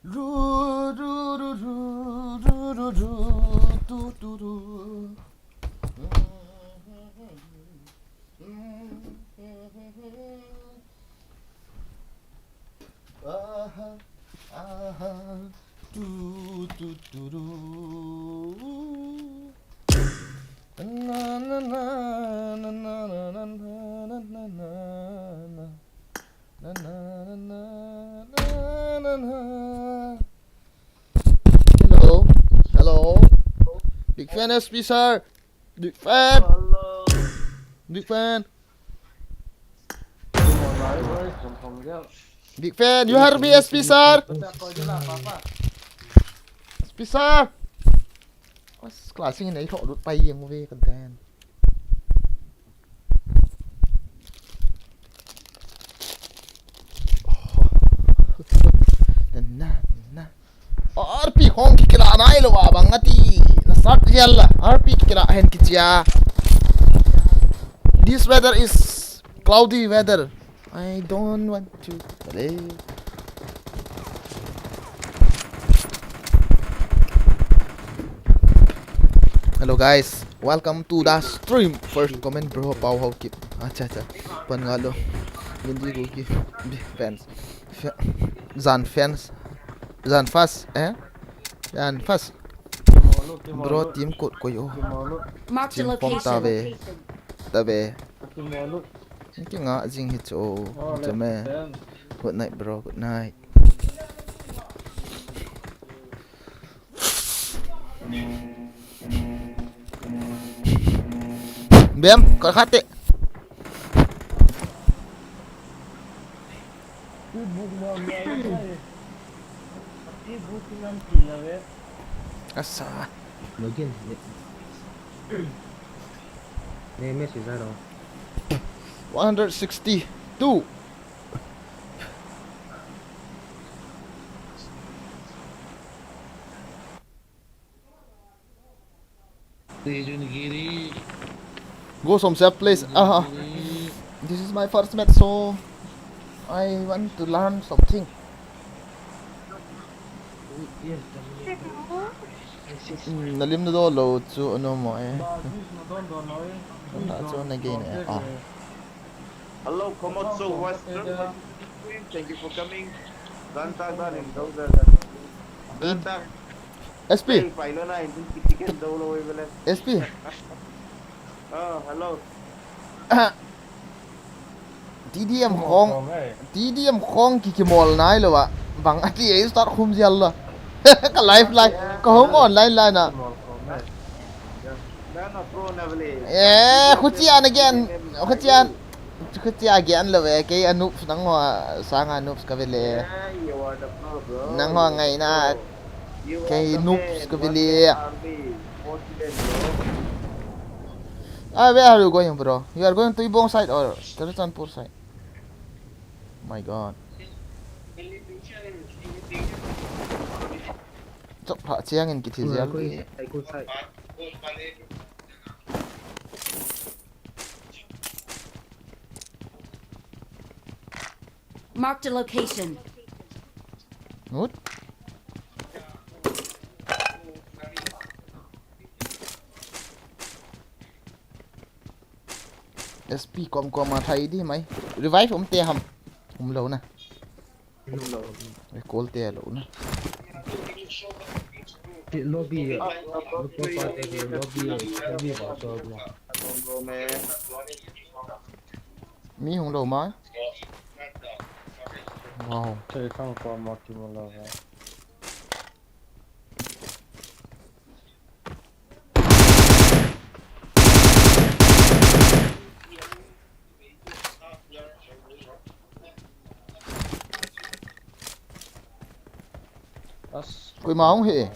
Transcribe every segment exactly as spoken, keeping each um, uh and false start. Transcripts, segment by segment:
Ru, ru, ru, ru, ru, ru, ru, tu, tu, ru. Aha, aha, tu, tu, tu, ru. Na, na, na. Na, na, na, na, na, na, na. Na, na, na, na, na, na, na. Hello. Hello. Big fan, S P sir. Big fan. Hello. Big fan. Big fan. You hear me, S P sir? S P sir. Class in a thought lut pai yang ve kan dan. Na, na, na. R P hong kikila nai lo a bang ati. Na sat yalla. R P kikila hen kichia. This weather is cloudy weather. I don't want to play. Hello guys, welcome to the stream. First comment, bro, Pau Hau Kip. Acha, acha. Pan nga lo. Hindi ko ki fans. Fa-, Zan fans. Zan fast, eh? Zan fast. Bro, team code ko yo. Marked a Team form ta location. Ve. Ta ve. Kinga jing hi chu. Chu me. Good night, bro. Good night. Bem, kau kate. Asa. Login. Ne, message aro. One hundred sixty-two. Go some safe place. Aha. This is my first match, so I want to learn something. Hmm, nalim na do lo chu ano mo eh. Na chu na gain eh. Ah. Hello, Komotso Western. Thank you for coming. Ganta ganin dou da da. Ganta. S P. Pai lo na in kiti ken dou lo bele. S P. Oh, hello. T D M khong, T D M khong ki kimol nai lo a. Bang ati ei start khum jial lo. Ka live live, ka home online line a. Eh, khuchian again. Khuchian. Khuchian again lo ve. Kei a noobs nang ho sanga noobs ka ve le. Nang ho ngai na. Kei noobs ka ve le. Ah, where are you going, bro? You are going to Ibong side or Churachandpur side? My God. Chok pha chiang in kithi jial. Marked a location. Ngut. S P kom kom a thai di mai. Revive um te ham. Um lo na. Um lo. Recall te lo na. Lobby, lobby, lobby, lobby, lobby. Mi hung lo mai. Wow. Thei khang ko ma ki mo lo ha. As. Koima hung hi.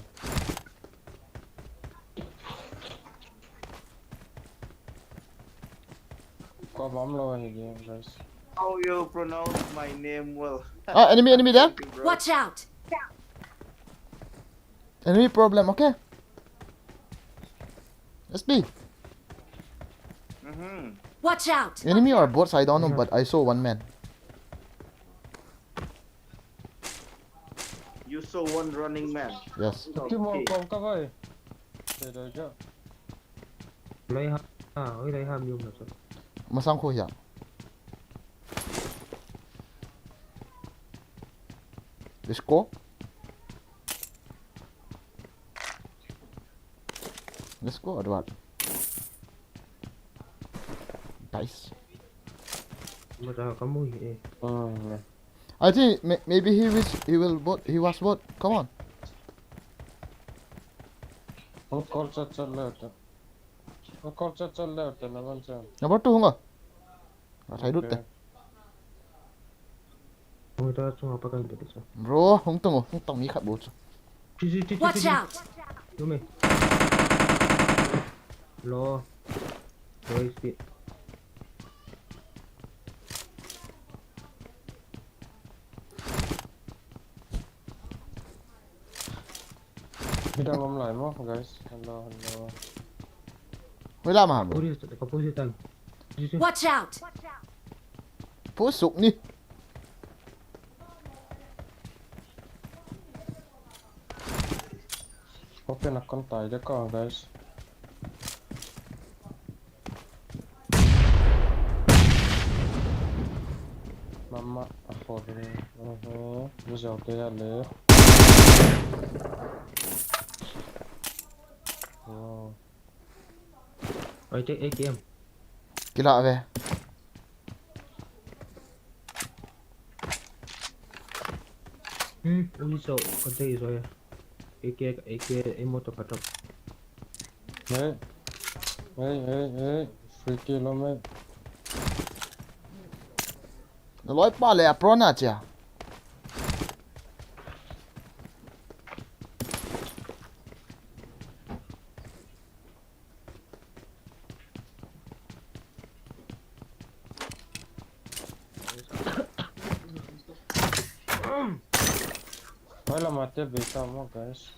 Ko bom lo hi game, guys. How you pronounce my name well? Ah, enemy, enemy there. Thank you, bro. Watch out! Enemy problem, okay? S P. Mm-hmm. Watch out! Enemy or bots, I don't know, but I saw one man. You So one running man. Yes. Okay. Ki mo kom ka vai. Te doi ja. Lai ha. Ah, oi lai ha mi um na so. Masang khu hia. Let's go. Let's go, Edward. Nice. Mata kamu hi eh. Hmm. I think may- maybe he was he will bot he was bot. Come on. Hung call chat chat le te. Hung call chat chat le te na ban chan. Number two hunga. Ka thai lut te. Hung ta chunga pa kan beti so. Bro, hung tong hung tong mi khat bot. Chi chi chi chi. Watch out! Lu me. Lo. Lo speed. Bidang om lai mo guys. Hello hello. Wala ma bro. Puri ka puri tan. Chi chi. Watch out! Pusuk ni. Open a kon tai de ko guys. Mama a ko de. Oho. Ni jau te ya le. Oh. Ai te A K M. Kila ve. Hmm, ui so ka te so ya. A K A K a motor ka top. Hey. Hey hey hey. Free kill lo me. Loi pa le a pro na chia. Hola mate beta mo guys.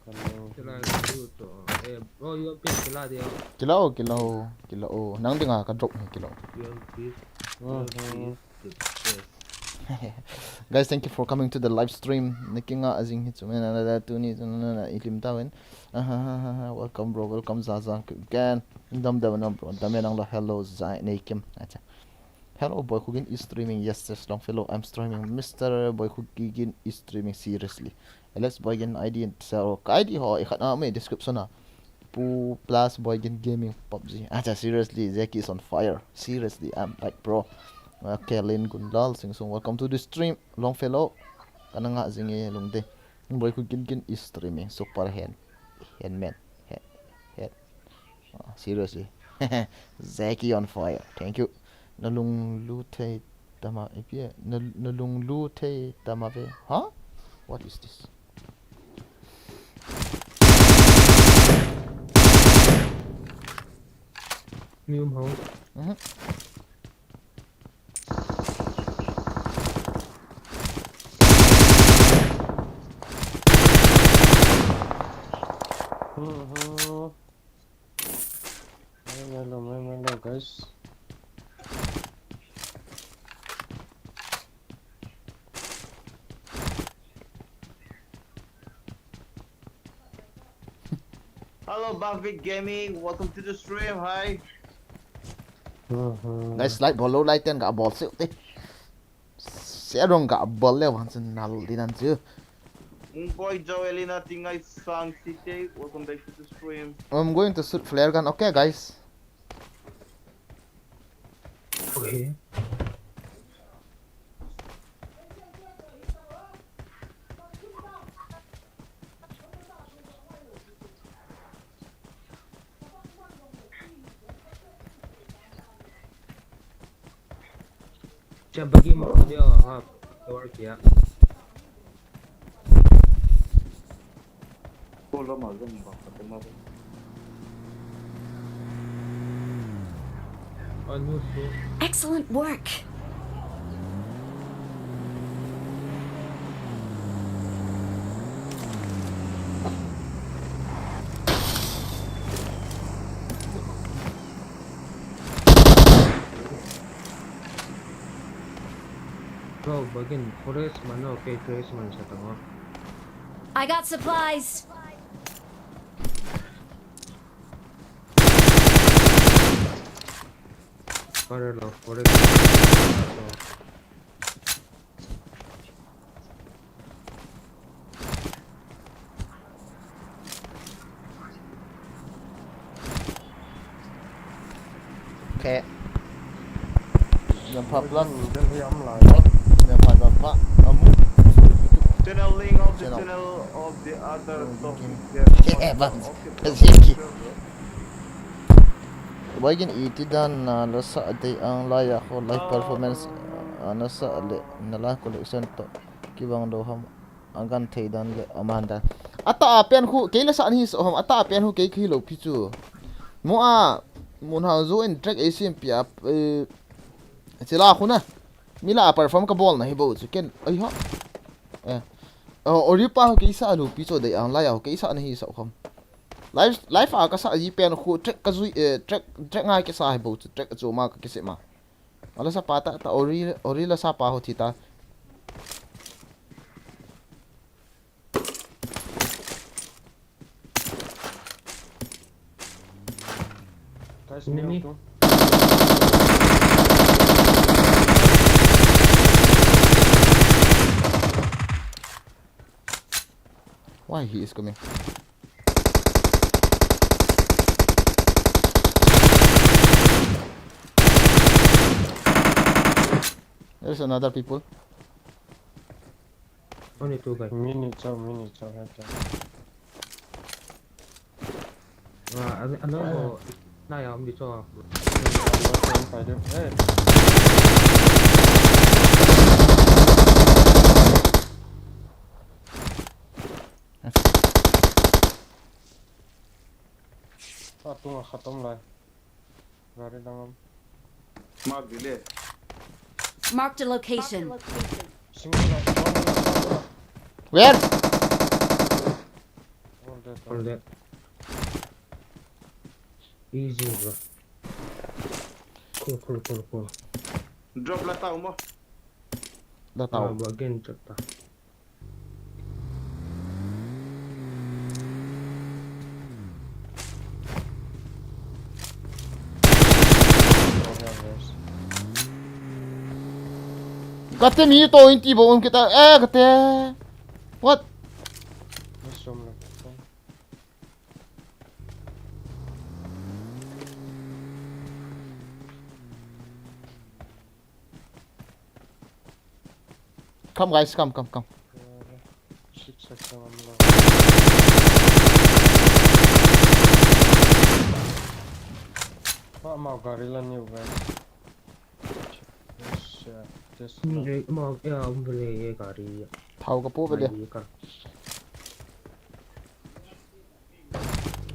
Hello. Kila du to. Eh, bro, you pin kila de. Kila o, kila o, kila o. Nang dinga ka drop ni kila o. You pin. Mhm. Guys, thank you for coming to the live stream. Nikinga azing hi chumen na da tuni na na na ilim tawin. Ahahaha. Welcome bro, welcome Zaza again. Dam dam na bro. Dam nang lo hello Zai Neikim. Acha. Hello Boy Khugin is streaming. Yes, yes, long fellow. I'm streaming. Mister Boy Khugin is streaming seriously. Alex Boy Gen I D and Zero. Ka I D ho i khat na me description na. Pu plus Boy Gen Gaming pubg. Acha, seriously, Zeki is on fire. Seriously, I'm like pro. Okay, Lin Gundal Sing Sung, welcome to the stream. Long fellow. Kana nga zingi lungde. Boy Khugin Gin is streaming. Super hand. Handman. Hand. Hand. Ah, seriously. Zeki on fire. Thank you. Nalung lu thei tama ipi. Nalung lu thei tama ve. Huh? What is this? Mi um ho. Mhm. Mhm. Hello, hello, hello, guys. Hello, Bavik Gaming. Welcome to the stream. Hi. Mhm. Guys, like bol lou, like ten ka bol siu te. Serong ka bol le wan sin nal dinan chu. Boy Joelina Tingai Sang City. Welcome back to the stream. I'm going to shoot flare gun. Okay, guys. Okay. Cha bagi mo dia ha. Tower kia. Excellent work. Bro, bagin forest man, okay, forest man sa tanga. I got supplies. Para lo, forest. Okay. Jampha plus. Jampha, jampha. Amu. Channel link of the channel of the other topic. Yeah, but. Bagin iti dan na lasa dei ang laya ho live performance, ah, nasa le nala collection to kibang do ham. Angan thei dan le aman dan. Ata a pen khu kei la sa ni so ham, ata a pen khu kei khi lo pi chu. Mo a, mun hau zo in track A C M P a, eh, chila khu na. Mi la perform ka bol na hi bo chu ken. Ai ha. Eh. Oh, ori pa khu kei sa lu pi chu dei ang laya khu kei sa na hi so ham. Live, live a ka sa ji pen khu track ka zui, eh, track, track ngai ka sa hi bo chu, track chu ma ka kise ma. Ala sa pa ta, ta ori, ori la sa pa ho thi ta. Guys, enemy. Why he is coming? There's another people. Only two guys. Mini chao, mini chao, hai chao. Wa, ano, ano ko, na ya, um, dito. Hey. Atunga khatom lai. Gari dang am. Mark dile. Marked a location. Single la, single la, single la. Where? All dead. All dead. Easy, bro. Cool, cool, cool, cool. Drop la tao mo. La tao. Ah, again, drop ta. Kate mi to inti bo um kita. Eh, kate. What? Come, guys, come, come, come. Amau gari la niu, guys. Yes, uh, this. Amau, yeah, um, bole ye gari. Thao ka po bole. Gari ka.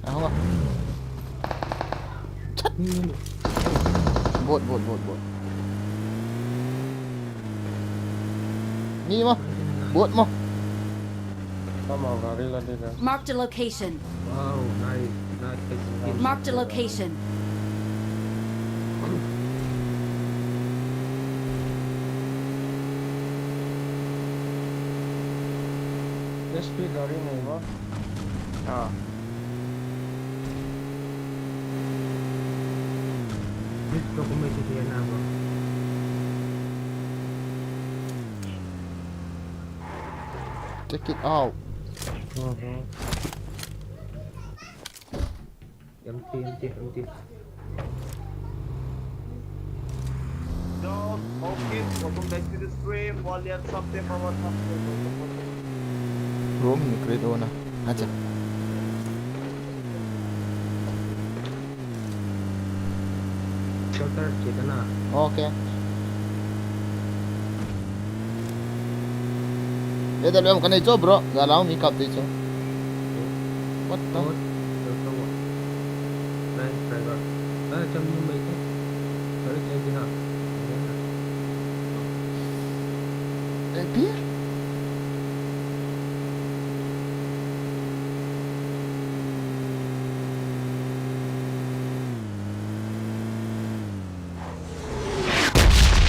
Ahong ah. Chat. Bot, bot, bot, bot. Ni mo. Bot mo. Tama, gari la dida. Marked a location. Wow, nice, nice. Marked a location. S P gari nahi mo. Ah. This document is here now, bro. Check it out. Uh-huh. Empty, empty, empty. Yo, okay, welcome back to the stream. Walian something, power something. Room ni create ho na. Acha. Shelter check na. Okay. Dede lem kanei cho, bro. Galang mi kap te cho. What the? What? Nice try, bro. Ah, cham ni mai te. Sorry, cham ni ha. Ayan na. Eh, beer?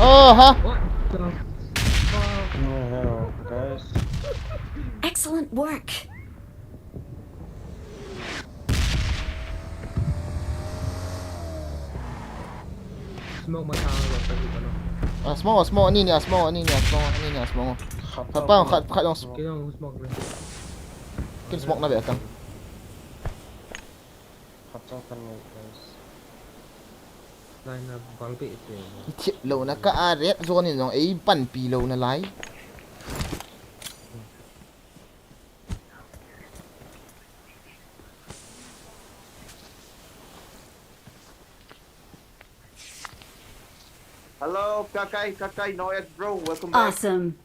Oh, ha? What the? Excellent work. Smoke masa lo, pagi pa lo. Ah, smoke, smoke, ani ni, ah, smoke, ani ni, ah, smoke, ani ni, ah, smoke. Khat pa, khat, khat jong. Kei jong smoke le. Kin smoke na ve tang. Khat jong kan ngai, guys. Lai na bang pe te. Thip lou na ka a red zone in jong ei panpi lou na lai. Hello, Kakai, Kakai, Noet, bro, welcome back. Awesome.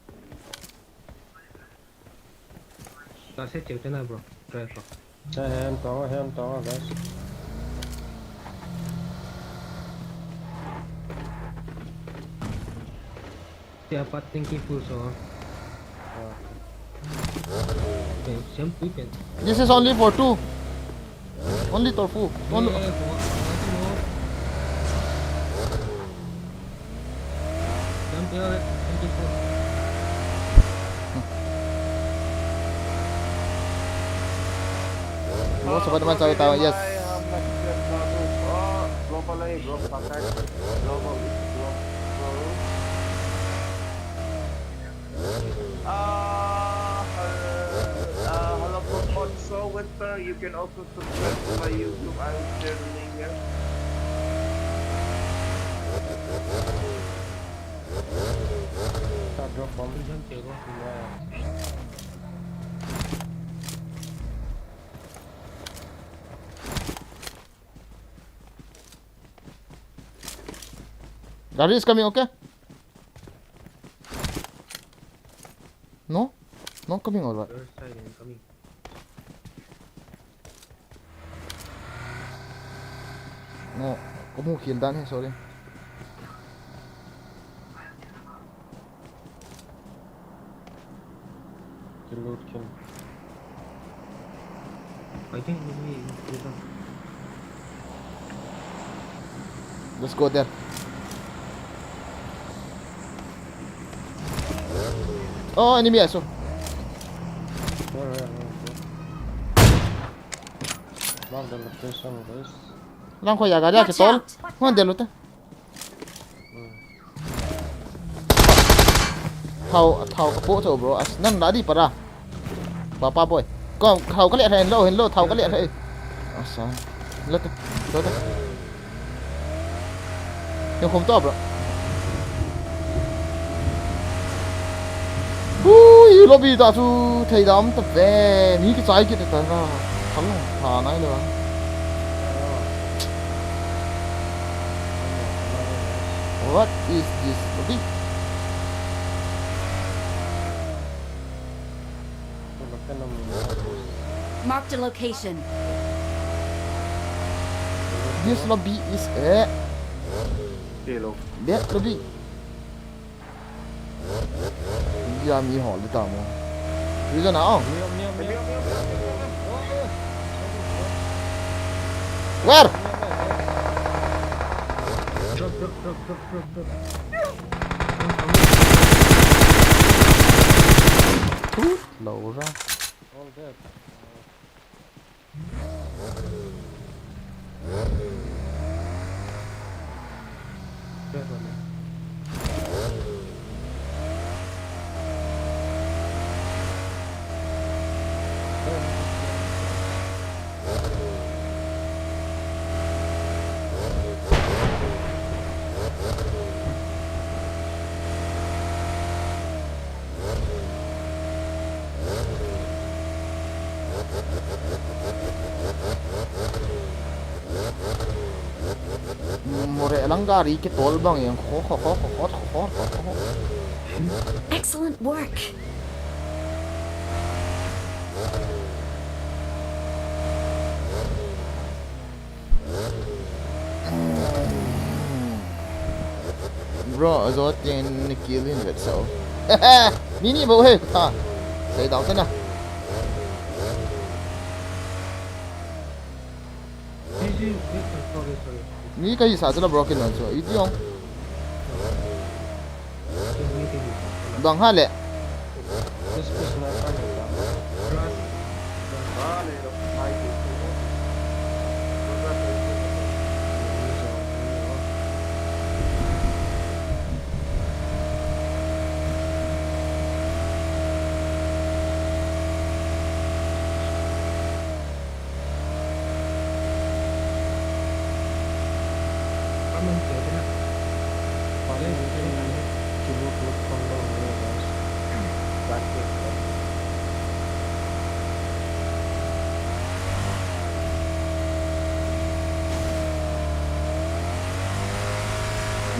Ka se cheu te na, bro. Try ko. Hey, hand to, hand to, guys. Tia pat thinking full so. Okay, siam pui pen. This is only for two. Only for two. Only. Eh, for, for two more. Siam pui, eh, thinking full. Mo sa pa naman sa tao, yes. Global, eh, global, global. Uh, uh, hello, Pokemon Soul Whisper. You can also subscribe to my YouTube. I will share the link here. Start drop bomb. Siam pui ko. Gari is coming, okay? No? Not coming or what? First side incoming. No, kamu kill dan he, sorry. Kill loot kill. I think we need to Let's go there. Oh, enemy, I saw. Where, where, where, where? Mark the location, guys. Lang ko ya gari a ke tol. Hon de lute. Thao, thao ka po cho, bro. As nan la di para. Papa boy. Ko thao ka le hen lo, hen lo, thao ka le hen. Asa. Lo te. Lo te. Yo khom to, bro. Ui, lobby ta chu thei dam ta ve. Mi ki chai ki ta na. Thang tha nai lo. What is this? Lobby? Marked a location. This lobby is a Hello. bad lobby. India mi ho le ta mo. Reason ah. Where? Drop, drop, drop, drop, drop, drop. Tut lou ra. All dead. Drop on me. More lang gari ke tol bang yang kho kho kho kho kho kho kho kho. Excellent work. Bro, azo tin ni kill in vet so. Ni ni bo he ta. Sei dau te na. Hey, hey, hey, sorry, sorry. Ni ka hi sa chu la broken one so. Iti ong. Hey, hey, hey. Bang ha le. This person I can't get down.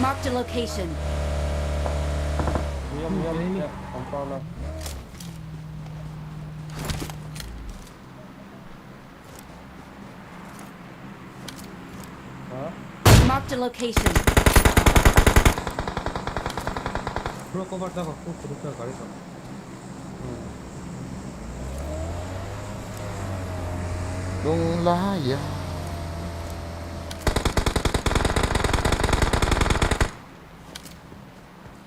Marked a location. Marked a location. Bro, cover da, cover da, gari da. Lung la ya.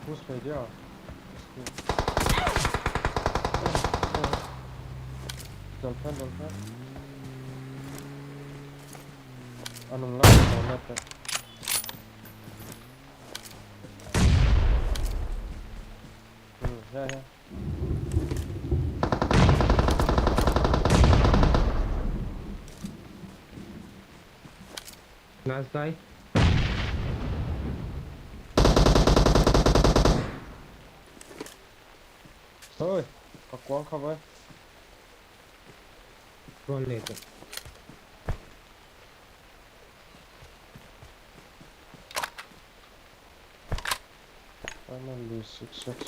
Push kar diya. Jal phan, jal phan. Anung la, corner te. Hmm, ya, ya. Last guy. Oi, kakuang kha vai. Run le te. Finally, six six.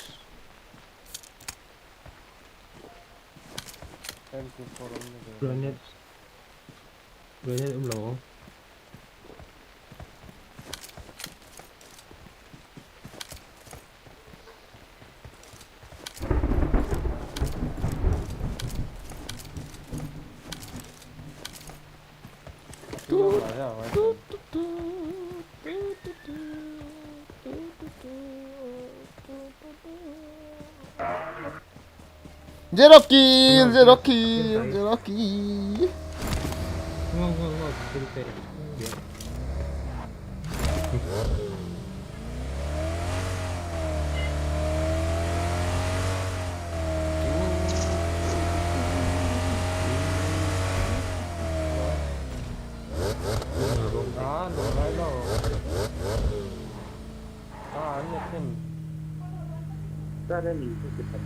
M two four only. Grenade. Grenade umlou. Zero kill, zero kill, zero kill. Ngol, ngol, ngol, kill te. Ah, lung lai lou. Ah, an ne khin. Ka ne ni ki ta.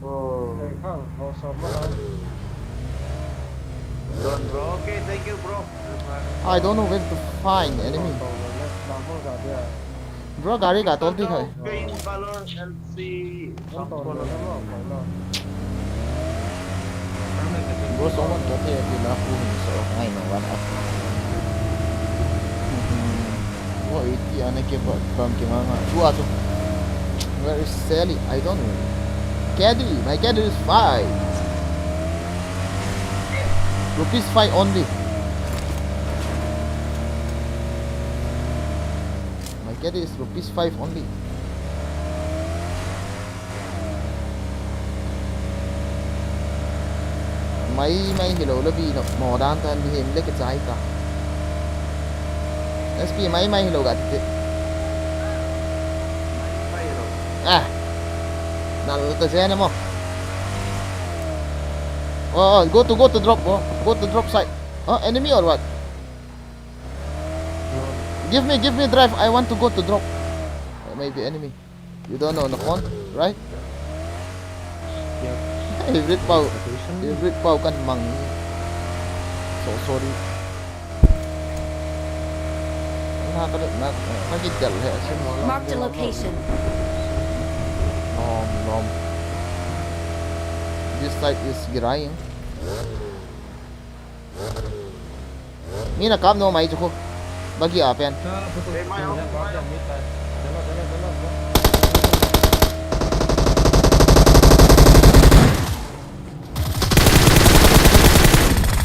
Oh. Ei khang, ho so ma la. Don bro, okay, thank you bro. I don't know where to find enemy. Bro, gari ga tol di thoi. Green color L C. Bro, someone get here, you know, who is so I know one up. Wo iti ane ke ba, bam ke mama. Who are you? Where is Sally? I don't know. Caddy, my caddy is five. Rupees five only. My caddy is rupees five only. Mai, mai hilou le bi no, mo dan tan bi hem le ke chai ta. S P mai, mai hilou ga ti. Ah. Nal ta je ne mo. Oh, oh, go to, go to drop, oh. Go to drop site. Oh, enemy or what? Give me, give me drive. I want to go to drop. Oh, maybe enemy. You don't know, Nakon, right? Yep. Favorite pau. Location. Favorite pau kan mang. So sorry. Na ka na na ki del he. Marked a location. Nom nom. This side is Giraing. Mi na kap nom mai chu khu. Bagi a pen.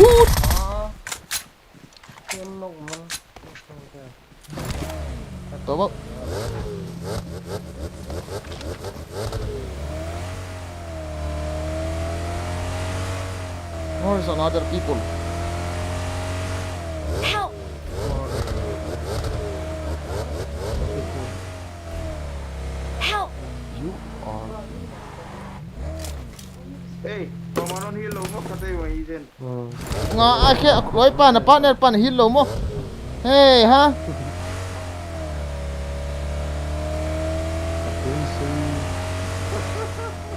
Hut. Tobok. More is another people. Help! Help! You are. Hey, come on, heal over, cut away, then. Nga a khe, loi pa na partner pa na heal lou mo. Hey, ha?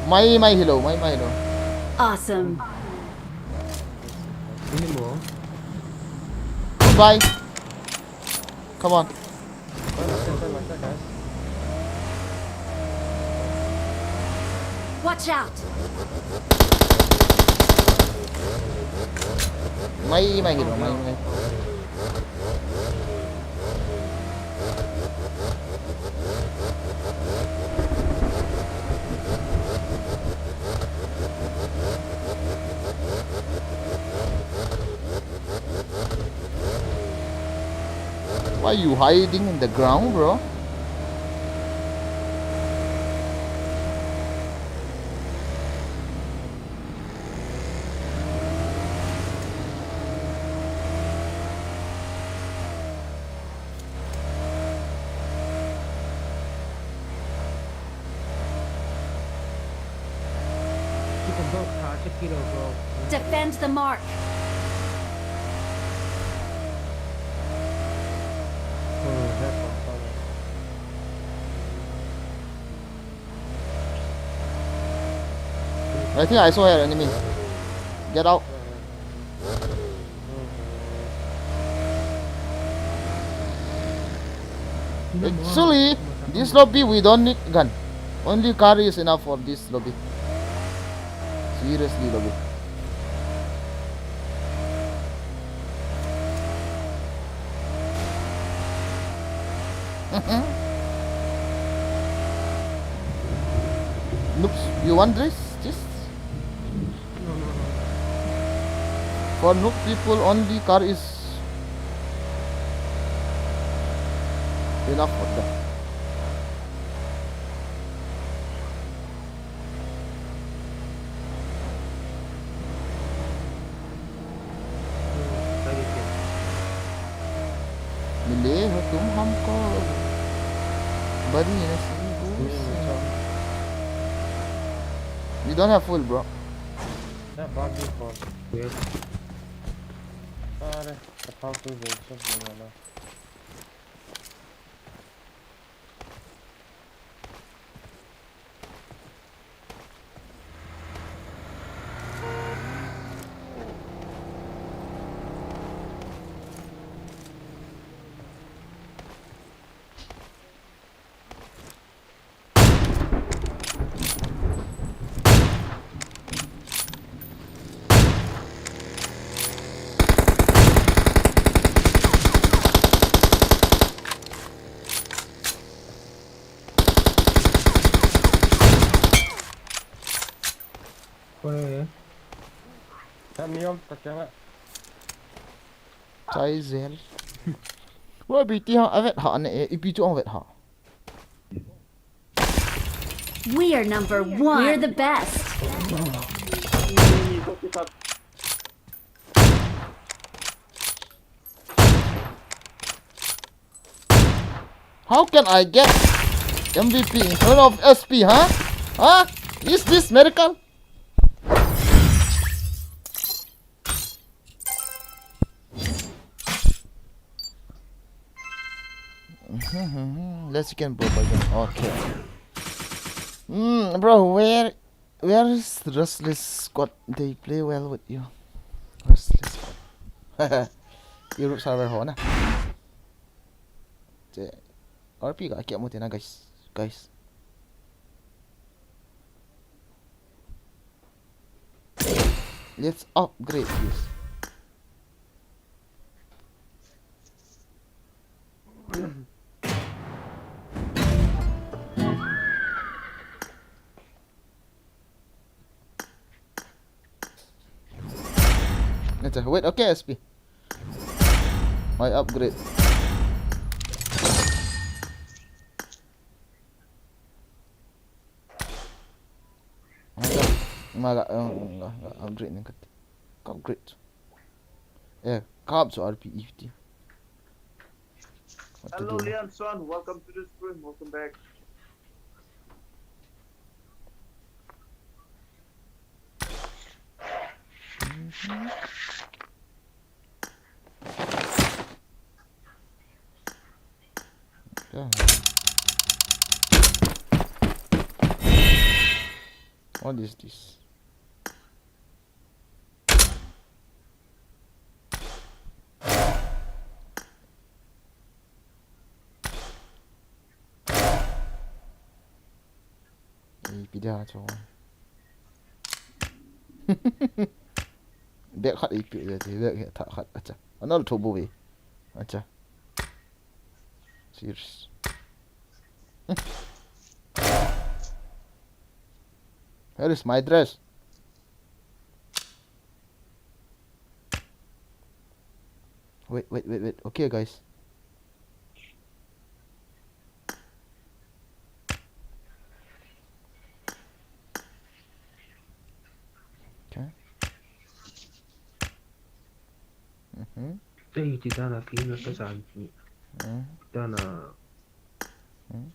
Mai, mai, hello, mai, mai, hello. Awesome. Ini mo. Goodbye. Come on. Watch out! Mai, mai, hello, mai, mai. Why you hiding in the ground, bro? Defend the mark. I think I saw an enemy. Get out. Actually, this lobby we don't need gun. Only car is enough for this lobby. Seriously, lobby. Noobs, you want this? This? For noob people, only car is enough for them. मिले हो तुम हमको बड़ी नसीबों से। We don't have full, bro. That buggy for weird. Are, the powerful version. Koi. Kami om, tak yang. Chai zel. Wa B T ha, avet ha ne, eh, ipi chu avet ha. We are number one. We're the best. How can I get M V P in front of S P, huh? Huh? Is this miracle? Let's can bro, bro. Okay. Hmm, bro, where, where is Restless Squad? They play well with you. Restless Squad. Europe server ho na. Che, R P ka kia mo te na, guys. Guys. Let's upgrade this. Let's, uh, wait, okay, S P. I upgrade. Maga, maga, um, ga, ga upgrade ni kat. Ka upgrade. Eh, ka up so R P E T. What to Hello, do, no? Lian Son. Welcome to the stream. Welcome back. Mhm. Kya hai? What is this? Ipi dia chu. Bag khat ipi dia ti, bag hi thah khat, acha. Anal tho bo ve. Acha. Serious. Where is my dress? Wait, wait, wait, wait. Okay, guys. Okay. Mm-hmm. Ei, ti dana ki na ta san. Mm. Dana. Mm.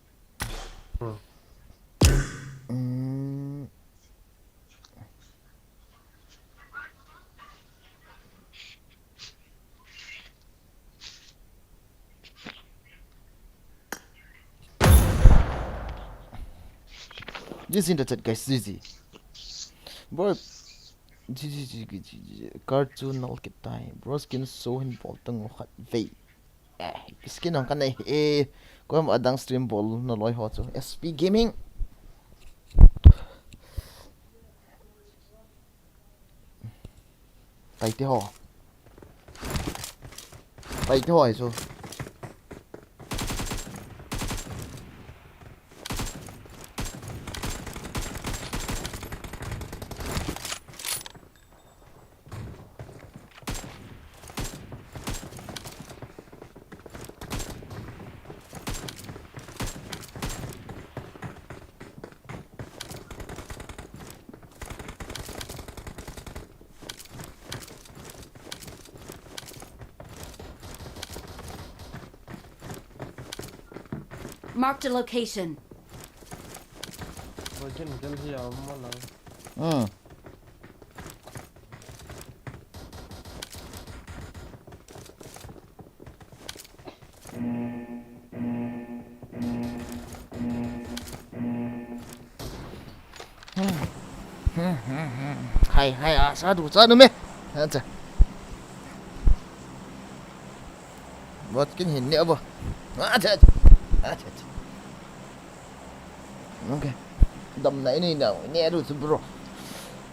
Oh. Mm. G G in the chat, guys, G G. Bro, G G, G G, G G. Card chu nal kit tai. Bro, skin show hin bol tang khat vei. Eh, skin ang kanei. Eh, koima adang stream bol na loi ho chu. S P Gaming. Taite ho. Taite ho ai chu. Marked a location. Boy, ken ken hi a mo na. Hmm. Hai, hai, a, sa du, sa du me. Acha. Bot kin hin ne abo. Acha, acha. Acha, acha. Okay. Dam na ini na, ne du tu, bro.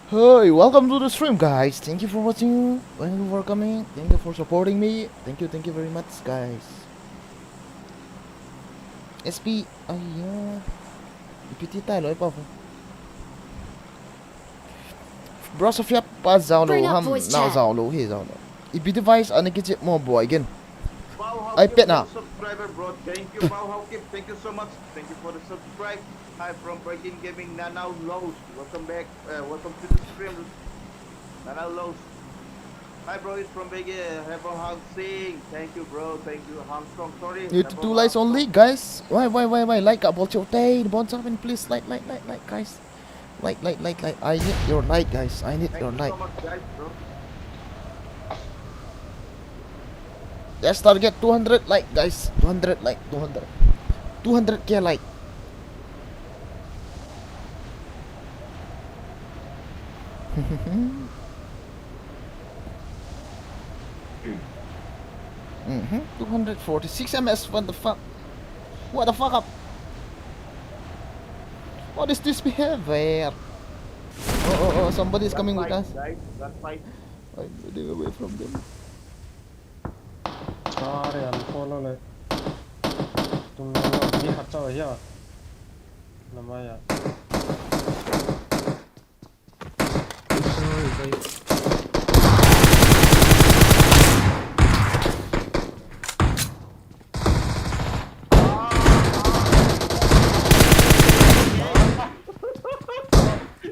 Hey, welcome to the stream, guys. Thank you for watching. Thank you for coming. Thank you for supporting me. Thank you, thank you very much, guys. S P, aiya. Ipi ti tai loi pa fu. Bro Sofia pa zao lo. Bring up ham voice na chat. Zao lo hi zao lo. Ipi device ana kichep mo boy again. Wow, how iPad cute, na. New subscriber, bro. Thank you, wow, how cute. Thank you so much. Thank you for the subscribe. Hi from Breaking Gaming, Nanao Lost. Welcome back. Uh, welcome to the stream. Nanao Lost. Hi, bro. It's from Vegas. Have a hug sing. Thank you, bro. Thank you, Hong Kong. Sorry. You have a two likes hug only, song. Guys. Why, why, why, why? Like a bol cheo tay. Bon chapin, please. Like, like, like, like, guys. Like, like, like, like. I need your like, guys. I need your like. Thank you so much, guys, bro. Let's target two hundred like, guys. Two hundred like, two hundred. Two hundred K like. Mm-hmm. Two hundred forty-six M S. What the fuck? What the fuck up? What is this behavior? Oh, oh, oh, somebody is coming with us. Gunfight, guys. Gunfight. I'm running away from them. Sorry, I'm following. Tum na lo, ni khat chau hia. Na mai a.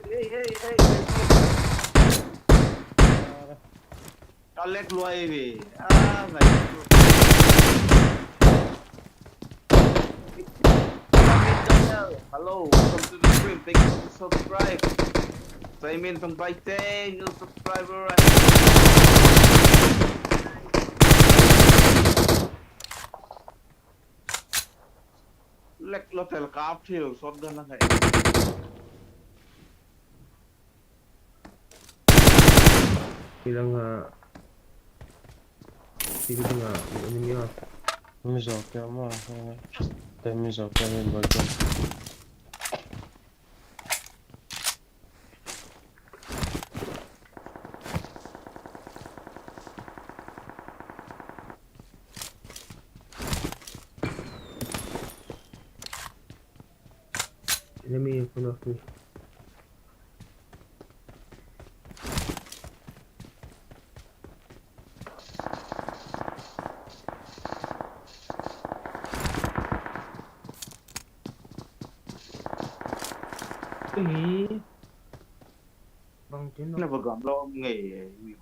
Hey, hey, hey, hey. Collect luai ve. Ah, ngai. Hello, welcome to the stream. Thank you for the subscribe. Simon Tongbaite, new subscriber. Lek lo tel kap thil shotgun la ngai. Kilang ha. Sige nga, ano niya? Mizo kaya mo. Tayo mizo kaya mo ba ito? Enemy in front of me. Ih. Bang tin. Na ba gam lo ngai e.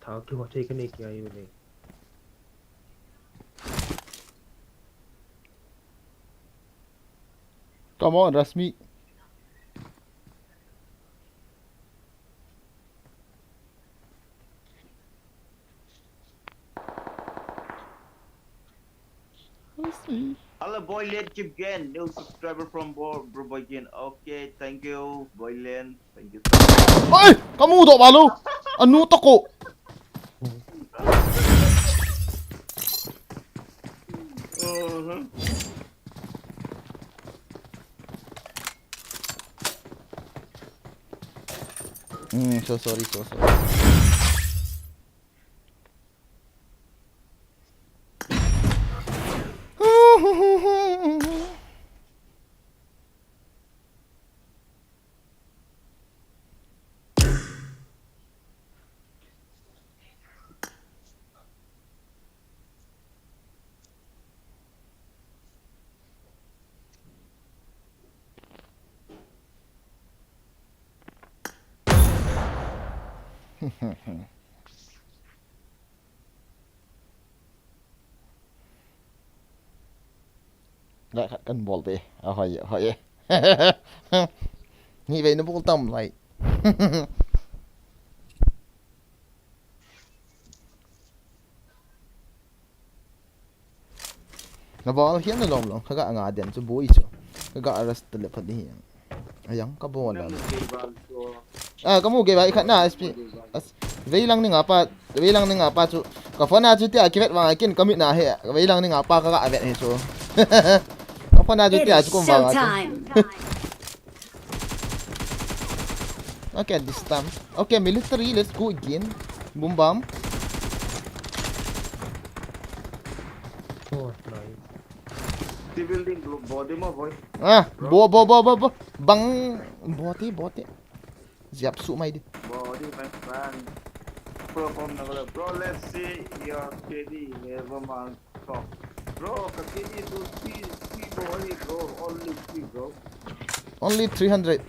Thao ki ho thei ka nei ki ai le. Come on, Rashmi. Hello, Boylen Chipgen, new subscriber from Bo-, Bro Boygen. Okay, thank you, Boylen. Thank you so much. Oi! Kamu doh balu! Anu toko! Uh-huh. Mm, so sorry, so sorry. Lai khat kan bol te. A hoi, a hoi. Ni vei na bol tam lai. Na bol hian na lom lom, ka ga nga den chu bui chu. Ka ga arrest le phat ni hian. Ayang ka bol la. Ah, ka mu gei ba, i khat na S P. As, vei lang ni nga pa, vei lang ni nga pa chu. Ka phone a chu tia kivet vang kin ka mit na he. Vei lang ni nga pa ka ga vet he chu. Ka phone a chu tia chu kum vang a chu. Okay, this time. Okay, military, let's go again. Boom bomb. Oh, nice. Civil ding blo-, body mo, boy. Ah, bo, bo, bo, bo, bo. Bang, body, body. Ziap su mai di. Body, my friend. Pro form na ko le. Bro, let's see your K D. Never mind. Bro, ka K D tu three, three bro, only bro, only three bro. Only three hundred.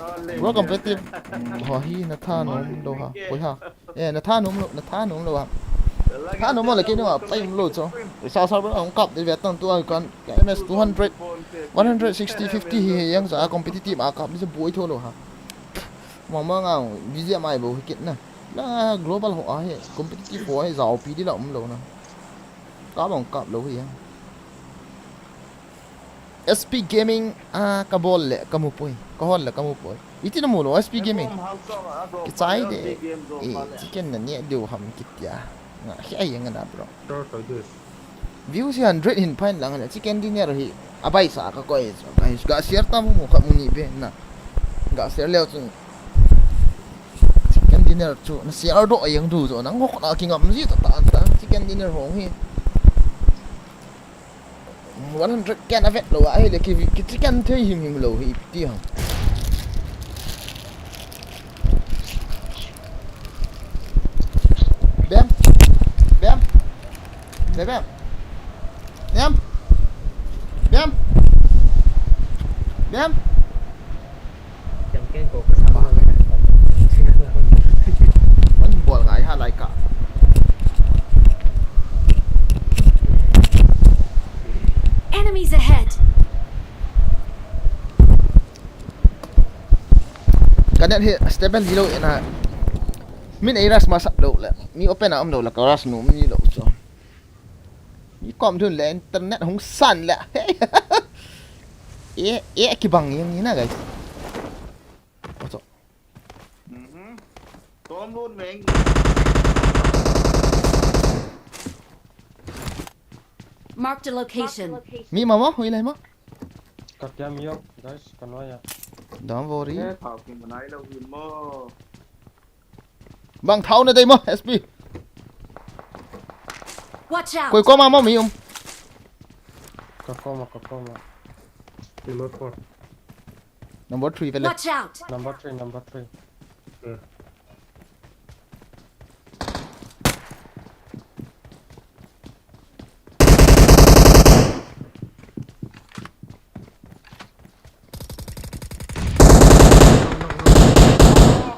Only bro, competitive. Ho hi na tha nom lo ha. Koi ha. Eh, na tha nom lo, na tha nom lo ha. Tha nom lo le kei no pa im lo cho. Sa sa bro, ang kap de ve tan tu a kan. K M S two hundred, one hundred sixty, fifty hi yang sa competitive a kap ni sa boi tho lo ha. Mama nga, busy mai bo kit na. La global ho ahi, competitive ho ahi, zau pi di la um lo na. Ka bang kap lo hi. S P Gaming, ah, ka bol le, ka mu poi. Ka hol le, ka mu poi. Iti na mu lo, S P Gaming. Ki chai de. Eh, chicken na ni diu ham kit ya. Nga, hi ai nga na, bro. Sure, sure, good. Views hi hundred hin phain lang le, chicken dinner hi abai sa ka koi chu. Ka hi ga share tam mu kha mu ni be na. Ga share leo chu. Chicken dinner chu na share do a yang du chu nang hok na ki ngam ji ta ta ta. Chicken dinner hong hi. One hundred ken a vet lo a hi le ki, ki chicken thei him him lo hi ti hang. Bem. Bem. Bem, bem. Bem. Bem. Bem. Chẳng kén có cái sao mà. Vẫn bol ngai ha lai ka. Enemies ahead. Ka net hi stable hi lo ina. Min ei rush ma sap lo le. Mi open a um lo le ka rush nu mi lo cho. Mi kom thun le internet hung san le. E, e kibang jeng ni na, guys. Ocho. Mhm. Tom lun meng. Marked a location. Mi mama, hui lai ma. Ka kiam yok, guys, ka noi a. Don't worry. Eh, thao king manai lo hin mo. Bang thao na dei mo, S P. Watch out! Koi koma mo mi um. Ka koma, ka koma. Number four. Number three vele. Watch out! Number three, number three. Hmm.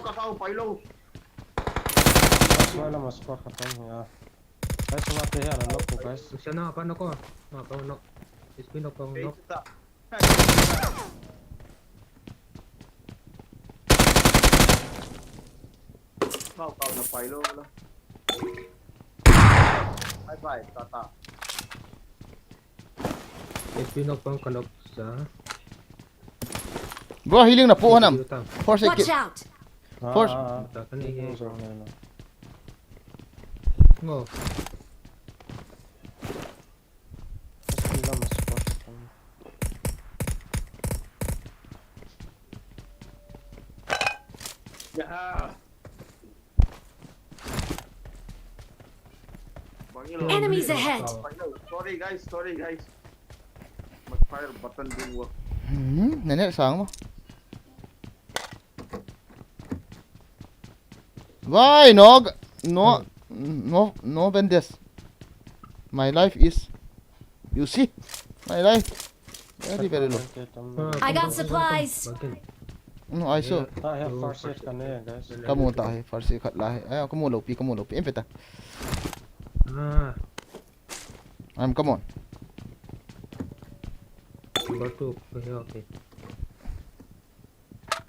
Ka sao pai lo. Squad lama squad khatam hi a. Guys, ma te hi ana knock ko, guys. Siya na, paano ko? Mga paano? S P knock, paano knock? Kau kau na pai lo lo. Bye bye, tata. S P knock, paano knock sa? Bro, healing na po hanam. Utang. Force Watch kit. Out! Force. Ah, ah, Tatan ni. Yung zone na yun. Ngo. Mas pila, mas force. Yeah. Bangin lo. Enemies ahead! Sorry guys, sorry guys. My fire button didn't work. Hmm, nanet sang mo. Why no, no, no, no bandage. My life is, you see, my life very very low. Okay, tam- Ah, I got tungkol, supplies. Tungkol. Bagin. No, I saw. Ah, yeah, first aid ka na yan, guys. Kamu ta he, first aid khat la he. Ay, kamu lo pi, kamu lo pi. Em peta. Ah, I'm, come on. Number two. Okay, okay.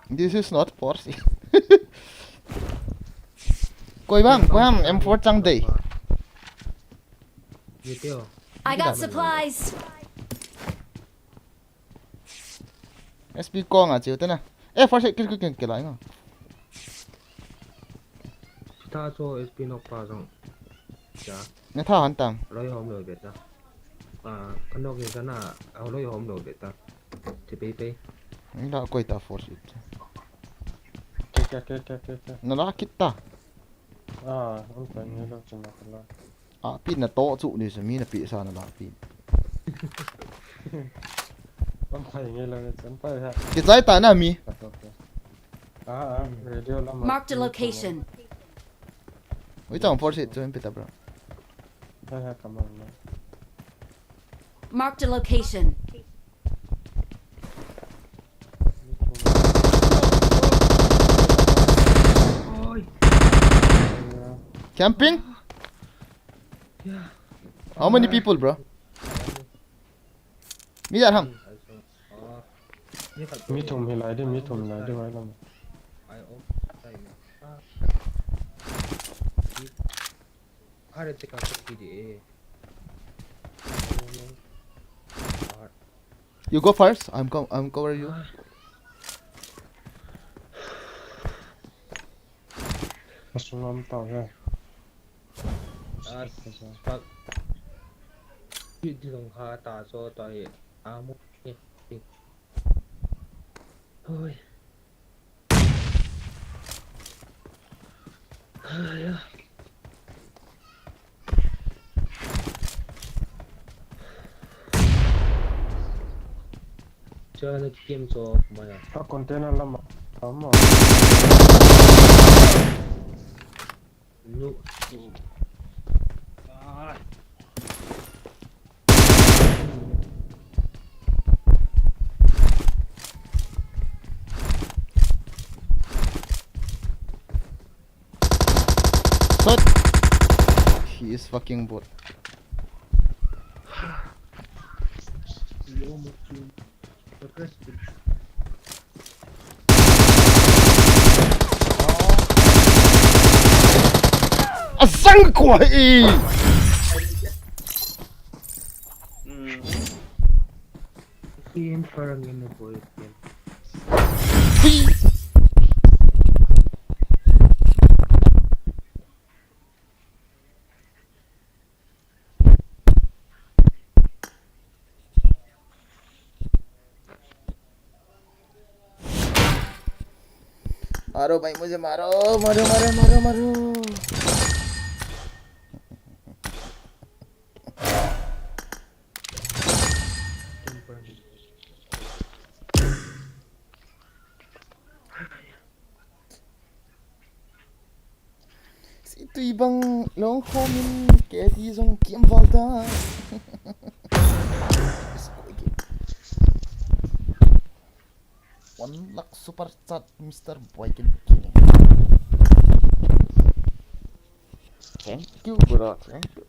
This is not force. Koi bang, koi ham, M four chang dei. Dito. I got supplies. S P kong a chiu te na. Eh, force kil kil kil kil ai ngo. Tha cho S P nok pa jong. Ja, Ne tha han tang. loi hom lo be ta. Ah, ka nok ni ka na, au loi hom lo be ta. Ti pe pe. Ni la koi ta force it. Ke, ke, ke, ke, ke, ke. Na la kit ta. Ah, un pa ni lo chun na ka la. A pi na to chu ni se mi na pi sa na la pi. Un pa ni lo chun pa ha. Ki chai ta na mi. Ka to ke. Ah, ah, radio la ma. Marked a location. Ui chang force it chu em pi ta bro. Ha ha, come on, man. Marked a location. Oi. Camping? Yeah. How many people, bro? Mi jar ham. Ah, ni khat. Mi thum hi lai di, mi thum lai di, wai lam. Ai, oh, sai me. Ah. Hare te ka ko ki di e. You go first. I'm co- I'm cover you. Ah. Masung lam tau ya. Ah, pak. Di di long ha ta so ta e. Amu. Hoi. Haya. Chana kikem cho maya. A container lama. Tama. No. Shot. He is fucking bot. Asang ko e. Parang yun na boy. Yan. मारो भाई, मुझे मारो, मारो, मारो, मारो, मारो। Situi bang long khomin keti jong kim val ta. One lakh super chat, Mister Boy Kim Kim. Thank you, bro. Thank you.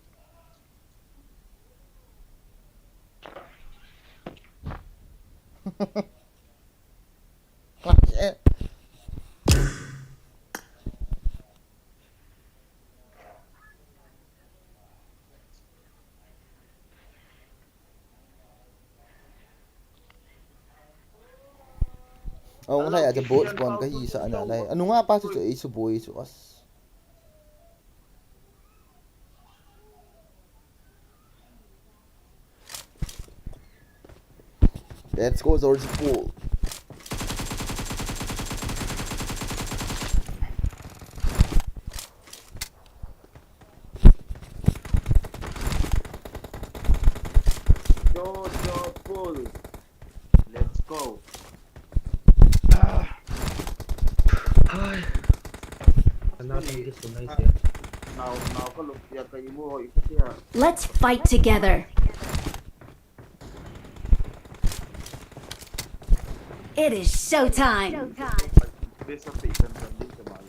Ahung lai a cha bot bon kahi sa na lai. Anunga pa chu chu ei chu boi chu as. Let's go, George Paul. George Paul. Let's go. Hi. Another this one nice here. Now, now, ka look ya ka imo, imo siya. Let's fight together. It is showtime. Best of eight hundred din sa mga.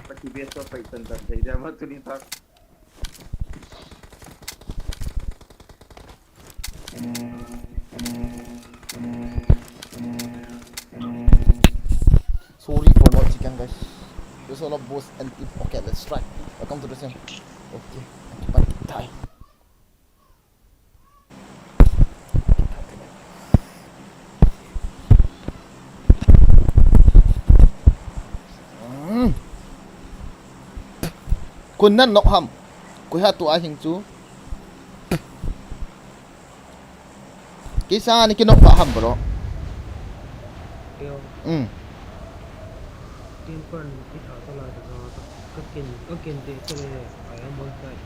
Pati best of eight hundred sa ida matulita. Sorry for not chicken, guys. There's a lot of boss and tip. Okay, let's try. Welcome to the stream. Okay, okay, bye. Die. Mm. Kun nan nok ham. Kui ha tu a hing chu. Kisa ni kinok pa ham, bro. Keo. Mm. Tin pan ki tha ta la ta ta. Ka kin, ka kin te te le, ai am bon tai.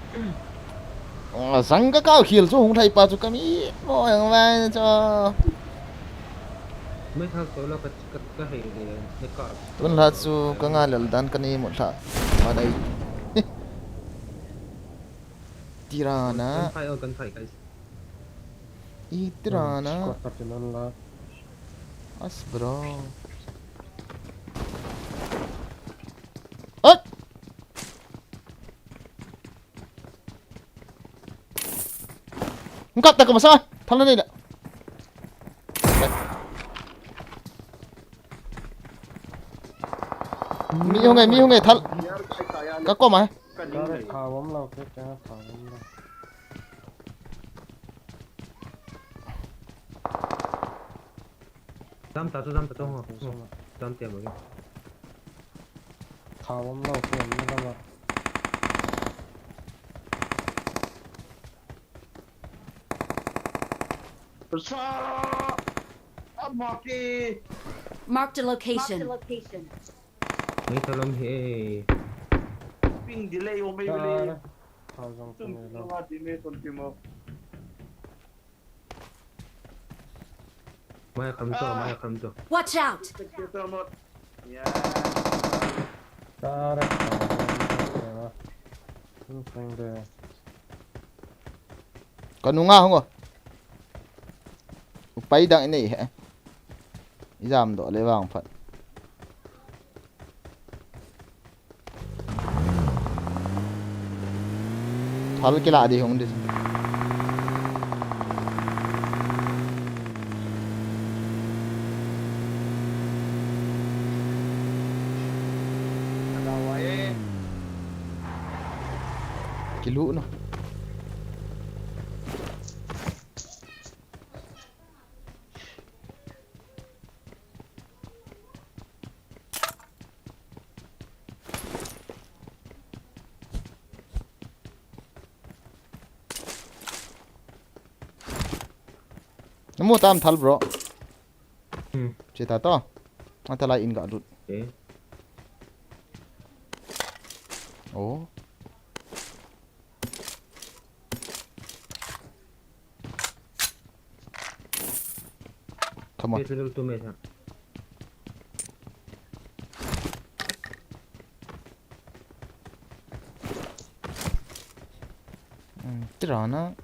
Oh, sang ka kau khil chu hung thai pa chu kami. Mo yang vai chu. Mai thak to la ka, ka, ka hei le, ne ka. Tun la chu ka nga lel dan ka ni mo tha. Ma dai. Tirana. Kan phai, oh, kan phai, guys. I tirana. Squad ka tinan la. As bro. At! Ngkat ta ka masa. Thala nei la. Mi hung e, mi hung e, thal. Ka ko ma. Ka ding. Kare nei. Tha bom lo, ke, ke, tha bom lo. Jam ta chu, jam ta chu, ho. Jam te mo. Tha bom lo, ke, ni la ma. Sa. Amaki. Marked a location. Maithalam hi. Ping delay o mai bile. Tha jong tum ping lo. Lo ha ti me kon ti mo. Mai kham to, ah, mai kham to. Watch out! Spectator mode. Ya. Tare. Tum ping de. Ka nunga hung o. Upai dang i nei he. I jam doh le vang phat. Thal kila di hung di. Kilu no. Namu tam thal, bro. Hmm. Che ta to. Ata lai in ga lut. Okay. Oh. Come on. Ye to, to me tha. Hmm, tirana.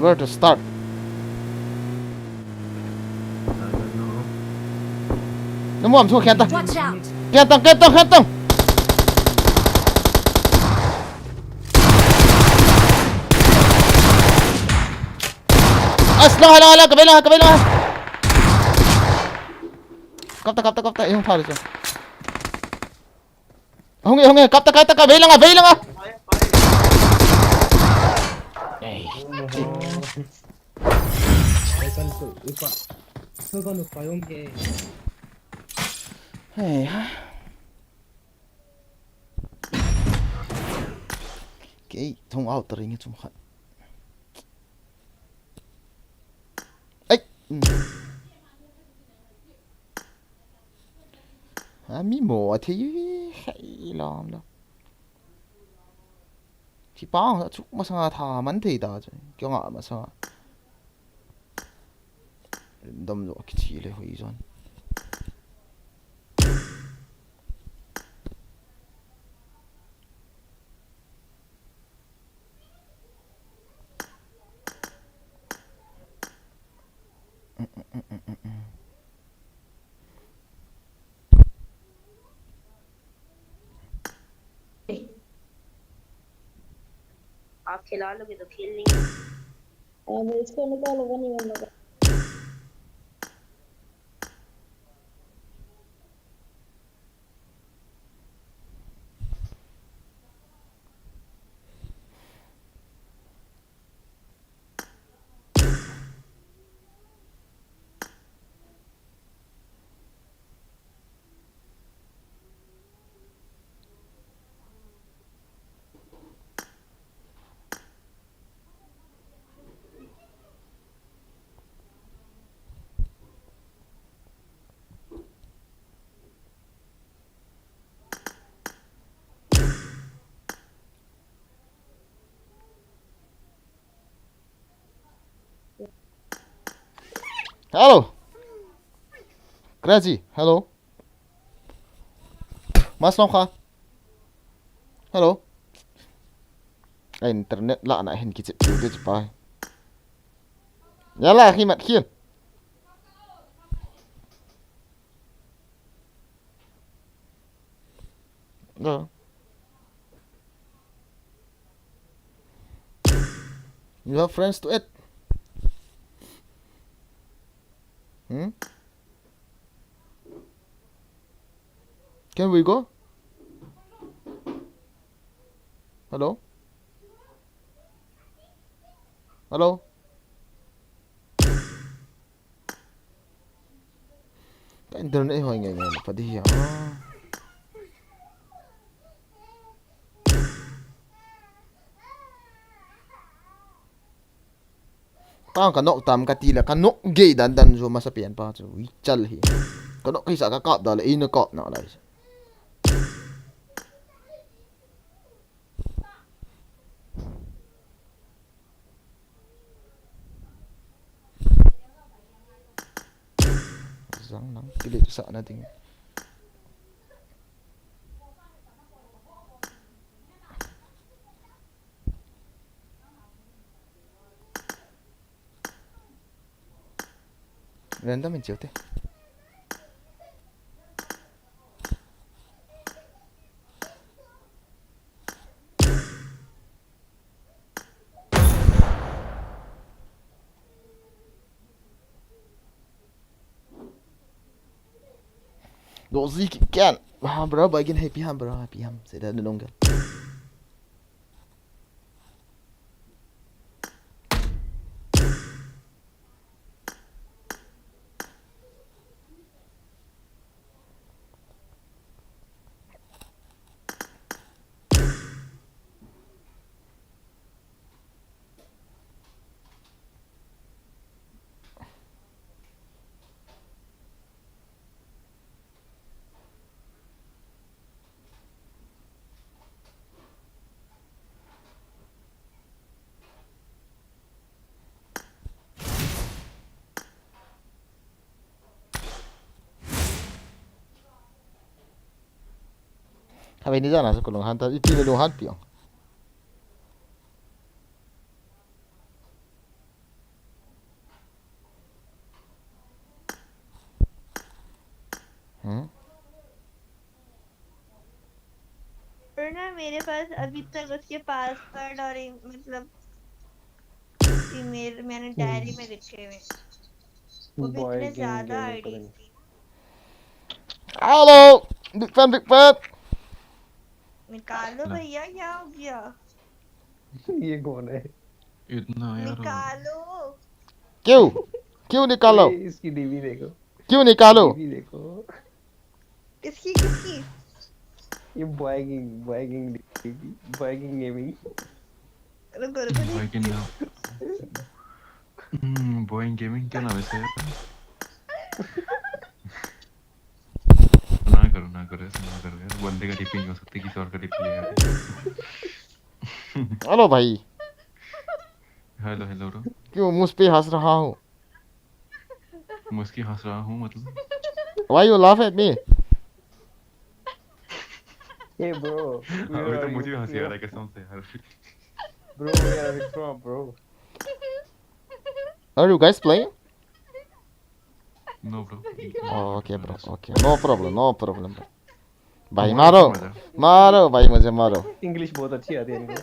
Where to start? I don't know. Namu am thu khen ta. Watch out! Khen ta, khen ta, khen ta. As, lang, lang, lang, kavei lang, kavei lang. Kap ta, kap ta, kap ta, yung thalo chu. Hung e, hung e, kap ta, kap ta, kap, vei lang a, vei lang a. Ei. Ai, kan tu, ipa. Kan tu, kan tu, pa yung he. Hei, ha. Kei, thong out ring chung khat. Ai. Hmm. A mi mo a thei hai lom lo. Chi pa chu masanga tha man thei ta chu. Kyo nga masanga. Dom lo kichi le hoi zon. आप खिला लोगे तो खेल लेंगे। अब इसको निकालो, वो नहीं बनने का। Hello. Crazy, hello. Maslong kha. Hello. A internet lah na hin kichep tu de pa. Yala, khi mat khian. No. You have friends to add. Hmm? Can we go? Hello? Hello? Ka internet hoi ngai ngai pa di hi a. Tang ka nok tam ka ti le, ka nok gei dan dan jo masa pian pa chu, i chal hi. Ka nok kisa ka kap da le, i na kap na lai. Zang nang, kile sa na ding. Random in chiu te. Dozi ki ken. Ha, bro, ba gin happy ham, bro, happy ham. Sei da nung gel. Khatvei ni jana sa kolung han ta, ipi le lung han piang. Hmm? और ना, मेरे पास अभी तक उसके पासवर्ड और ई-, मतलब ईमेल मैंने डायरी में लिखे हुए हैं। वो भी Boy इतने King ज्यादा Gaming आईडी पता नहीं। थी। Hello, big fan, big fan. निकालो ना। भैया, क्या हो गया? ये कौन है? इतना यार। निकालो। क्यों? क्यों निकालो? ये इसकी डीपी देखो। क्यों निकालो? डीपी देखो। किसकी, किसकी? ये Boy King, Boy King DP, Boy King Gaming। रुको, रुको, Boy King देखती हूँ। Gaming। हम्म, Boy King Gaming क्या नाम है इसका यार? ना करो, ना करो, ऐसा ना करो यार, बंदे का डीपी नहीं हो सकती, किसी और का डीपी है यार। Hello भाई, Hello, hello bro। क्यों मुझ पे हंस रहा हो? मुझकी हंस रहा हूँ मतलब। Why you laugh at me? Hey bro, where अभी तो are मुझे you? हंसी आ रहा है कसम से यार। Bro, where are you from, bro? Are you guys playing? No bro। Oh, okay bro, okay, no problem, no problem bro. भाई Tomorrow मारो, मजा। मारो भाई मुझे मारो। English बहुत अच्छी आती है इनको।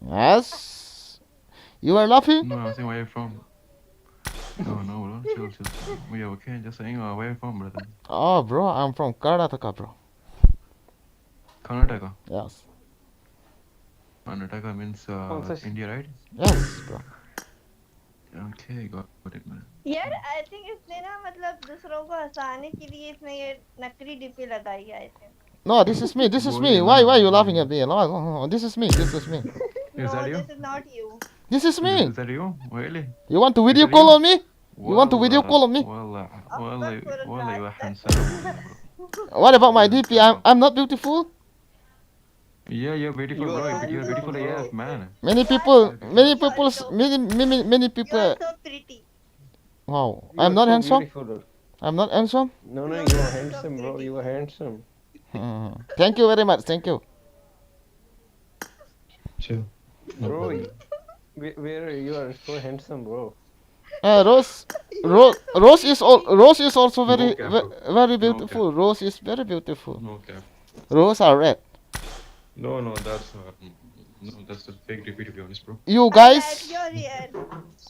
Yes. You are laughing? No, I'm saying where you from। No, no bro, chill, chill, chill। We are okay, just saying, uh, where you from, brother? Oh, bro, I'm from Karnataka, bro. Karnataka। Yes. Karnataka means, कौन uh, सा श- India, right? Yes, bro. Okay, got it, man। यार, I think इसने ना, मतलब, दूसरों को हंसाने के लिए इसने ये नकली डीपी लगाई है, I think. No, this is me. This is Boy, me. yeah, Why, why you boy। Laughing at me? No, no, no, this is me. This is me. Is No, that you? This is not you। This is me. Is that you? Really? You want to Is video that call you? On me? You want to video call on me? Wallah, Of wallah, course, wallah, you are Murad, handsome, bro। What about my You are D P? I'm, handsome। I'm not beautiful. Yeah, you're beautiful, You bro। are You're beautiful handsome, A F, bro। man। Many people, Beautiful। many You are people, so, many, many, many you people. Are so pretty। Wow, You I'm are not so handsome. Beautiful. I'm not handsome. No, no, No, you you are are so handsome, bro. pretty। You are handsome. Hmm. Thank you very much. Thank you. Chill। Bro, where, where you are so handsome, bro. Uh, Rose, Rose, Rose is all, Rose is also very, Okay, ve- bro। very Okay। Beautiful. Rose is very beautiful. Okay। Rose are red. No, no, that's uh, no, that's a fake D P, to be honest, bro। You I guys, like your hair।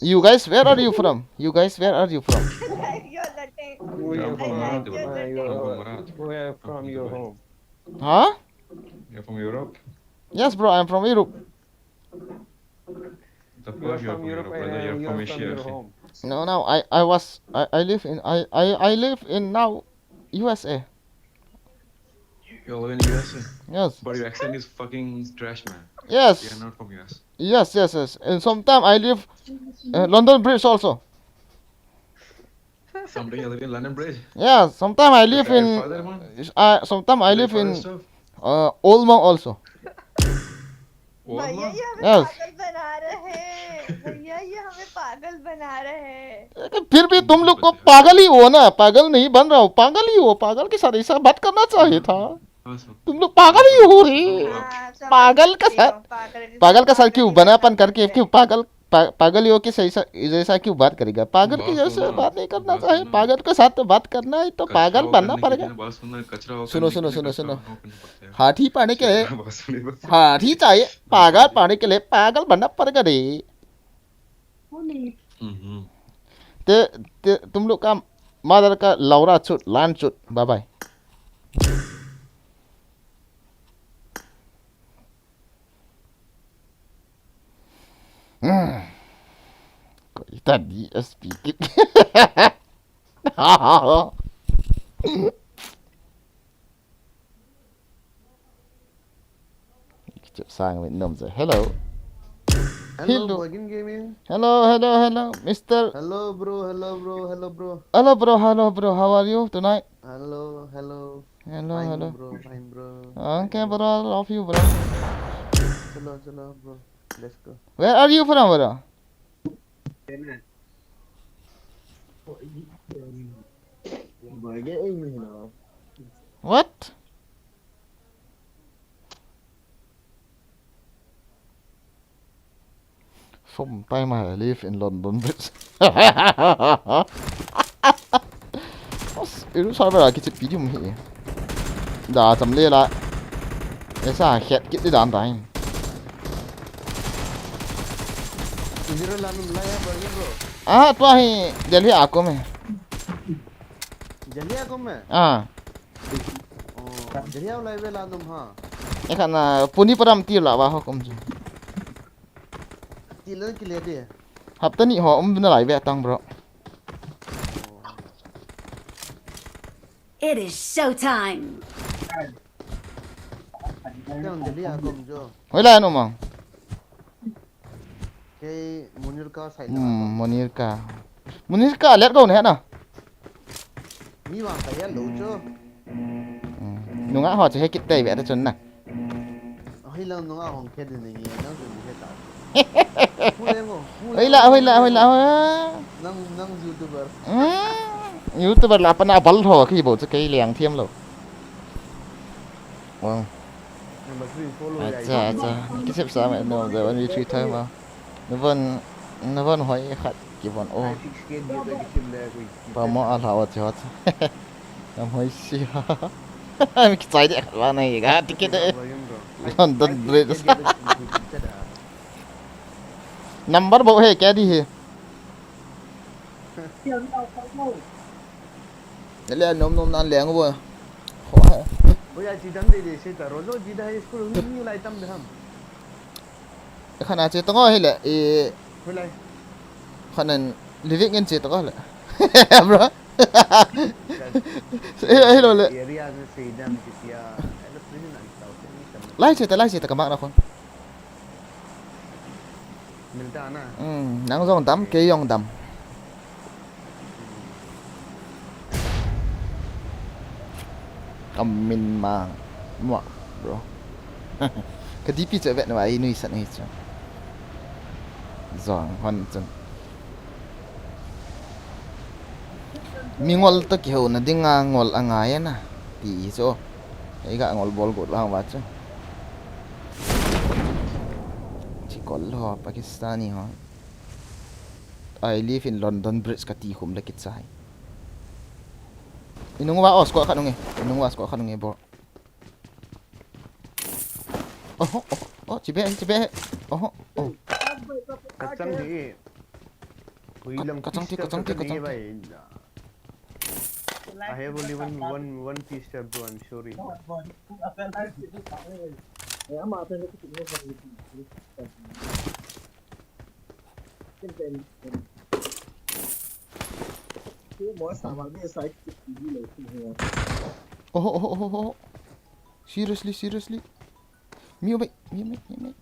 You guys, where are you from? You guys, where are you from? I like your cutting। Where Yeah, you I'm from I Marath, like from? your bro। Where you I'm from cutting। are? Marath। Where I'm from from your Dubai। Home? Huh? You're from Europe? Yes, bro, I'm from Europe. The You are fuck, you're from from Europe Europe, brother? and You're you from are from Asia, your Asia। Home. No, no, I, I was, I, I live in, I, I, I live in now U S A. You live in U S A? Yes. But your accent is fucking trash, man। Yes. You're not from U S। Yes, yes, yes. And sometimes I live uh, London Bridge also. Sometimes you live in London Bridge। Yeah, sometimes I live Your in, father, man? uh, sometimes I Your live father in stuff? uh, Old Mount also. Old भैया, Mount? ये हमें Yes. पागल बना रहे हैं। भैया, ये हमें पागल बना रहे हैं। लेकिन फिर भी तुम लोग को पागल ही हो ना, पागल नहीं बन रहा हो, पागल ही हो, पागल के साथ ऐसा बात करना चाहिए था। तुम लोग पागल ही हो रे। हाँ, समझ पागल का सकती हूँ, साथ, पागल के पागल का साथ साथ क्यों बात बनापन करते करके क्यों हैं। पागल पा, पागल ही हो के सही सा, जैसा क्यों बात करेगा? पागल के बात जैसे सुनो ना, बात नहीं करना बात चाहिए। सुनो। पागल के साथ तो बात करना है तो कचरा पागल वो बनना करने की पड़ेगा। जगह बात सुनना, कचरा वो सुनो, करने सुनो, के लिए सुनो, कचरा सुनो। वो करना पड़ता है। हाथी पाने के लिए, बात सुनो, बस। हाथी चाहिए, पागल पाने के लिए पागल बनना पड़ेगा रे। हम्म। ते, ते, तुम लोग का mother का लौरा चुत, लान चुत, bye bye। Hmm. Koi ta D S P kit. Chip sang with nom sa. Hello. Hello, Hello. Bogin Gaming. Hello, hello, hello, mister. Hello, bro. Hello, bro. Hello, bro. Hello, bro. Hello, bro. How are you tonight? Hello, hello. Hello, Fine, hello. Bro. Fine, bro. Okay, Fine, bro. Love you, bro. Chalo, chalo, bro. Let's go. Where are you from, bro? What? Som tai ma live in London Bridge. Ilu sa bera kichi pidi um hi. Da cham le la. Esa het kit di dan tai. Indira la num la ya ba bro. Ah, tua hi Delhi a ko me. Delhi a ko me. Ah. Oh, Delhi a lai ve la num ha. E kana puni param ti la ba ho kom ji. Ti le ki le de. Hapta ni ho um na lai ve tang bro. It is showtime. Hoi lai no mang. Kei Munirka side. Hmm, Munirka. Munirka let go ne na. Mi wang ka ya lo cho. Hmm. Nunga ho che he kit tai ve ta chun na. Hoi lang nunga hong khe de ni nang chu ni he ta. Hoi la, hoi la, hoi la, hoi la. Nang, nang YouTuber. Hmm. YouTuber la pana bal tho ki bo chu kei leng thiam lo. Wow. Number three follow ya. Acha, acha. Ki sep sa me no the one we three time ma. Navon, navon hoi khat ki von o. Five six K ni to ki thim le ko. Pa mo a la o ti hot. Nam hoi si. Mi ki chai de khat wa nai ga ticket de. London Bridge. Number bo he kya di he. Ele nom nom nan leng bo. Ho he. Oi, ai chi dam de de se ta ro lo ji da high school ni, ni lai tam de ham. Khana che tong hile e. Oi lai. Khanan living in che tong le. Bro. E, hello le. Area ni se dam ki tia. Ele prison an tau se ni tam. Lai che ta, lai che ta ka mak na khon. Milta na. Hmm, nang jong dam, kei jong dam. Kamin mang. Mo, bro. Ka D P che vet na ai nui san hi chu. Jong hon chun. Mi ngol to kihouna dinga ngol angai na. Ti hi chu. Ei ga ngol bol got vang va chu. Chi kol ho Pakistani ho. I live in London Bridge kati khum le kichai. Inung wa os ko khat nunge. Inung wa os ko khat nunge bo. Oho, oho, oh, chibe, chibe. Oho, oh. Kachang di. Ka-, kachang ti, kachang ti, kachang ti. I have only one, one, one pistol, bro. I'm sorry. Oho, oho, oho, oho. Seriously, seriously. Miu mai, miu mai, miu mai.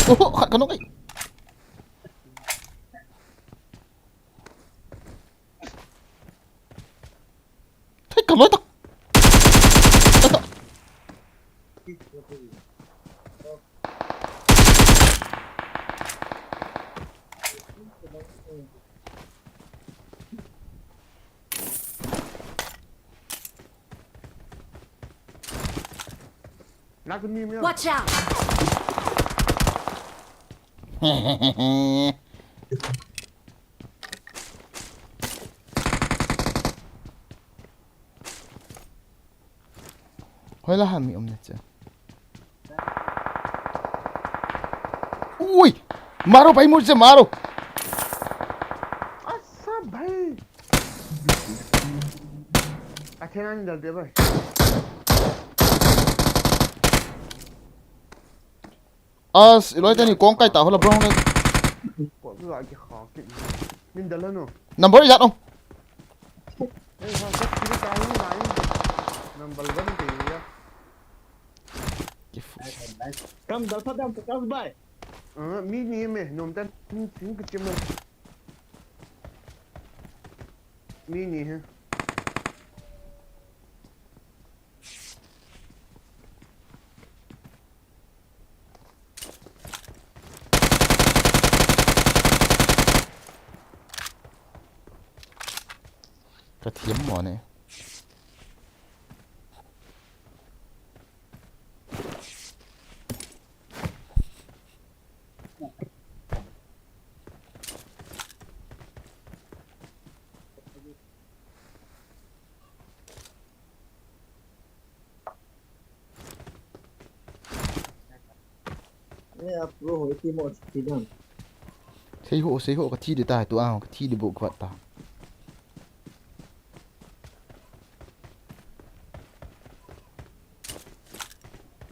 Oho, khat ka nok ai. Thei ka loi tak. Watch out! Hoi la ham mi um na che. Ui! Maro bhai, mujhe maro. Asa bhai. Athena nahi dalte bhai. As, iloi teni kong kai ta hola bro ne. Ko tu agi kha ki. Min dal no. Number ya no. Ei, ha, sa kiri kai ni nai. Number one te ya. Ki fu. Kam dal sa dam sa kas bhai. Ah, mi ni me, nom tan, hmm, sing ke chim. Mi ni he. Ka thiam mo ne. Sei ho, sei ho, ka thi di ta, tu a, ka thi di bu kwat ta.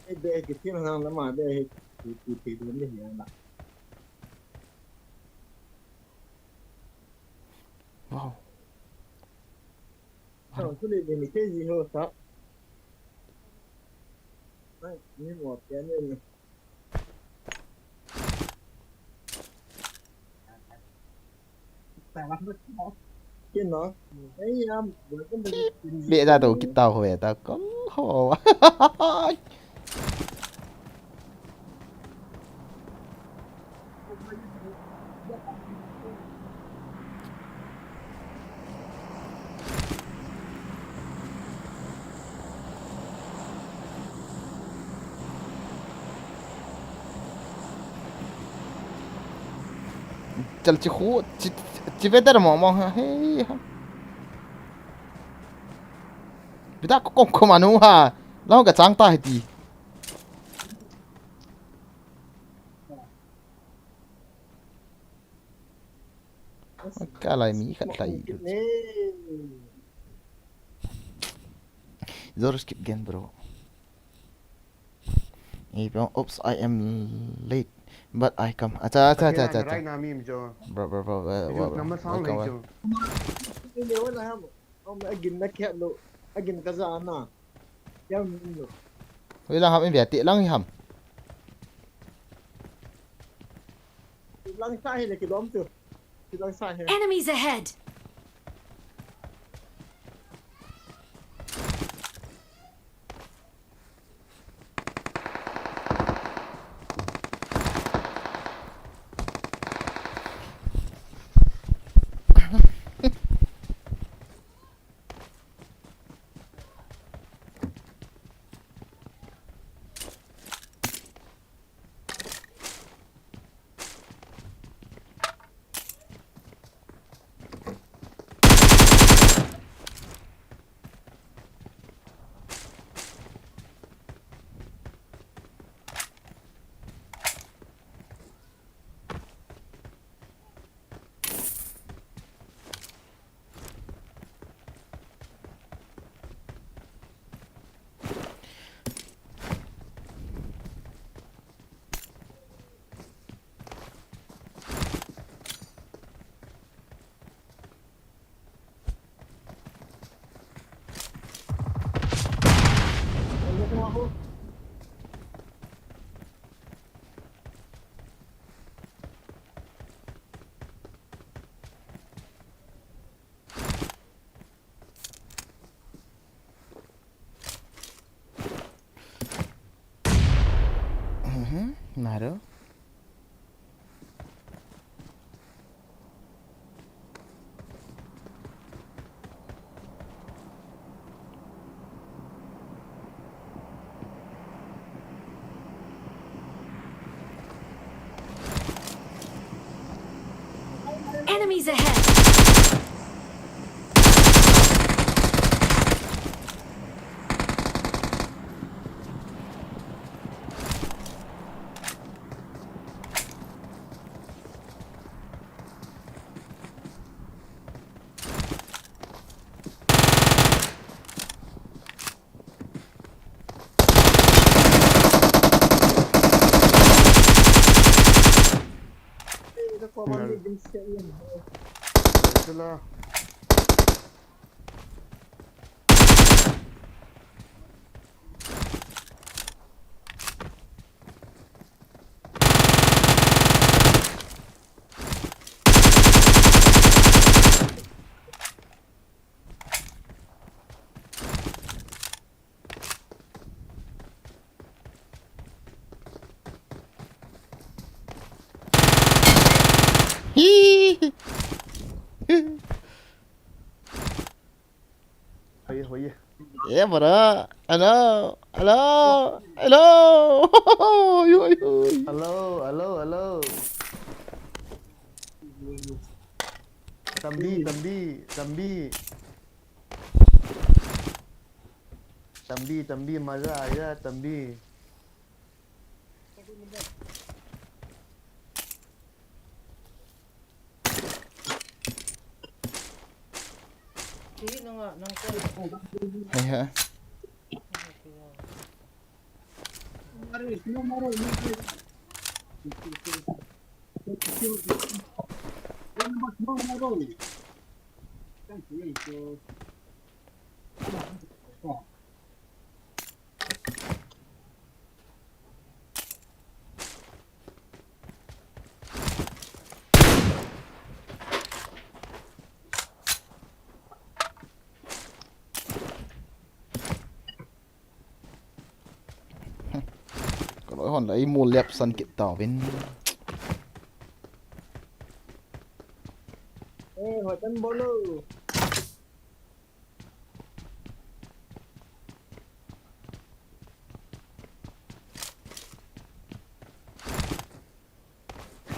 Ei, be, ki thi na na ma, be, ki, ki, ki, ki, ni, ni, na. Wow. Sao, tu le, ni, ni, te, ji, ho, sa. Ai, ni, mo, pia, ni, ni. Be da do kita ho, be da ko ho. Chal chi khu, chi, chi weather mo mo ha, hei ha. Bida ko kom kom anu ha, lau ka chang ta hiti. Ka lai mi khat lai. Zor skip game, bro. If you, oops, I am late, but I come. Acha, acha, acha, acha, acha. Bro, bro, bro, uh, bro, bro. Welcome, welcome. Agin na kya lo, agin ka ja na. Kya lo. Hoi lang ham, in bia te lang ham. Lang sa hi le kilom tu. Lang sa hi. Enemies ahead. Mhm, maro. Enemies ahead! Hoi, hoi. Yeah, bro. Hello. Hello. Hello. Oi, oi, oi. Hello, hello, hello. Tambi, tambi, tambi. Tambi, tambi, maza aaya, tambi. Hai ha. Ka loi hon la i mu lep san kit tauvin. Eh, hoitan bolu.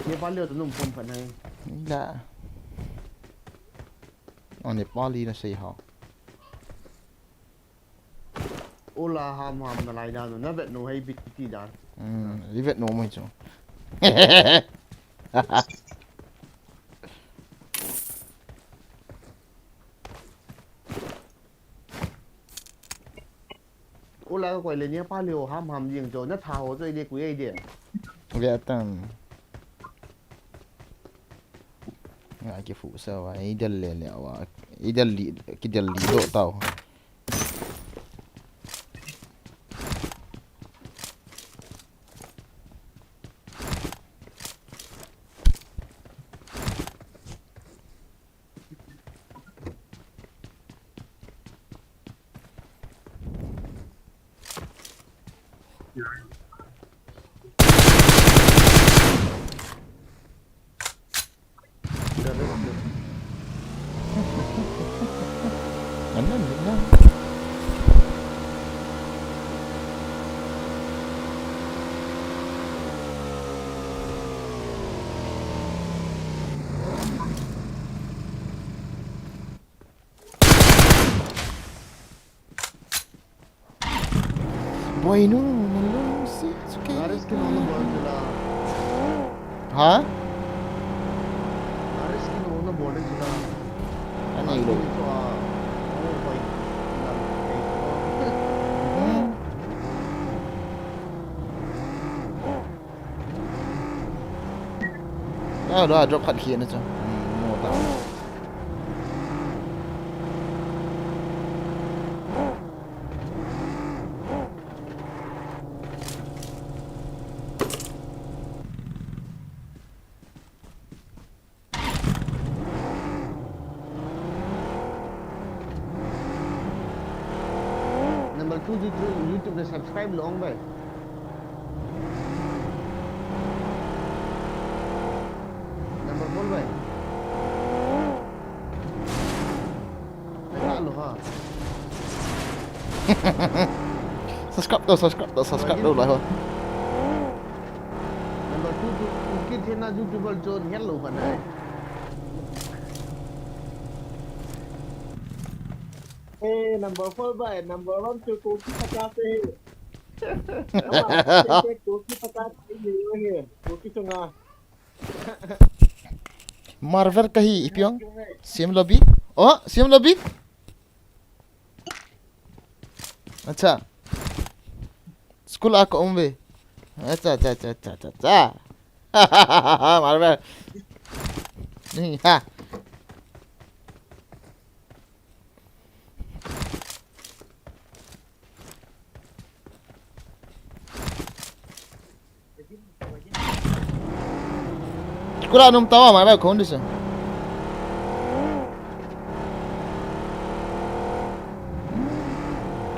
Nepali ho chu num pon phat nai. La. Oh, Nepali na sei ho. Ola ham ham nalai dan u, na vet nom hei bit ti dan. Hmm, i vet nom mai chu. Ola ka koi le Nepali ho ham ham jing chu, na tha ho chu i de kui ai de. Ve tan. Nga ki fu sa wa, i del le le wa, i del li, ki del li do tau. Anan, anan. Boy, no, no, no, si, it's okay. Naris ki no, no, bol chula. Ha? Naris ki no, no, bol chula. Ani lo. Naris ki no, ah, oh, boy. Hmm. Ah, lo, drop khat khi na chu. Hmm, mo ta. Number two, YouTube, YouTube le subscribe lo ong bai. Number four bai. Naka lo ha. Subscribe to, subscribe to, subscribe to, lai ho. Number two, tu, tu kit thena YouTuber chon hello kana. Eh, number four bai, number one chu Kuki Pachas e. Kuki Pachas e, Kuki chunga. Marvel kahi ipi ong. Same lobby. Oh, same lobby. Acha. School a ka um ve. Acha, acha, acha, acha, acha, acha. Marvel. Ni ha. Kura num tawa mai bai khon dise.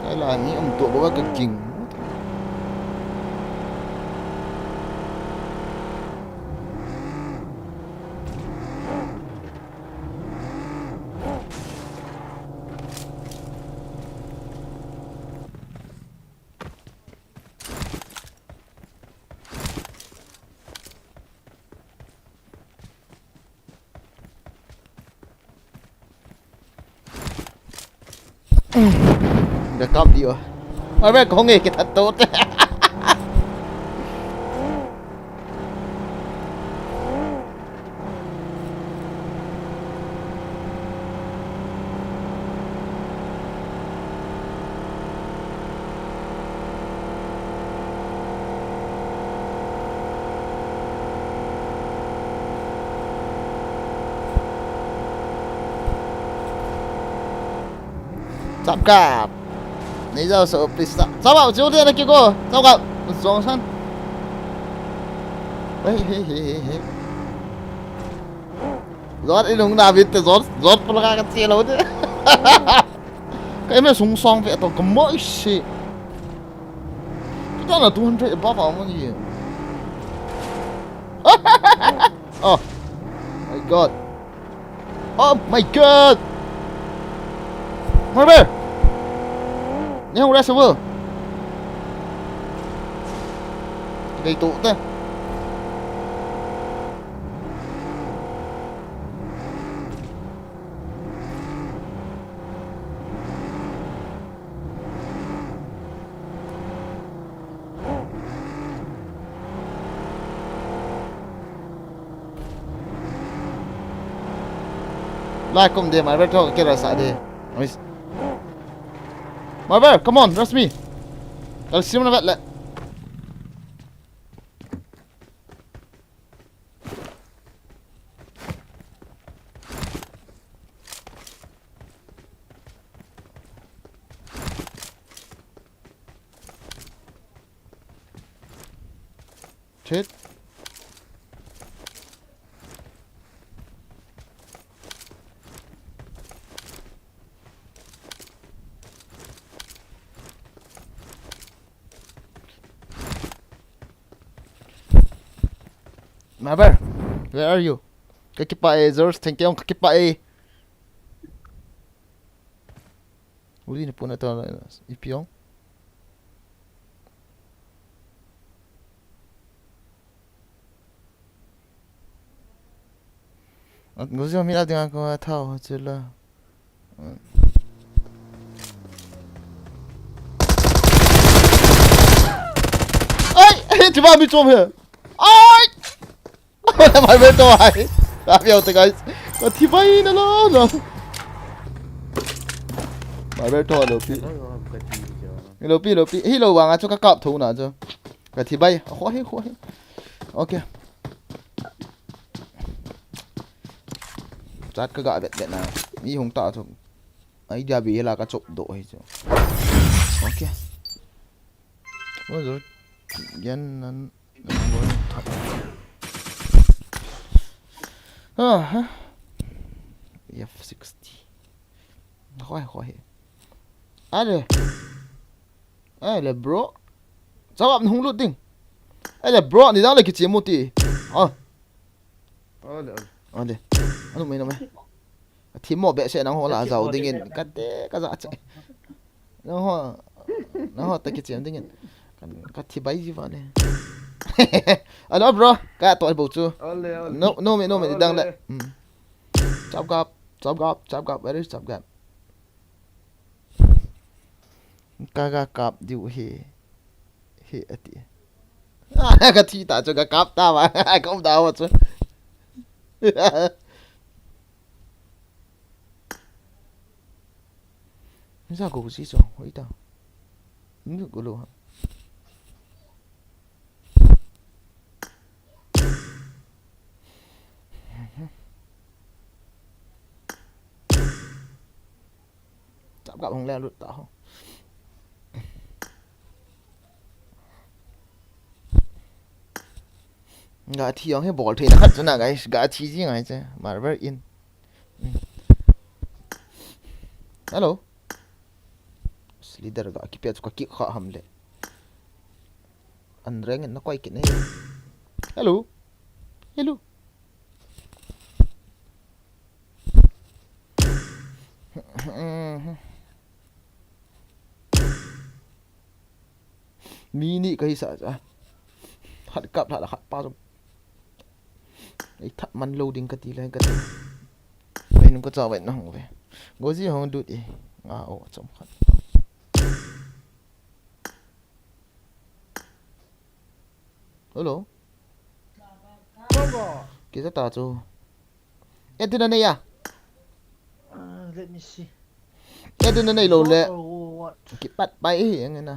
Ai la ni um to ba ka king. Ka kap diu. Abe, kong e, kithat to. Chapkap. Nei jao so, please, chap. Chapkap, chiu de na ki ko. Chapkap. Zong san. Hey, hey, hey, hey, hey. Zot i lung na bit te, zot, zot pula ka che lo de. Ka ime sung song ve to, ka mo si. Kita na two hundred above our money. Oh my God. Oh my God! Marvel! Nihong rest of world. Kei tu te. Lai kum de, Marvel tho kira sa de. Oi. Marvel, come on, rush me. Kal sim na vet le. Shit. Marvel, where are you? Ka kipah e, George, thank you, ka kipah e. Uli ni puna to, ipi ong. At nguzi mi la dinga ko thao chula. Ai, ai, chiba mi chom he. Ai! Marvel to ai. Ka piau te, guys. Ka thi bai na lo lo. Marvel to lo pi. Lo pi, lo pi. Hi lo wanga chu ka kap tho na chu. Ka thi bai. Ho hi, ho hi. Okay. Chat ka ga vet vet na. Mi hung ta chu. Ai dia bi la ka chop do hi chu. Okay. Oi, zor. Yan nan. Aha. F sixty. Khoi, khoi. Ale. Ale, bro. Chapkap hung lut ding. Ale, bro, ni dang le kichi mu ti. Ah. Ale, ale. Ale. Anu mai na mai. Ka thi mo be se nang ho la jao dingin. Ka te, ka ja che. Nang ho, nang ho ta kichem dingin. Kan, ka thi bai ji vale. Hello, bro. Ka to bo chu. Ole, ole. No, no me, no me, ole. Dang le. Hmm. Chapkap, Chapkap, Chapkap. Where is Chapkap? Ka ga kap diu he. He ati. Ka thi ta chu ka kap ta ba. Ka um ta ba chu. Ni sa ko si so, hoi ta. Ni ko lo ha. Chapkap hung le lut ta ho. Ga thi jong hi bol thei na khat chu na, guys. Ga thi ji ngai che. Marvel in. Hello. Leader ga kipia chu ka kikha ham le. An reng in na koi kit nei. Hello. Hello. Mi ni ka hi sa cha. Hat kap hat, hat pa. Ei that man lo ding ka ti le ka ti. Ei nung ka cha vai na hong ve. Gozi hong dut e. Ah, oh, achom khat. Hello. Bongo. Kisa ta chu. Edit na nei a? Uh, let me see. Edit na nei lou le. Zot or what? Kipat pai e, ang na.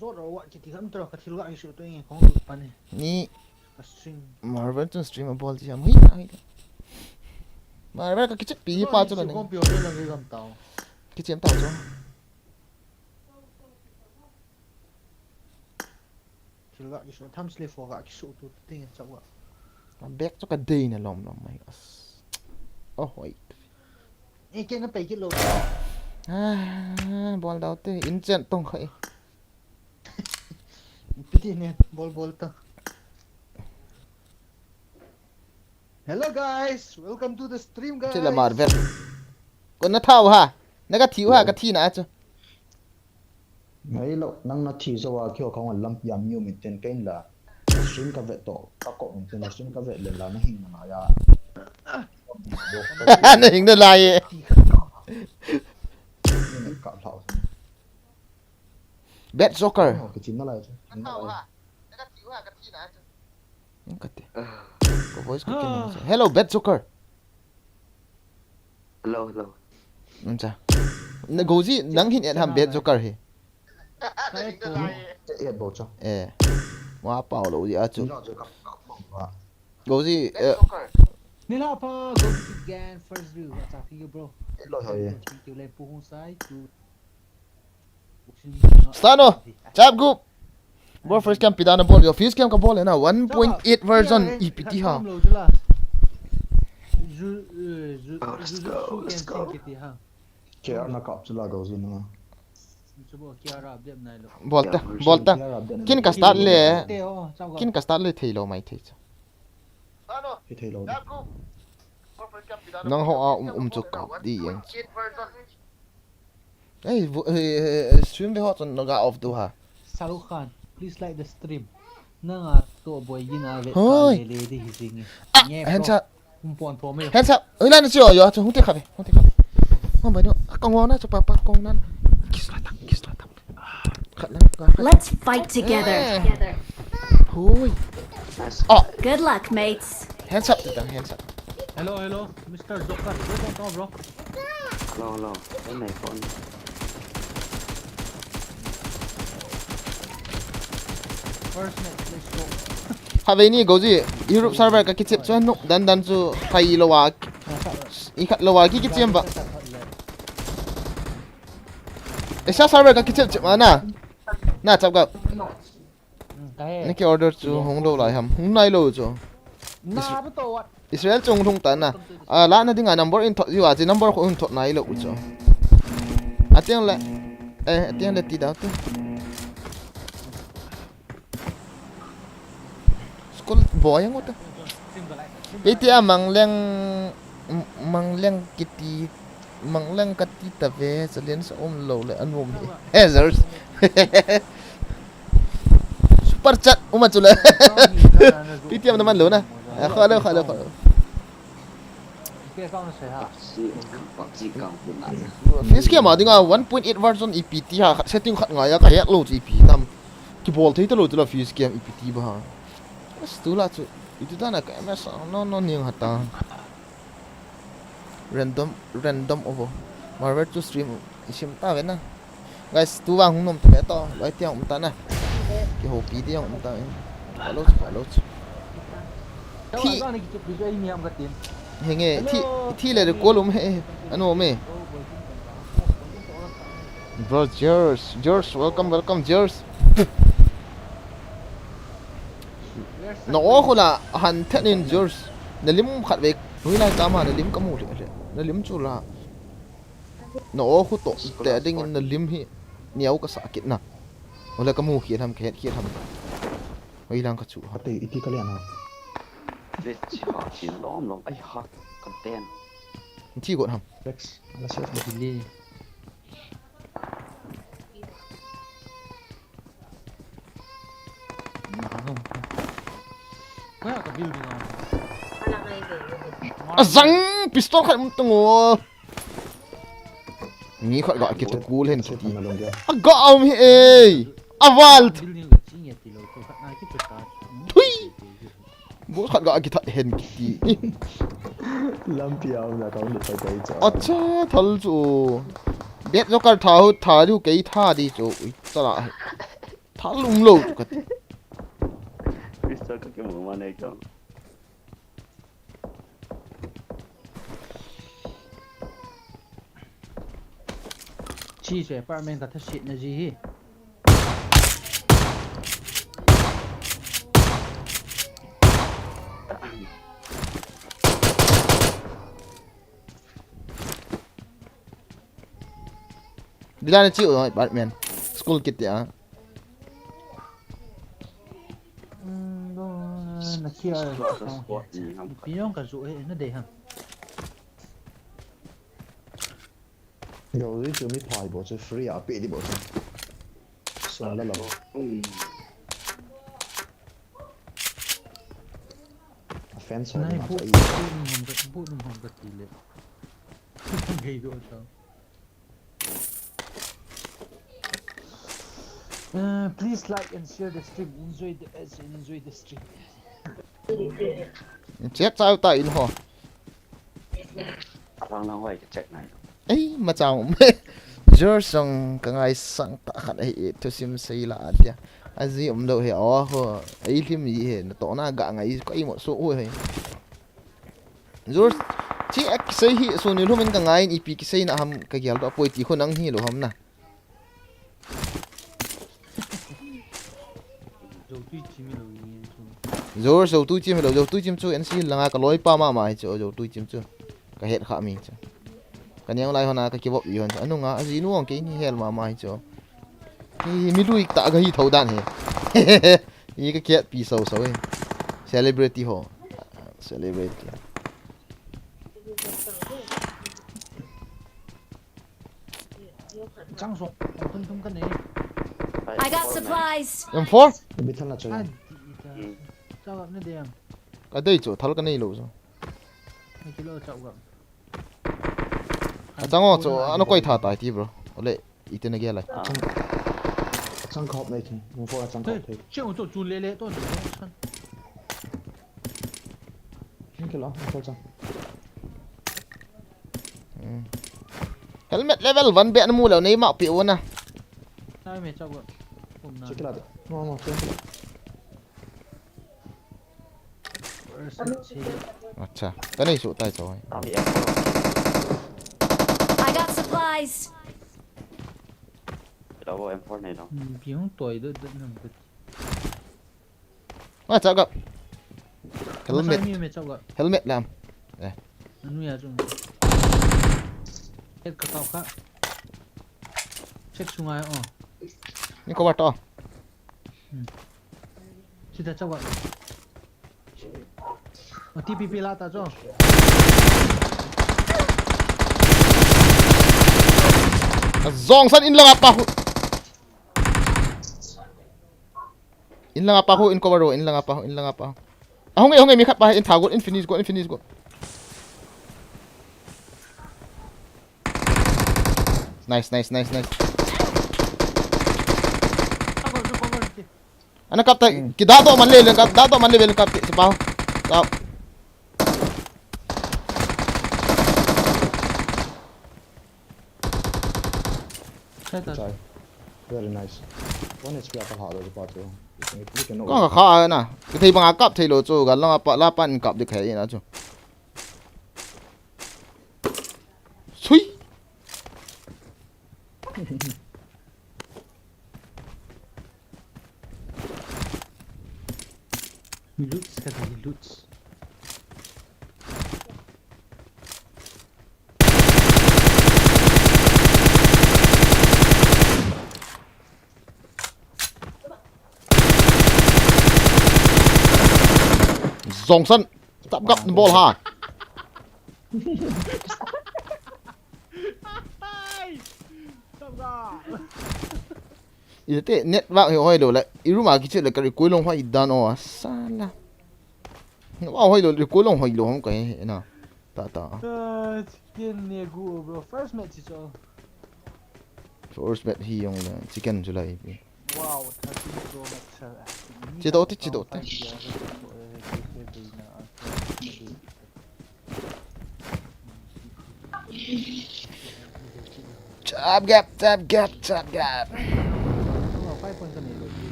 Zot or what? Kiti kam tro ka thil ga isu to nge kong tu pani. Ni. Ka stream. Marvel chun stream a bol ji am hi na hi. Marvel ka kichep pi pa chu la nei. Kong pi ho le lang gam tao. Kichem tao chu. Thil ga kisu, tham slave ho ga kisu tu ting chau ga. Bag chu ka dei na lom lom mai as. Oh, wait. E ke na pai kit lou. Ah, bol dau te, in chen tong khai. Piti ne, bol bol ta. Hello guys, welcome to the stream guys. Chila Marvel. Kon na thau ha. Na ka thiu ha, ka thi na chu. Ngai lo, nang na thi zo a kio ka ngal lam piam yu mi ten kain la. Stream ka vet to, ka ko mi ten stream ka vet le la na hing na ya. Na hing na la ye. Ni na ka thau. Bad Joker. Oh, ka chin na la chu. Hing na la. Kati. Ko voice ko kin. Hello, Bad Joker. Hello, hello. Ncha. Na Gozi, nang hin et ham Bad Joker hi. Ka et bol. Che et bol cha. Eh. Wa pau lo ya chu. Ni lo chu ka, ka, ka, ka. Gozi, eh. Ni la pa Gozi Gang first view. What's up, you bro? Et lo ho ye. Thank you, le pu hung sai tu. Start no. Chap group. Bol first camp pidana bol yo. First camp ka bol na one point eight version E P T ha. Let's go, let's go. K R na kap chu la go zin na. Bol ta, bol ta. Kin ka start le. Kin ka start le thei lo mai thei chu. Thei lo. Nang ho a um um chu kap di yang. Ei, vo-, eh, eh, eh, stream ve ho chun na ga off tu ha. Shahrukh Khan, please like the stream. Nang a to boy yin a ve. Hoi. Ka le le di hi jing. Ah, nge hands up. Hum pon pon me. Hands up. Oi, la na chi o yo, chu hung te kha ve. Hung te kha ve. Hung bai do. Ka ngo na chu pa pa kong nan. Kiss la tak, kiss la tak. Khat na, khat. Let's fight together. Eh. Hoi. Oh. Good luck, mates. Hands up, tang hands up. Hello, hello, Mister Joker. Go, go, go, bro. Hello, hello. Cái này con. First match, let's go. Kha ve ni Gozi, Europe server ka kichep chu nu dan dan chu khai lo wa. I khat lo wa ki kichep ba. Asia server ka kichep chep ma na. Na chap gap. Na ki order chu hung lo lai ham. Hung nai lo chu. Israel chung hung ta na. A, la na dinga number in thot jiu a, chi number khu in thot nai lo chu. Atiang le. Eh, atiang le ti da tu. School boy ang uta. Piti a mangleng, mangleng kiti Mangleng kati ta ve, challenge um lo le anom hi. Eh, Zeus. Super chat, um a chu le. P T M naman lo na. Eh, kha lo, kha lo, kha lo. Face cam a dinga one point eight version ipi ti ha, setting khat ngai a ka hek lo chu ipi tam. Kibol thei ta lo chu la face cam ipi ti ba ha. As tu la chu. Itu ta na ka M S no no ning ha ta. Random, random ovo. Marvel chu stream isim ta ve na. Guys, tu vang hung nom ta ve to. Loi tiang um ta na. Kihoupi tiang um ta. Follow, follow. Thi, henge, thi, thi le call um he. Ano me. Bro, George, George, welcome, welcome, George. Na o khu la han then in George. Na lim khat ve. Hui lai ta ma na lim ka mu le le. Na lim chu la. Na o khu to te ding in na lim hi. Niau ka sa kit na. Ole ka mu khial ham ka het khial ham. Hui lang ka chu ha. Ate iti ka lian ha. Ve chi ha chi lom lom ai ha ka ten. Thi got ham. Rex, ala se. Bili. Azang pistol khat um tung o. Mi khat ga kitu kul hen kiti. A ga um hi ei. A val. Building ka ching ya ti lo ko khat na ki tu ta. Thui. Go khat ga kithat hen kiti. Lampi a um na ka um le pai pai cha. Acha, thal chu. Bet jo kar tha ho, tha diu kei tha di chu. Ui, chala. Thal um lo chu kati. Mister ka ke mo ma nei ka. Chi se apartment ka thasetna ji hi. Bila na chi u apartment. School kiti a. Hmm, do, na kia. Squad, squad, hmm, ham. Pion ka ju e, na de ham. Yo, ri chu mi phai bo chu free a pe di bo chu. Song la la. Hmm. A fan song nai ma bu, cha i. Bu num hom ka, bu num hom ka ti le. Ngai do ta. Uh, please like and share the stream. Enjoy the, uh, enjoy the stream. Chet chau ta in ho. Abang lang hoi ka check nai. Ei, machang um. Jor song ka ngaisang ta khat ahi e, thusim sei la a tia. Aji um lo he, aw ho. Ei hlim ji he, na to na ga ngai ko ei mo so ho he. Jor, chi ek sei hi, so ni hlumin ka ngai in ipi kisei na ham ka gial do apoi ti ho nang hi lo ham na. Zotui chim hi lo ni chu. Zor, Zotui chim hi lo, Zotui chim chu N C langa ka loipa mama hi chu, Zotui chim chu. Ka het kha mi chu. Ka neo lai hona ka kibop i hon chu. Anunga, ajinu ang keini hel mama hi chu. Hi, mi lui ta ka hi tho dan hi. Hi ka kiat pi so so hi. Celebrity ho. Celebrity. Chang so, thum thum ka nei. I got supplies. M four? Bi thal na choi. Ai, di, di, di. Chau gap na diam. Ka dei chu, thal ka nei lo chu. Ni kilo chau gap. A chang o chu, ana koi tha tai ti bro. Ole, ite na gel lai. Chang, chang khop nei thei. M four chang khop thei. Che u chu chu le le to. Helmet level one beh na mu lou nei ma pe u na. Nai me chau go. Um na. Check it out. No, no, check it out. Acha. Ka nei su tai chau. I got supplies. Pi hung toi dot dot nang dot. Nga chau gap. Helmet. Masai mi me chau gap. Helmet lam. Eh. Anu ya chung. Head ka kau kha. Check sungai o. Ni cover to. Hmm. Sida chau gap. O T P P la ta cho. Zong san in langa pa hu. In langa pa ho, in cover ho, in langa pa ho, in langa pa ho. Ahung e, ahung e, mi khat pa, in tha got, in finish got, in finish got. Nice, nice, nice, nice. Ana kap ta, ki da do man le, le kap, da do man le, le kap, si pa ho. Kap. Chai. Very nice. One H P apa ha lo pa tu. Ka kha na. Ki thei banga kap thei lo chu, ga langa pa, la pan kap di khai na chu. Sui. Loots ka di loots. Zongsan. Tap gap bol ha. Tap gap. Ite network hi hoi lo le, i room a kiche le ka recoil long hoi dan o, sala. Wa hoi lo, recoil long hoi lo hom ka he na. Ta ta. Uh, chicken ne gu bro. First match is all. First bet hi jong le chicken chu lai pi. Wow, thirteen Pro Max, sir. Chi do ti, chi do ti. Chap gap, chap gap, chap gap.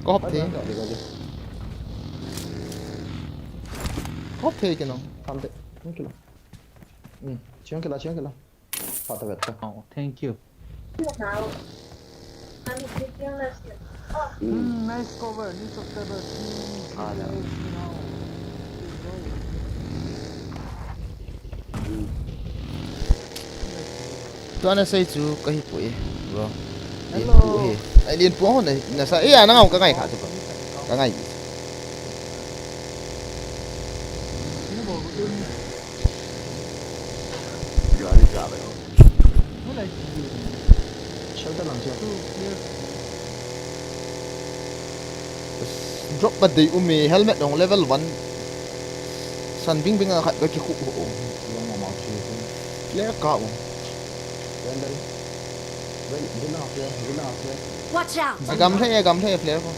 Ko hop the. Ko hop the kino. Kam te. Kilo. Hmm. Chiang kilo, chiang kilo. Pata vetta. Oh, thank you. Mm, nice cover, new subscriber. Ah, yeah. Tua na sei chu ka hi pu e, bro. Lin pu he. Ai, lin pu ho na, na sa. Eh, ana ngau ka ngai kha chu ka. Ka ngai. Drop ba dei um e, helmet dong level one. San bing bing a khat ba ki khu. Clear ka u. Watch out! A gam thei, a gam thei player ko.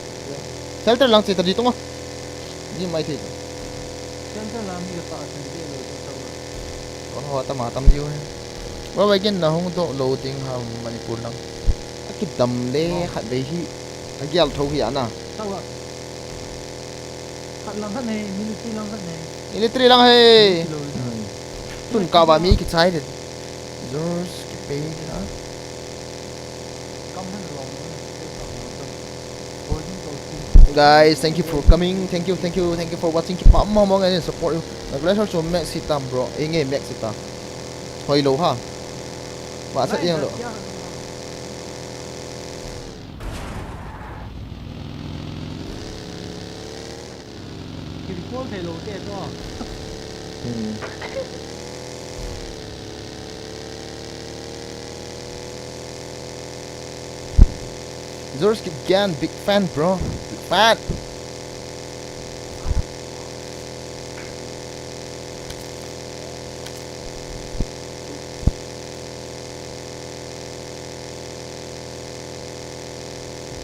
Shelter lang che ta di tung a. Di mai thei. Shelter lang mi ka ta san de lo to ta. Ko ho ta ma tam diu he. Wa wa gen na hung do lo ding ha Manipur lang. A ki dam le khat ve hi. A gial tho hi ana. Khat lang khat nei, military lang khat nei. Military lang he. Tun ka ba mi ki chai de. George ki pe ha. Guys, thank you for coming. Thank you, thank you, thank you for watching. Keep up, mong mong, and support you. Na glass also max hit tam, bro. Eh, nge max hit tam. Hoi lo ha. Ba sa yang lo. Ki recall thei lo te to. Hmm. George Kipgen, big fan, bro. Big fan.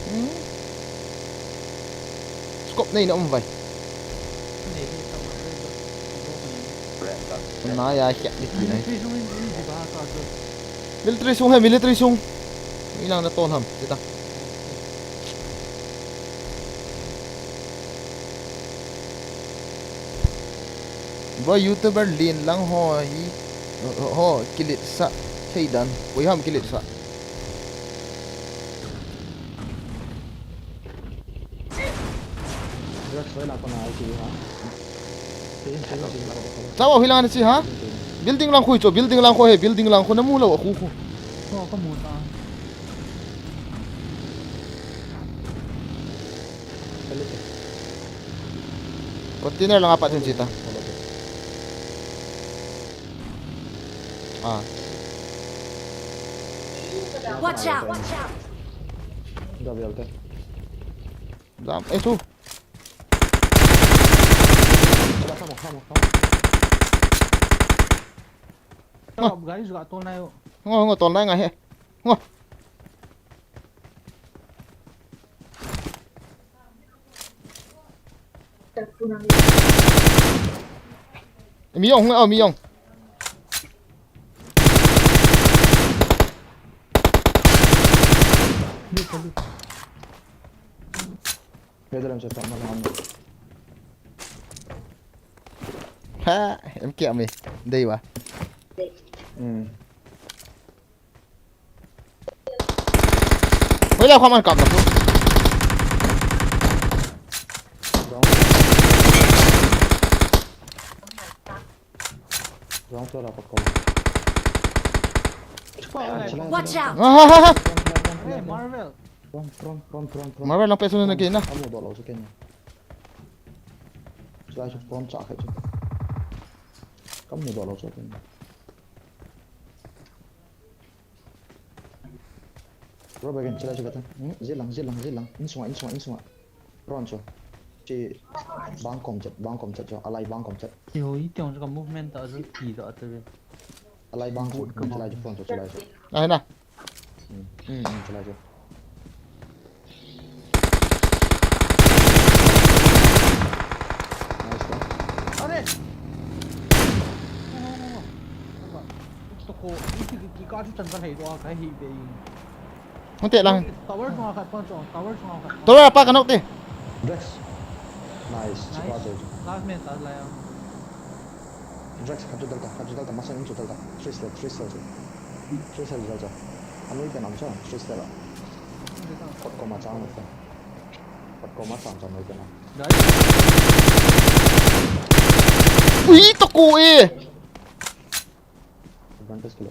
Hmm? Scope nei na um vai. Na ya, ya, ni ki na. Military sung hai, military sung. Ilang na tol ham, kita. Bro, YouTuber lin lang ho hi, ho, kilit sa thei dan. Koi ham kilit sa. Chao, hilang na chi ha? Building lang khu cho, building lang khu he, building lang khu na mu lo khu khu. Ko ka mu ta. Container lang apa chun chita. Ah. Watch out! Double te. Jam. Eh, tu. Come on, come on, come on. Stop, guys, got to now. Ngo, ngo, tol nai ngai he. Ngo. Mi jong, oh, mi jong. Pedal ang setup na lang. Ha, em kia mi. Dei ba. Hmm. Hoila kho man kap na pu. Wrong. Wrong floor apa kau? Watch out! Ah, ha, ha, ha. Hey, Marvel. Front, front, front, front, front. Marvel, nang peso na kena. Kamu dolo sa kena. Sila sa front sa kena. Kamu dolo sa kena. Bro, bagan sila sa kata. Hmm, zilang, zilang, zilang. Insunga, insunga, insunga. Front so. Chi bang kom chat, bang kom chat so. Alai bang kom chat. Chi ho i tiang ka movement ta so ti da ta ve. Alai bang kom, chalai front so, chalai so. Ah, na. Hmm, hmm, chala chu. Nice one. अरे! तो को इसी की का चंदन है तो आ कहीं पे ही. Hung te lang. Tower chunga khat pon chong, tower chunga khat. Tower apa ka nok te. Drax. Nice. Nice. Chipa to. Last man ta la ya. Drax, khat chu dal ta, khat chu dal ta, masa in chu dal ta. Three star, three star chu. Three star dal ta. Anoi pe nam cha, three star la. Kot ko ma chang ta. Kot ko ma chang cha noi pe nam. Ui, to ko e. Advantage kilo,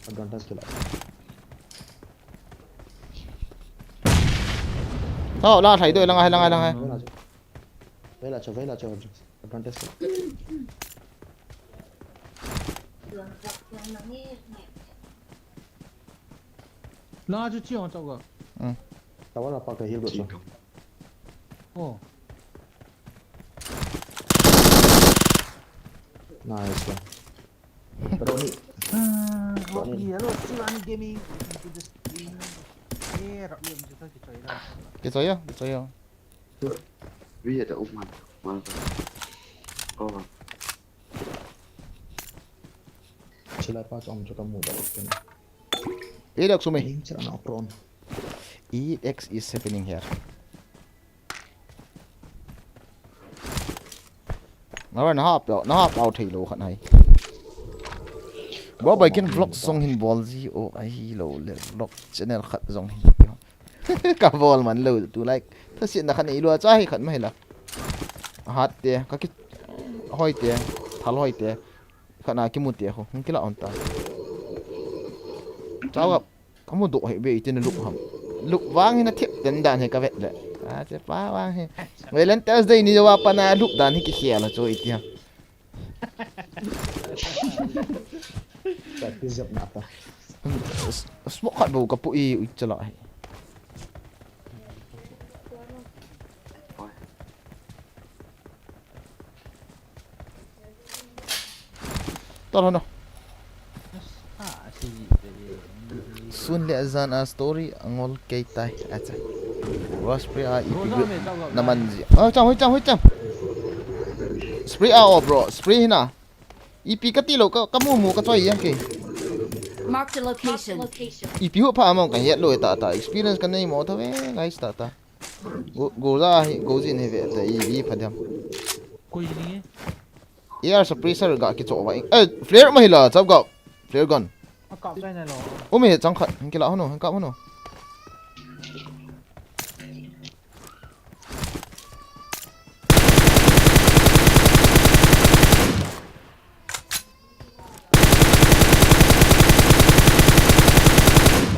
advantage kilo. Tao, la thai doi, lang ai, lang ai, lang ai. Vela cho, vela cho, advantage kilo. Lang ai chu chi ong chao ga. Hmm. Tao la pa ka heal go cho. Oh. Nice one. Ronnie. Ah, Ronnie. Hello, Sivan Gaming. Welcome to the stream. Eh, rak liam je ta kichoi la. Kichoi ya, kichoi ya. Wi ya da um man. Man. Oh. Chila pa chom chu ka mu da ken. Eh, dak sumi. Ning chila na pron. E X is happening here. Nara na hap, na hap out thei lo khat hai. Bo bai ken vlog jong hin bol ji o ahi lo le vlog channel khat jong hin. Ka bol man lo tu like. Tha si na khan i lo cha hi khat ma hi la. Hat te, ka ki hoi te, thal hoi te. Khat na ki mu te ho. Hung ki la on ta. Chao gap. Ka mu doh hi be iti na lup ham. Lup vang hi na thip ten dan hi ka vet le. A che pa vang hi. Valentine's Day ni jo wa pa na lup dan hi ki khel a cho iti ham. Ka ti jap na ta. S-, smoke khat bou ka pu i ui chala hi. Tor hono. Sun le jan a story angol kei tai. Acha. Wa spray a ipi good na man ji. Oh, cham, hoi cham, hoi cham. Spray a, oh, bro. Spray hina. Ipi ka ti lo ka, ka mu mu ka choi yang ke. Mark the location. Ipi ho pha mo ka het lo ta ta. Experience ka nei mo tho ve, guys, ta ta. Go, go za hi, go jin hi ve ta i, i pha diam. Koi ni? A R suppressor ga ki cho va. Eh, flare ma hi la, chap ga. Flare gun. A kap dai na lo. Um hi chang khat, hung ki la hono, hung kap hono.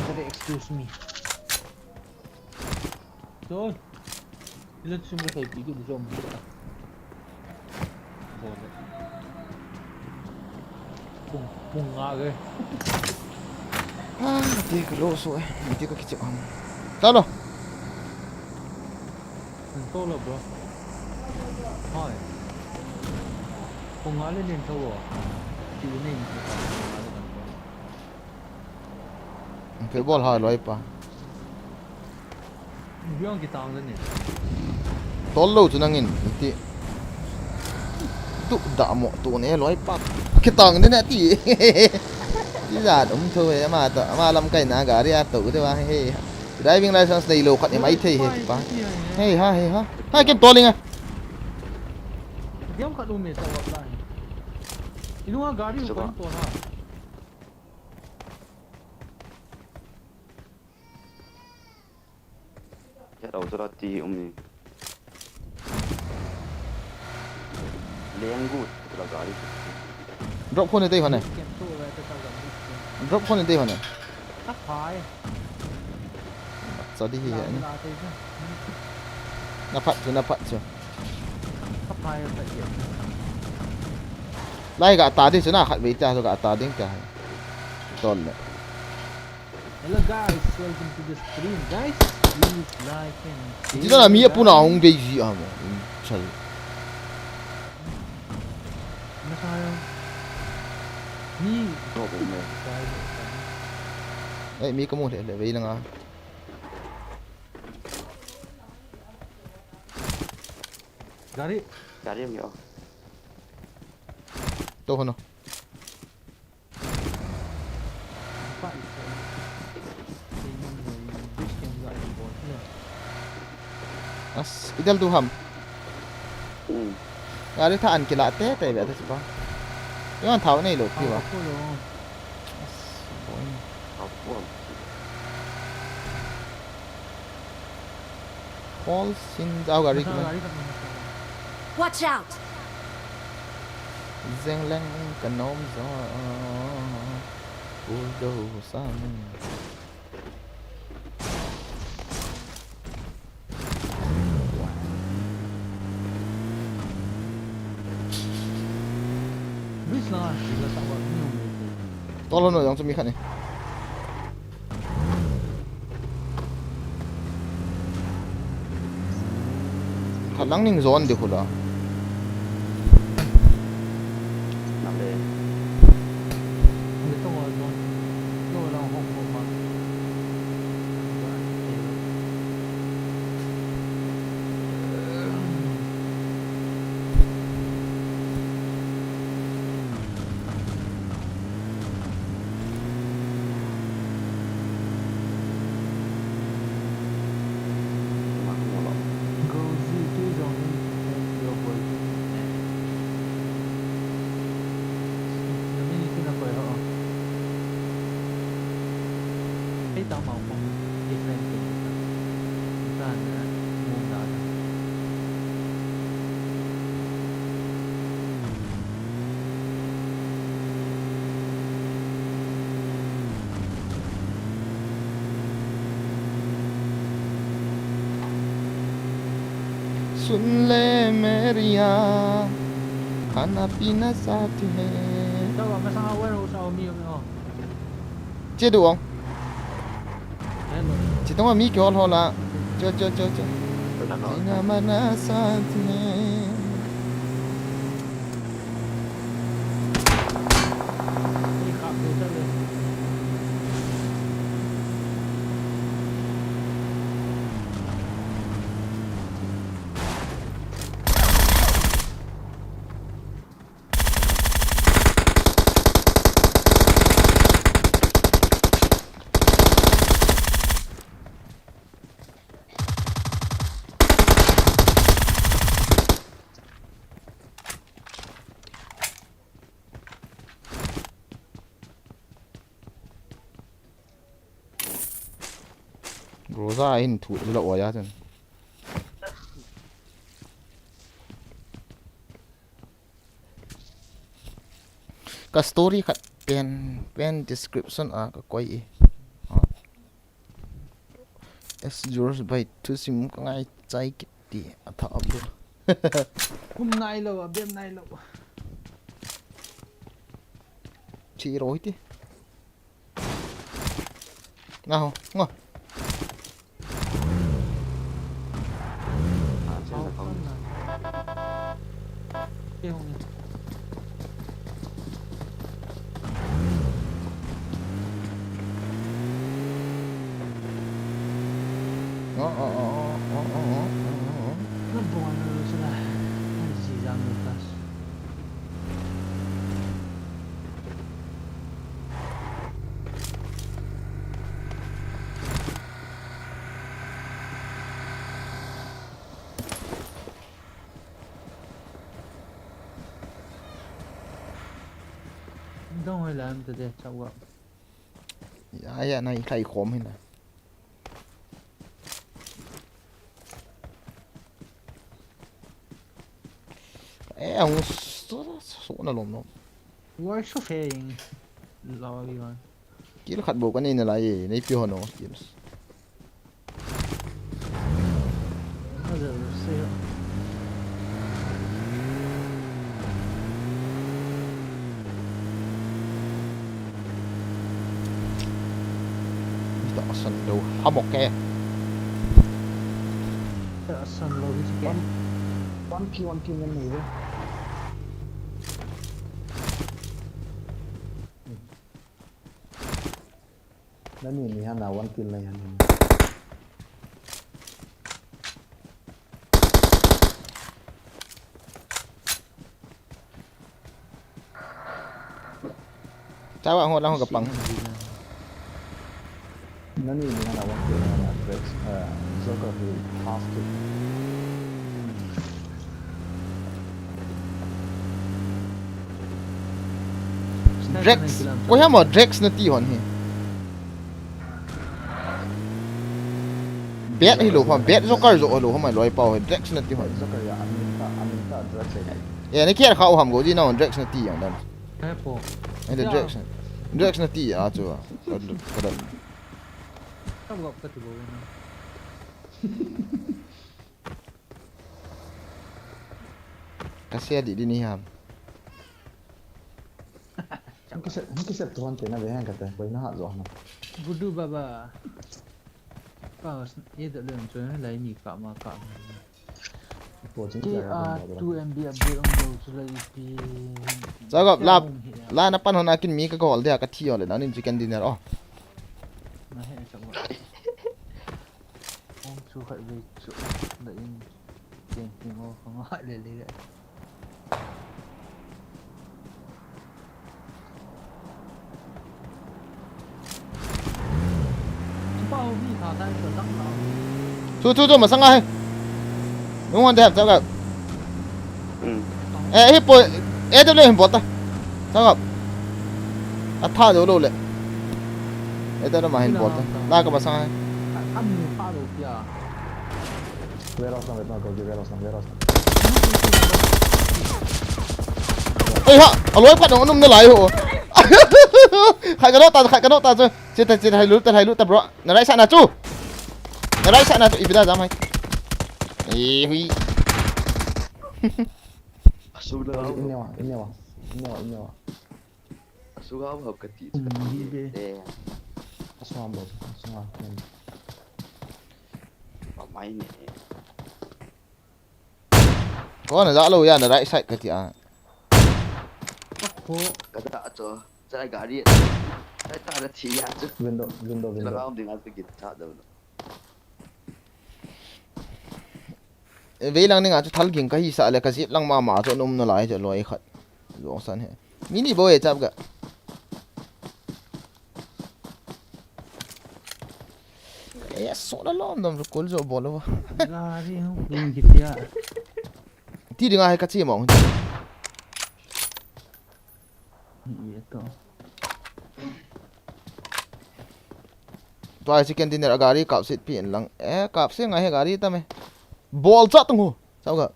Sorry, excuse me. Choi. Ila chim le thei pi ki du jom. Bol le. Pung, pung nga ge. Ah, te ka lo so eh. Ni te ka kichep ham. Ta lo. Ni to lo, bro. Hai. Pung nga le nin to lo. Ki le nin to lo. Pe bol ha loi pa. Biang kitang le ni. Tol lo chu nangin, iti. Tu da mo tu ne loi pa. Kitang de na ti. Ti da dum tho e ma ta, ma lam kai na gari a to de wa he. Driving license nei lo khat ni mai thei he ti pa. He ha, he ha. Ha ken tol inga. Biang khat um me ta wa lai. Ilunga gari u pa to ha. Kya dau zara ti umi. Lenggu la gari. Drop khone dei hone. Drop khone dei hone. Sa di hi. Na phat chu, na phat chu. Lai ga ta di chu na khat vei ta chu ga ta ding ta. Tol le. Hello guys, welcome to the stream, guys. Please like and share. Ti na mi apu na hung bei ji am. Chal. Na sa yo. Ni. Ko ko me. Ei, mi kamu le le vei langa. Gari. Gari mi o. To hono. Pa i. As, idal du ham. Hmm. Gari tha an kila te te be ta chupa. Yon thau nei lo pi wa. Ko lo. As, boy. Apo. Paul sin jao gari kuma. Gari ka. Watch out! Zeng leng ka nom zo. Ul do sa mun. Bridge la, la sa wa ni hong. Tolo no jong chu mi khat ni. Khat lang ning zon di khula. Nale. Ni to wa zon. Yo la hong hong ma. Rosie, please don't hit your boyfriend. Let me see the boy, oh. Hey, tao mao pong, different thing. Tan, eh, mong da. Sun le Maria, khana pina saath hai. Tao, masang aware ho sa, mi, mi, oh. Che du ong. Hello. Che tong mi kyo ho la. Cho cho cho cho. Jina mana saath hai. Ni khap du ta le. Rosa hin thu la oya chun. Ka story khat pen, pen description a ka koi e. Ha. As yours by thusim ka ngai chai kiti a tha abu. Kum nai lo, a bem nai lo. Chi ro hiti. Nga ho, nga. Ah, chen na kong. Ke hong ni. Nga, nga, nga. Na bon na lo sila. Ang si Zang Lucas. Dong hoi lam te de chau wa. Ya, ya, nai, kai khom hin na. Eh, ang so, so, so na lom lom. Work so fe ing. Lo wi wan. Kill khat bou ka nei nalai e, nei pi ho no, kills. How's it, let's see it. Ni ta asan do, hamok e. Te asan lo hi ke. One, one P, one P ngan nei de. Nani ni hana one kill na yan. Chawa ho la ho ka pang. Nani ni hana one kill na yan. Drex, uh, Joker hi half kill. Drex, ko hia mo Drex na ti hon hi. Bet hi lo hon, bet Joker jo lo hon mai loi pau hi Drex na ti hon. Joker ya, amin ta, amin ta Drex ai. Ya, ni kiar kha u ham go di na hon Drex na ti yang dan. Hai po. Ai de Drex. Drex na ti a chu. Ka da. Ka bo ka ti bo na. Ka sia di di ni ham. Hung kisep, hung kisep tu hon te na ve hen ka te, koi na ha jo na. Gudu baba. Ka ye da lem chu lai ni ka ma ka. Ko jing K R two M B update on lo chu lai pi. Chagap lap. La na pan hon akin mi ka gol dia ka thi ole na nin chicken dinner oh. Na he chagap. Hong chu khat vei chu da in. Ken ti mo ko ma le le. Chu chu chu masang a he. Nung hon de hap chagap. Hmm. Eh, hi po, eh, de le hin bol ta. Chagap. A tha de lo le. Eh, de ma hin bol ta. Na ka masang a he. Am ni pha lo pia. Warehouse lang, warehouse lang, warehouse lang. Ei ha, aloi phat nung num na lai ho. Khai ka no ta, khai ka no ta chu. Che ta, che ta, hai lu ta, hai lu ta, bro. Na right side na chu. Na right side na chu, ipi da jam hai. Eh, hui. Asu la. Inne wa, inne wa. Inne wa, inne wa. Asu ga ba ka ti. Hmm, hi be. Eh. Asu ga ba, asu ga. Ba mai ne. Ko na ja lo ya na right side ka ti a. Ko. Ka da cho. Cha gari. Ai ta da thi ya chu. Window, window, window. Langa um ding a chu git tha do. Vei lang ning a chu thal ging ka hi sa le ka zip lang ma ma chu num na lai chu loi khat. Jong san he. Mini bo e chap ga. Eh, so la lom dom ru kul jo bol lo. Gari hung pung ki tia. Ti ding a he ka chi mong. Ye to. Tua chicken dinner a gari kap sit pi in lang. Eh, kap se ngai he gari ta me. Bol cha tung hu. Sao ga.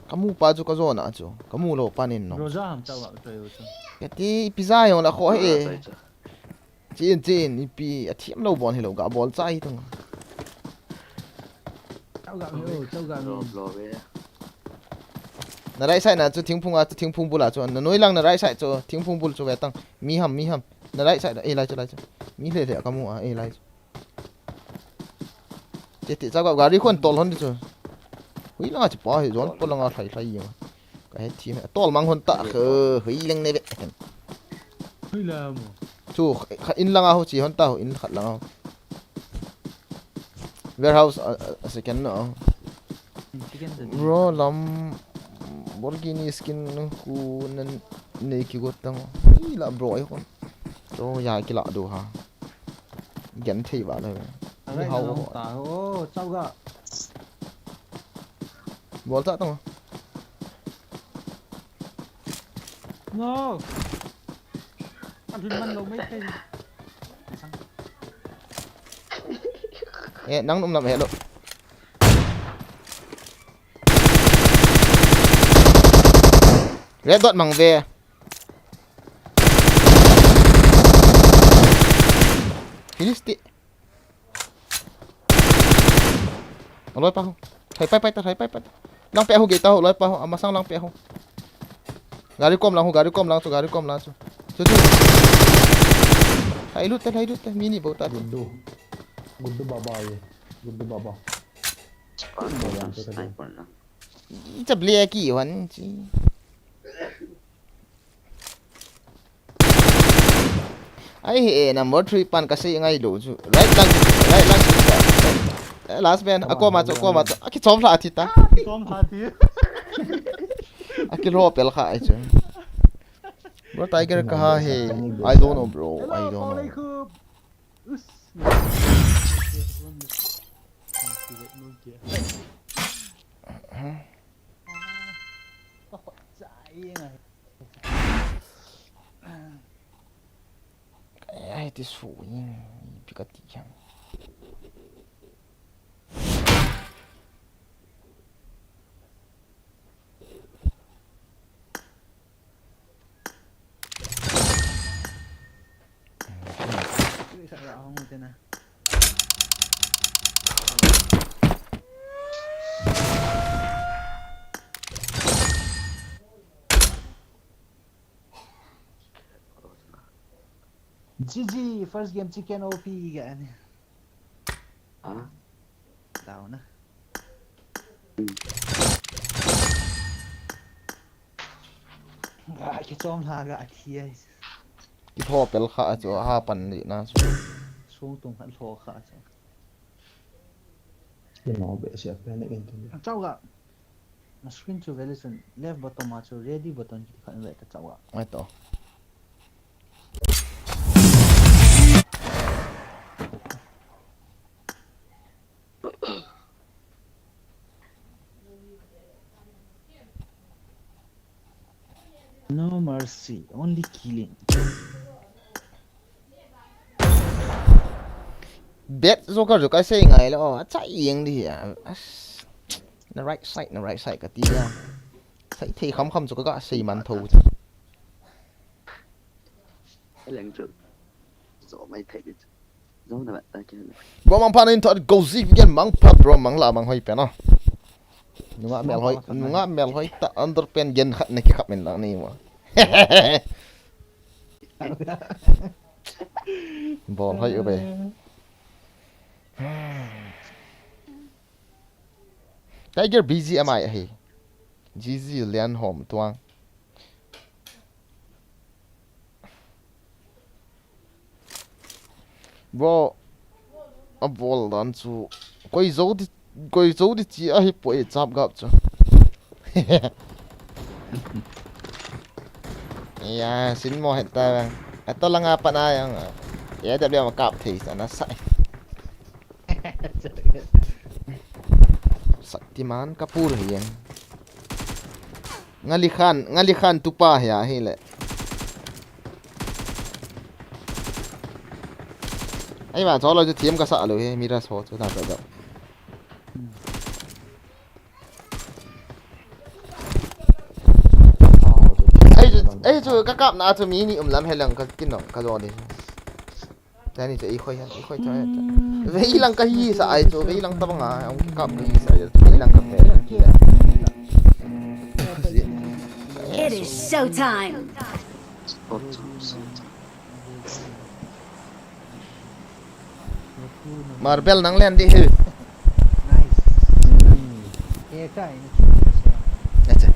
Ka mu pa chu ka jo na chu. Ka mu lo pa nin no. Roja ham chau ga choi u chu. Ka ti pi za yong la kho he. Chin chin ipi a thiam lo bon hi lo ga bol cha hi tung. Chau ga mi o, chau ga mi. Lo lo ve. Na right side na chu thingphung a chu thingphung bul a chu. Na noi lang na right side chu thingphung bul chu ve tang. Mi ham mi ham. Na right side e lai chu lai chu. Mi le le ka mu a e lai chu. Che ti cha ga gari khon tol hon di chu. Hui langa chi pa hi jon po langa thlai thlai yeng. Ka he thi me tol mang hon ta khe hui leng ne ve. Hui la mo. Chu kha in langa ho chi hon ta ho in khat langa ho. Warehouse a, a, a second no. Chicken da. Bro lam Lamborghini skin khu nan nei ki got tang. Hui la bro ai khon. Cho ya ki la do ha. Gen thei va le. Alright, hau ta ho, chau ga. Bol cha tong. No. Ka lhun man lo mai thei. Eh, nang num lam he lo. Red dot mang ve. Finish ti. Aloi pa ho. Thai pai pai ta, thai pai pai ta. Lang pe ho gei ta ho, loi pa ho. Amasang lang pe ho. Gari kom lang ho, gari kom lang chu, gari kom lang chu. Chu chu. Hai lut ta, hai lut ta. Mini bo ta. Guddu. Guddu baba ye. Guddu baba. Sniper lang. Cha ble ki wan chi. Ai he, eh, number three pan kasei ngai lou chu. Right lang, right lang. Eh, last man, akoma chu, akoma chu. Akichom lha thi ta. Chom lha thi. Akilho pel kha ai chu. Bro, Tiger kaha he. I don't know, bro. I don't know. Hello, Paulay Coop. Us. Ai, ti su ni, pi kati khan. G G, first game chicken O P ga ni. Ah. Down na. Hmm. Ga kichom lha ga thi ai. Kilho pel kha chu, ha pan ni na chu. Sung tung khan lho kha chu. Kino be sia pe ne ken tu. Chau ga. Na screen chu vele chun left bottom a chu ready button kiti khat ve ta chau ga. Ai to. No mercy, only killing. Bet joker joker sei ngai le, oh, acha yeng di ya. As, na right side, na right side kati ya. Sei thei kham kham chu ka ga sei man tho. Leng chu. Zo mai thei di chu. Zo na ba ta ke. Bro, mangpha na in thot go zi gen mangpha, bro, mang la mang hoi pen o. Nunga mel hoi, nunga mel hoi ta underpant gen khat na ki khap min lang ni mo. Bol hoi u be. Tiger B G M I ahi. G G Lian Hom Tuang. Bro, abol dan chu. Koi zo di, koi zo di chi ahi poi chap gap chu. Ya, sin mo heta bang. Ata langa pana yang. Ya, da bia ma kap thei sa na sai. Shaktiman Kapoor hi yang. Ngali Khan, Ngali Khan tupa hi a hi le. Ai ma, cholo chu thiam ka sa lo hi, Mirage ho chu ta ta ta. Ai chu, ai chu ka kap na chu mi ni um lam he lang ka kin nong ka jo ni. Tani chu i khoi ha, i khoi tho ha. Vei lang ka hi sa ai chu, vei lang ta bang a, ong kap ka hi sa ai, vei lang ka pe. It is showtime. Marble nang len di hi. Nice. Acha.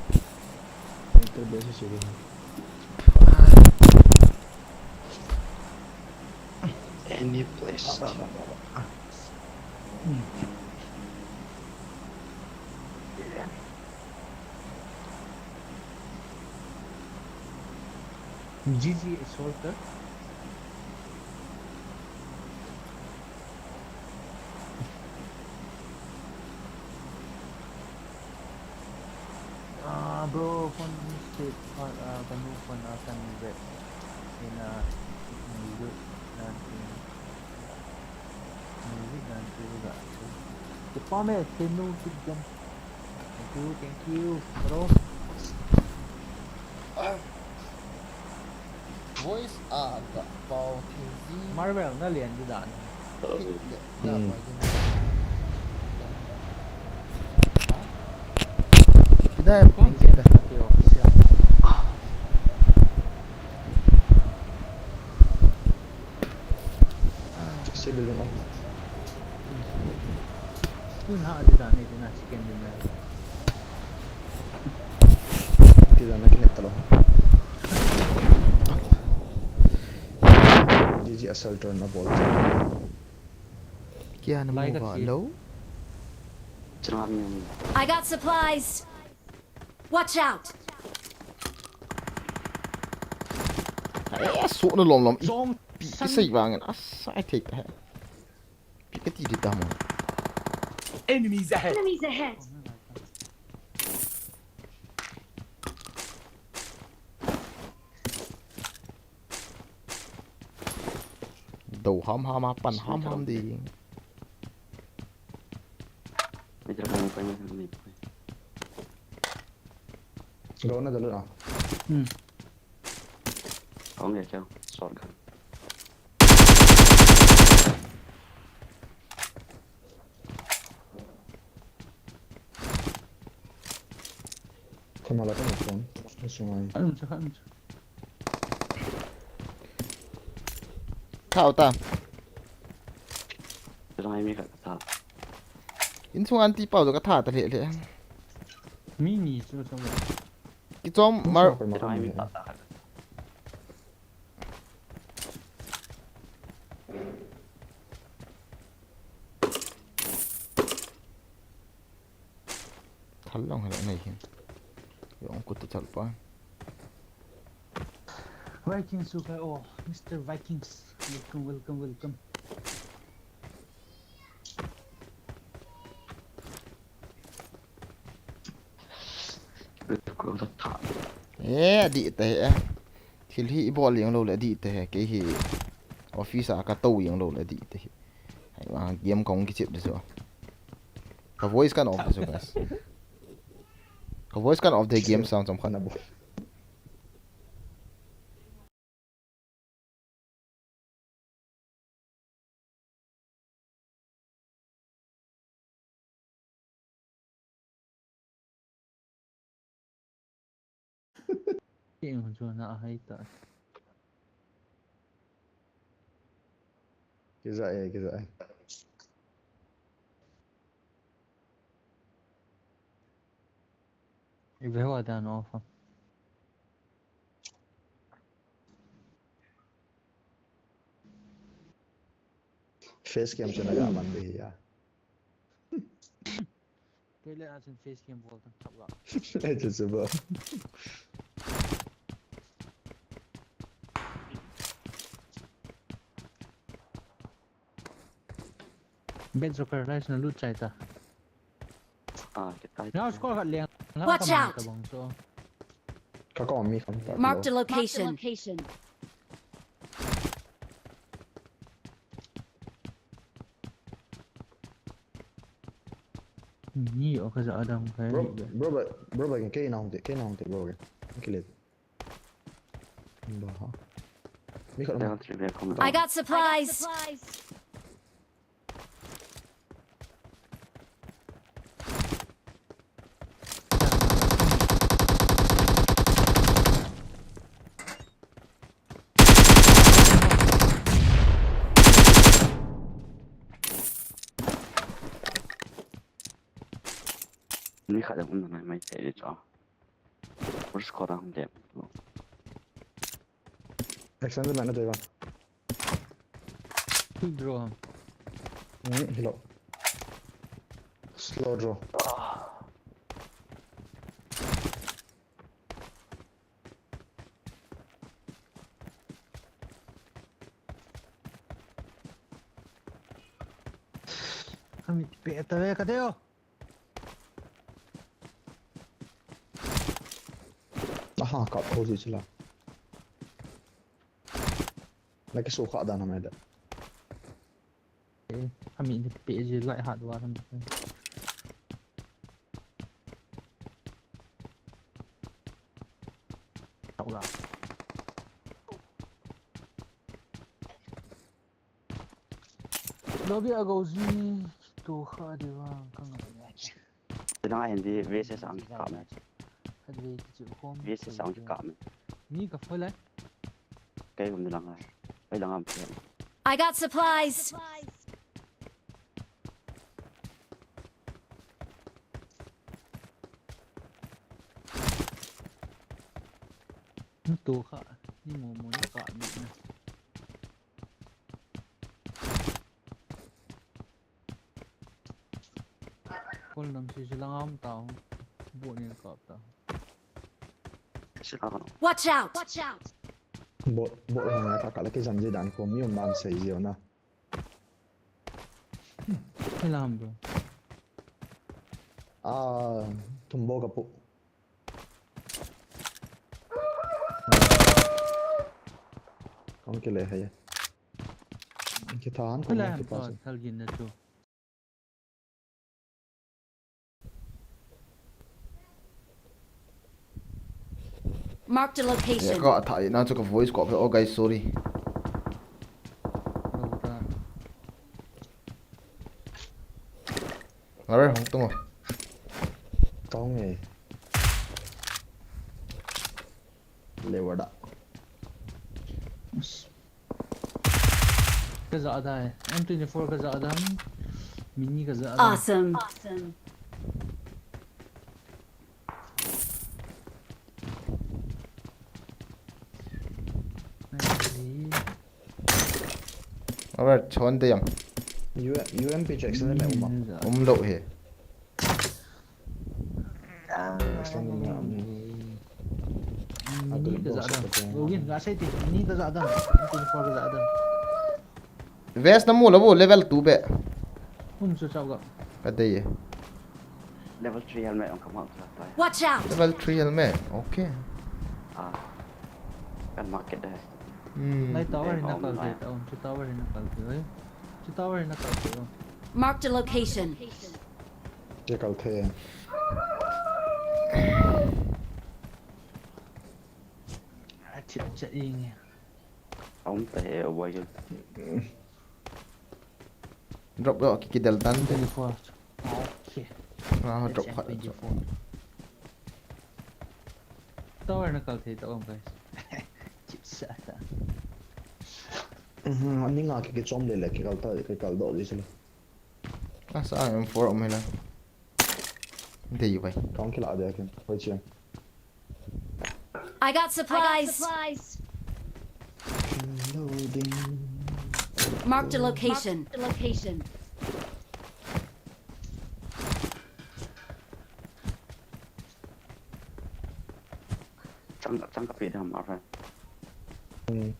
Any place. G G Assaulter. Ah, bro, phone mistake, ah, ah, kanu phone, ah, kan vet. Ina, ina, ina, ina, ina, ina, ina, ina. Thank you, thank you, bro. Voice a ka pau thei ji. Marvel na lian di dan. Hit le, na mai di. Pidai pang kita. Sila lang ako. Tun ha, adi dani, adi na chicken dinner. Adi dana kinatalo. Ji assault turn abol. Kia na Lai mo ka ba si. Lo. Chang ni. I got supplies. Watch out! Ai, a su na lom lom. I, Zone i, i san. Sei vangin. Asa, ai thei ta. Pi ka ti di ta mo. Enemies ahead. Enemies ahead. Do ham ham a pan ham ham di. Go na dalu na. Hmm. Không để cho. Short gun. Khamala ka mo phone. Sungai. Ano sa kan. Thao ta. Rai mi khat ka tha. Insung anti pau ka tha ta le le. Mi ni chu sa. Kichom mar. Rai mi ta ta. Thal long hal nei hin. Yong kut thal pa. Vikings, you guys, oh, Mister Vikings. Welcome, welcome, welcome. Eh, adih tah e. Thil hi ibol jeng lou le adih tah e. Kei hi office a ka tou jeng lou le adih tah e. Hai ma game kong kichep de so. Ka voice kan off de so, guys. Ka voice kan off de game sound som khat. Kei hung chu na hai ta. Kiza e, kiza e. Ibe ho adan off. Face cam chu na ga man be ya. Pele a chun face cam bol tan thap la. Ai chu chu ba. Ben Joker, nice na loot chai ta. Ah, kitai. Now score khat leng. Watch out! Tabang so. Ka ko mi kam ta. Marked a location. Ni o ka za adam ka. Bro, bro, bro, bro, kei na hung te, kei na hung te, bro. Kile. Ba ha. Mi khat. Down three, we are coming. I got supplies. Mi khat jong um nalai mai thei le chu. First score a hung dem. Extend man na dei ba. Quick draw. Hmm, hello. Slow draw. Kami pe ta ve ka deo. Aha, kap ho ji chila. Na kisu kha dan ham da. Eh, kami ni pe ji lai hat wa kan. Tau la. Lobby a go ji to kha de wa ka ngai. Tena hindi V S S ang kikap na. Khat ve kichu khom. V S S ang kikap na. Mi ka phone lai. Kei hum lang ha. Kei lang am. I got supplies. To kha. Ni mo mo ni ka ni na. Kol nam si si lang am ta. Bo ni kap ta. Watch out! Watch out! Bot, bot hang ka ka la kijam ji dan ko mi um man sei ji na. Hilam bro. Ah, tumbo ka pu. Kong kile hai. Kitha han ko Hilam kitha. Thal gin na chu. Marked a location. Ka thai na chu ka voice ko. Oh guys, sorry. Ngare hong tung. Kong e. Lewada. Ka za da. M twenty-four ka za da. Mini ka za da. Awesome. Awesome. Alright, chon te yang. U M P Jackson le uma. Um lo he. Jackson le uma. Mini ka za da. Login ka sai ti. Mini ka za da. M twenty-four ka za da. Vest na mu lo bu level two be. Um su chau ga. Ka dei e. Level three helmet ang kamang sa tayo. Watch out! Level three helmet. Okay. Ah. Kan market dahil. Hmm. Lai tower Eh, na um, kal lai. Te, um, chu tower na kal te, oi. Chu tower na kal te, oh. Marked a location. Che kal the. Ah, chit chat ing. Ang tayo, boy. Drop lo ki kidel tan te. Twenty-four. Okay. Ah, drop H M khat. twenty-four. Tower na kal thei ta um guys. Chip sa ta. Mhm, ani nga ki ki chom le le ki kal ta ki kal do di sila. Ah, sa M four um hila. Dei bai. Kong kila de ki. Hoi chia. I got supplies. Loading. Marked a location. Chang chang kapi dam, my friend. Hmm.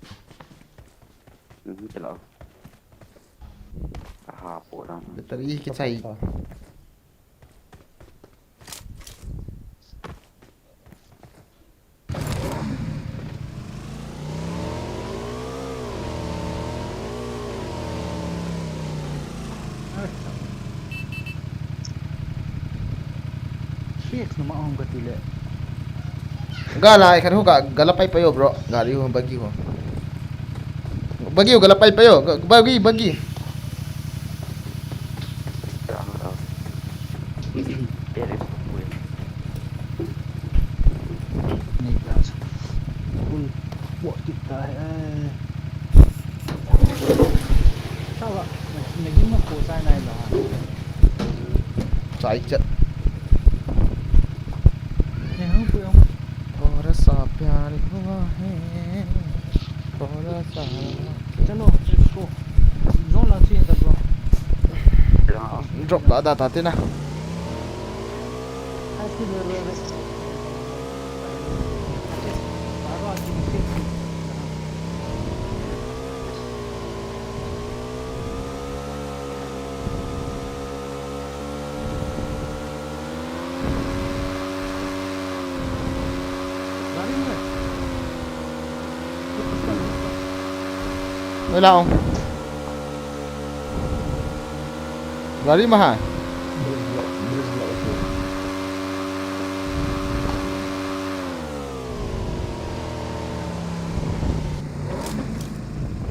Mhm, kilo. Aha, po dam. Battery ki chai. Shit, no ma ong ka tile. Gala, ikan ho ga, gala pai payo, bro. Gari ho, bagi ho. Bagi ho, gala pai payo. Ga-, bagi, bagi. Ere, wait. Nahi kya. Full. What kita hai? Sawa, naging mo po sana ilo ha. Chai chat. Nahi, hung po yung. थोड़ा सा प्यार हुआ है, थोड़ा सा। Chalo, let's go. Zone lang siya, bro. Ah, Drop la da ta te na. Oi, lao. Gari ma hai.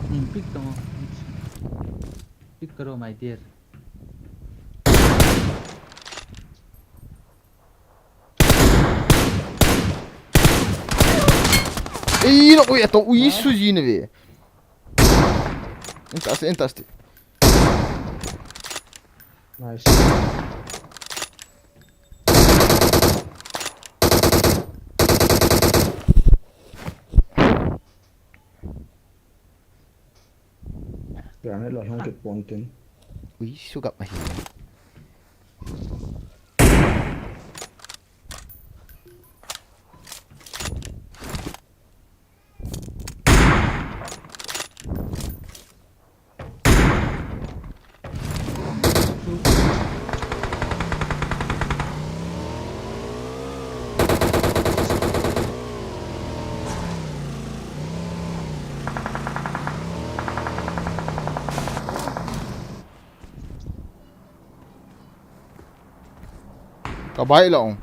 Hmm, pick to. Pick karo, my dear. Ei, no, ui, ato, ui, suji ne ve. Entas, entas ti. Nice. Granite la hung kit pon tin. Ui, sugap ahi. Ka bai la ong.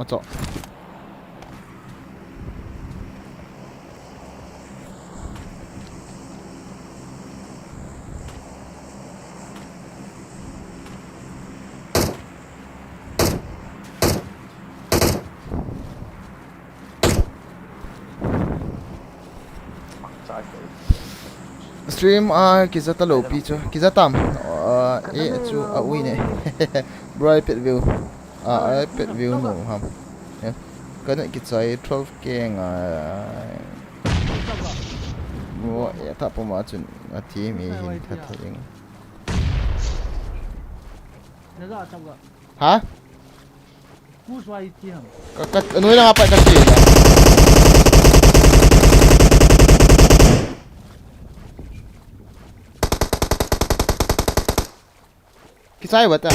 Acho. Stream a kija talou pi chu. Kija tam. Ah, e chu a ui ne. Bro, iPad view. Ah, iPad view no ham. Eh, ka net kichai twelve K ngai. Bro, e ta puma chun a thi mi hin tha tha ding. Ha? Ka, ka, noi lang a pat ka che na. Kichai uva ta.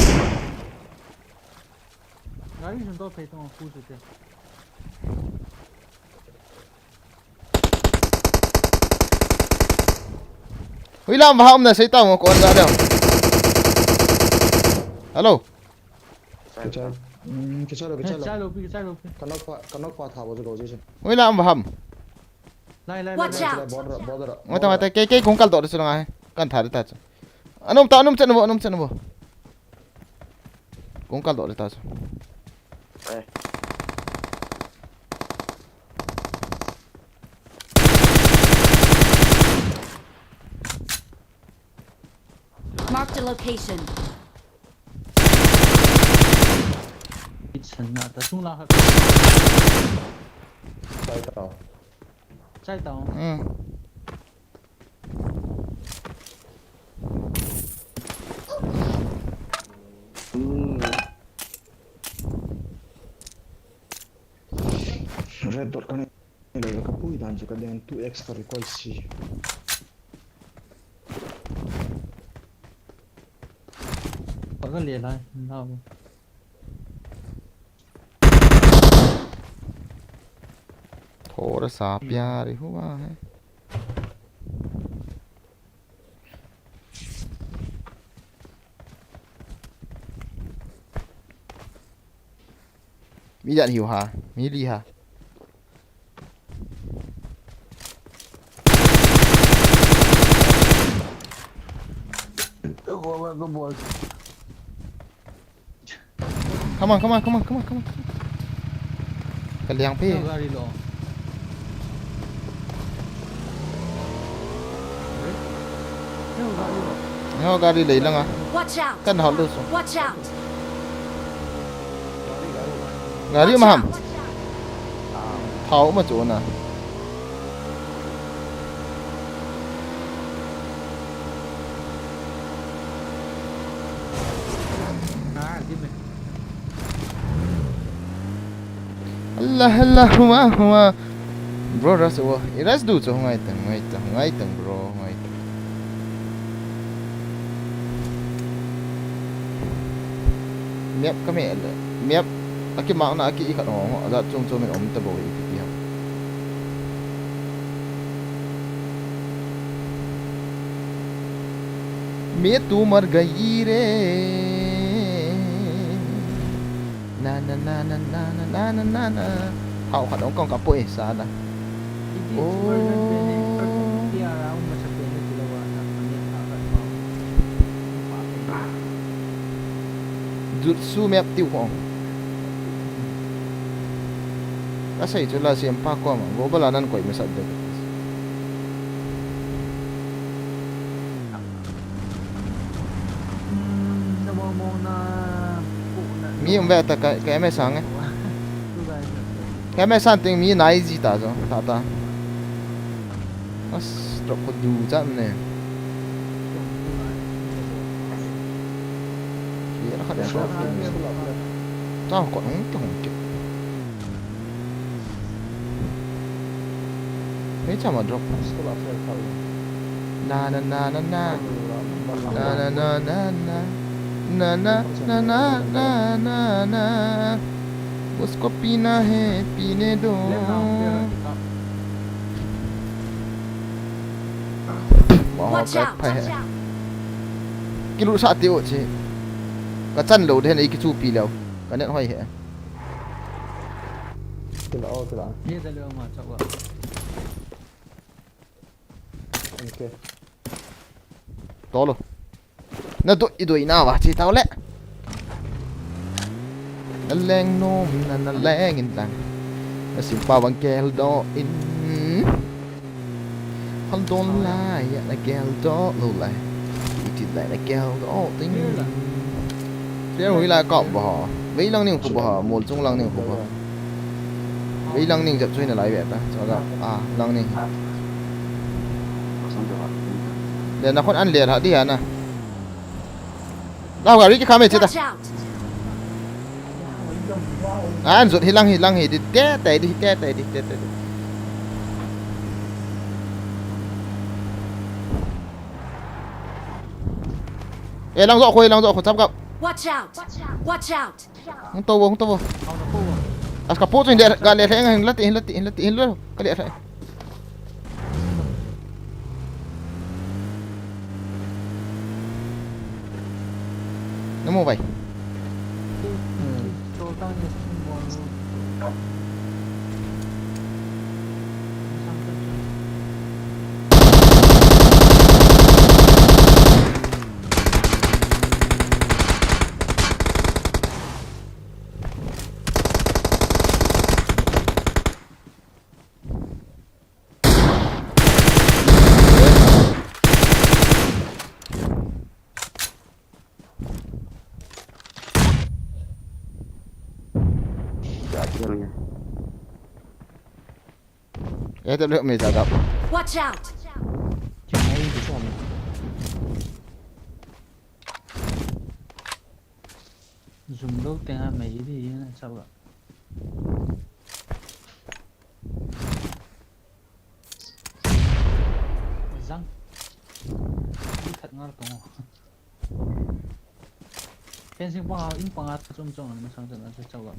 Gari jun to phei tong khu su te. Hui lam va um na sei ta mo kon ga dam. Hello. Kichai. Hmm, kichai lo, kichai lo. Kichai lo pi, kichai lo pi. Ka nok pa, ka nok pa tha bo jo go ji se. Hui lam va ham. Lai, lai, lai, Watch lai. Out! Border, border. Mata, mata, kei, kei kong kal do de su nga hai. Kan tha de ta chu. Anom ta, anom chen bo, anom chen bo. Kong kal do de ta chu. Eh. Marked a location. It's not a sung la. Chai tao. Chai tao. Hmm. Red dot ka nei lou, ka pui dan chu ka den two X ka recoil si. Ka le lai, na bo. थोड़ा सा प्यार हुआ है। Mi dan hiu ha, mi li ha. Come on, come on, come on, come on, come on. Ka liang pe. Gari lo. Gari lo. Neo gari lei langa. Watch out! Kan hal lu su. Watch out! Gari ma ham. Watch out! Thao ma chu na. Ah, give me. Allah, Allah, hua, hua. Bro, ras, wo. I ras du chu, ngai tang, ngai tang, ngai tang, bro, ngai tang. Map ka me le. Map, aki mak na, aki i khat ho, ho, a jat chom chom in om ta bo i pi pi ha. मैं तो मर गई रे। Na, na, na, na. Hao khat ong kong ka poi sa la. Oh. Jutsu map tiu kong. Ka sei chu la siam pa koma. Global a nan koi masat de. Mi um ve ta ka, ka M S ang e. Ka M S ang ting mi nai ji ta jo, ta ta. As, drop ko du chan ne. Ki ra khat drop. Chang ko hung ki hung ki. Mei chama drop. Na, na, na, na, na. Na, na, na, na, na. Na, na, na, na, na, na, na. Usko peena hai, peene do. Watch out! Kilu sa ti o chi. Ka chan lou den, ei kichupi lou. Ka net hoi he. Kila o, kila. Ye da lou ma chau a. Okay. Tolo. Na doi, i doi na va, chi tau le. Na leng nom na, na leng in lang. Na sim pa vang kel do in. Hal don lai, ya na kel do lo lai. I ti lai na kel do ting. Clear hui lai ka ba ha. Vei lang ning ku ba ha, mol chung lang ning ku ba. Vei lang ning jap chui na lai ve ta. Cha ga, a, lang ning. Le na khon an le ha di ha na. Lau gari ki kham e, che ta. Watch out! An jot hi lang hi, lang hi, di te te di, te te di, te te di. E lang jo khoi, lang jo khoi, chap kap. Watch out! Watch out! Hung to vo, hung to vo. As ka po chu hin le, ka le thei, hin la ti, hin la ti, hin la ti, hin lo, ka le thei. Na mu vai. A W me jagap. Watch out! Zum lo te ha mai di na chau ga. Zang. Di khat ngal tong. Fencing panga, in panga chom chom na sang chom na chau ga.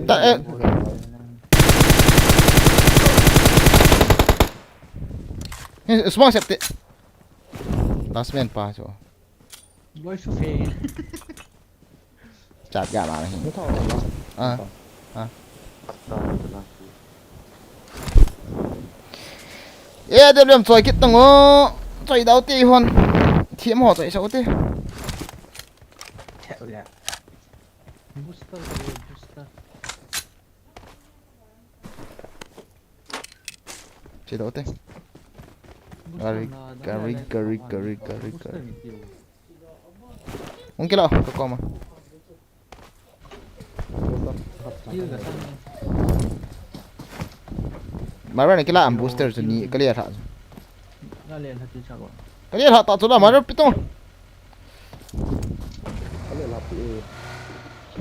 Ta, eh. Ni smoke sep te. Last man pa chu. Boy su fe. Chat ga ma hi. Ni tho la. Ah. Ah. A W M choi kit tang o. Choi dau te hon. Thiam ho choi sau te. Theu ya. Booster, booster. Che do te. Gari, gari, gari, gari, gari, gari. Hung kila, ka koma. Mara ni kila am booster chu ni, kali a tha. Kali a tha ta chu la, Mara pitong.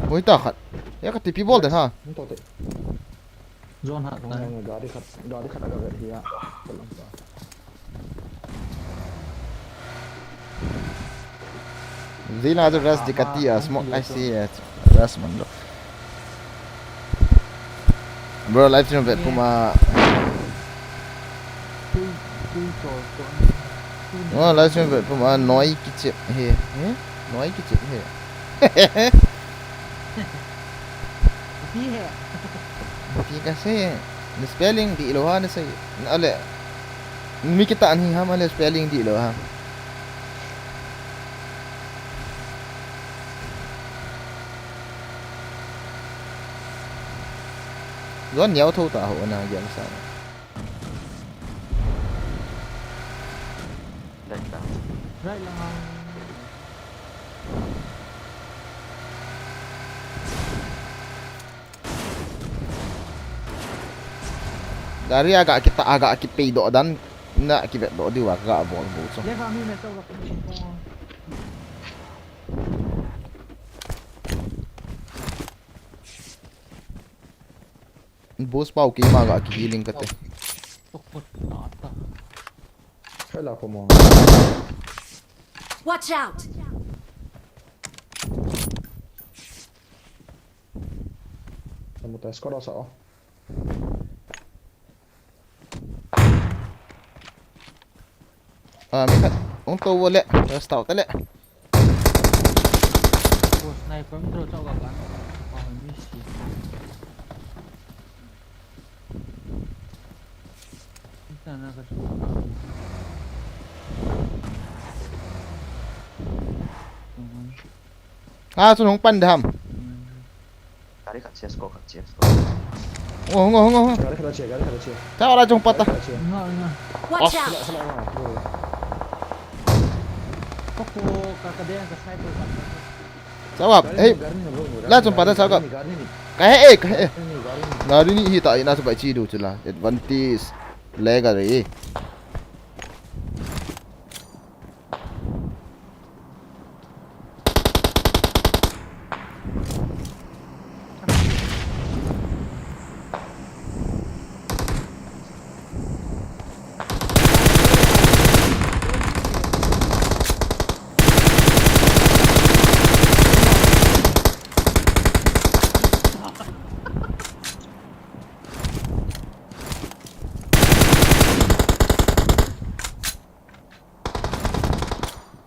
Hoi ta khat. Ya ka T P bol de ha. Zone ha. Gari khat, gari khat aga hi ya. Zina tu rest di kati a smoke I see it. Rest man lo. Bro, live stream vet puma. Oh, live stream vet puma noi kichep he. He? Noi kichep he. Pi he. Pi ka se. Ni spelling di lo ha ni sai. Ale. Mi kita ni ha ma le spelling di lo ha. Zone niau tho ta ho na game sa. Dai ta. Right lang. Gari aga kita, aga kipei doh dan. Na kivet doh diu a ka bol bu chu. Leva mi me to ga. Boost pau keima ga ki healing kate. Tok pot na ta. Hela ko mo. Watch out! Namu ta squad sa o. Ah, mi khat. Ong to wo le. Rest out le. Ko sniper mi thro chau ka kan. Ko mi si. Ita na ka chu. Ah, chu hung pan dam. Gari khat che, score khat che, score. Ngo, ngo, ngo, ngo. Gari khat che, gari khat che. Chau la chung pat ta. Gari khat che. Nga, nga. Watch out! Sala, sala, nga, bro. Koko, ka, ka den, ka sniper ka. Chau ap, hey. Gari ni, bro, bro. La chung pat ta, chau ap. Gari ni, gari ni. Ka he, eh, ka he. Gari ni, gari ni. Gari ni hi ta, ina sa bai chi du chu la. Advantage. Le gari.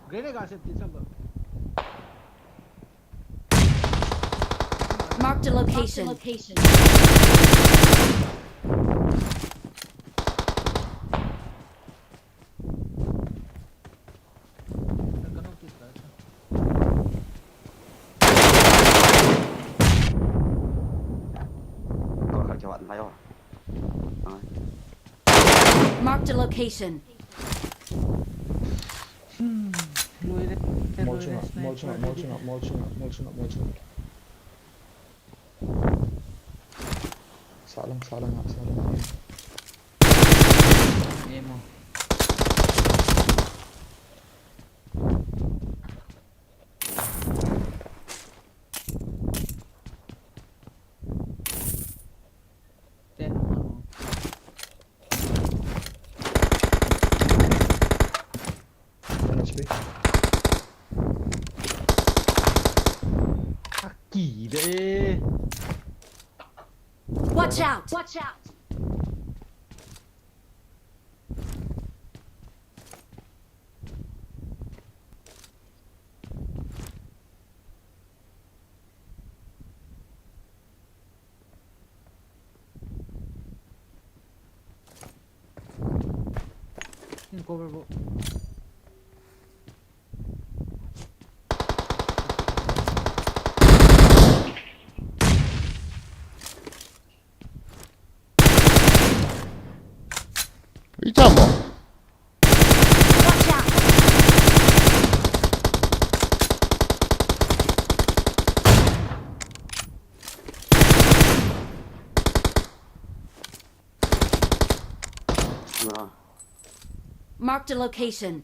Grenade ga se ti sab. Marked a location. Marked a location. Hmm, loi le, loi le, sniper. Mol chunga, mol chunga, mol chunga, mol chunga, mol chunga. Salang, salang, salang. Emo. Ten. One H P. Aki de. Watch out! Watch out! Cover bo. Ichamo. Watch out! Marked a location.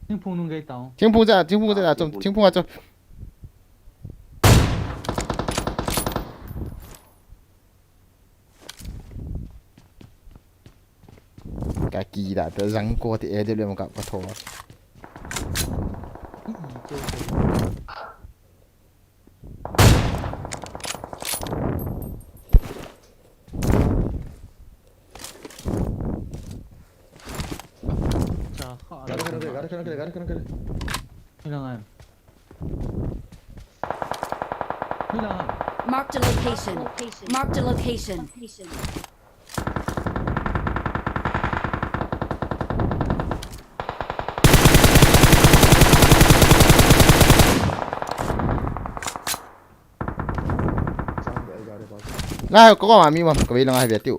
Thingphung nung gei tao. Thingphung ja, thingphung ja, ah, chom, thingphung. Thingphung a chom. Ka ki da, ta jang ko te A W M ka, ka tho. Gari kena kiri, gari kena kiri, gari kena kiri. Hilang ai. Hilang ai. Marked a location. Marked a location. Lai, ko ma mi ma, ko ve lang ai ve tiu.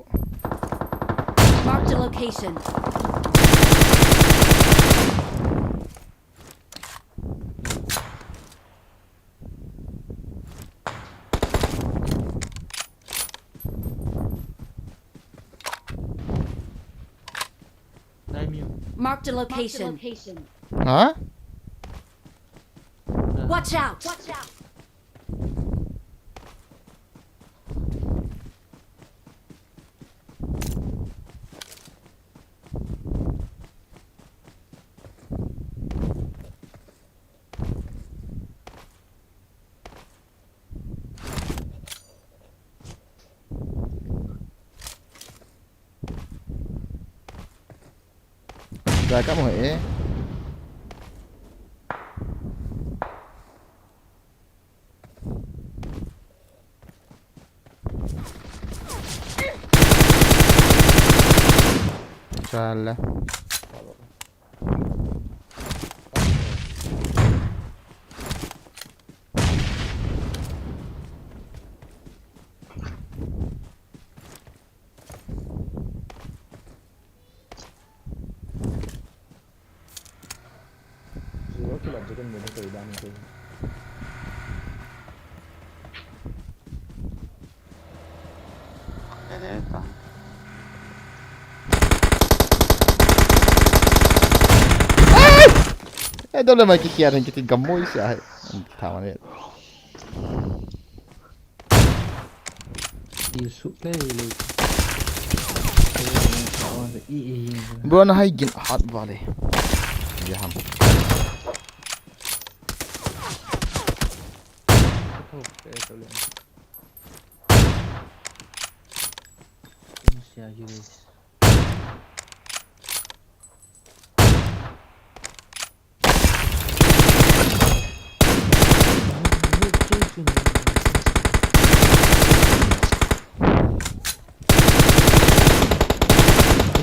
Marked a location. Marked a location. Ha? Watch out! Jaka mo e. Chala. Ai! Ai, dole mai ki khian ki tin gam moi sia hai. Tha mane. Ti su le le. Bro, na hai gin hat vale. Ya ham.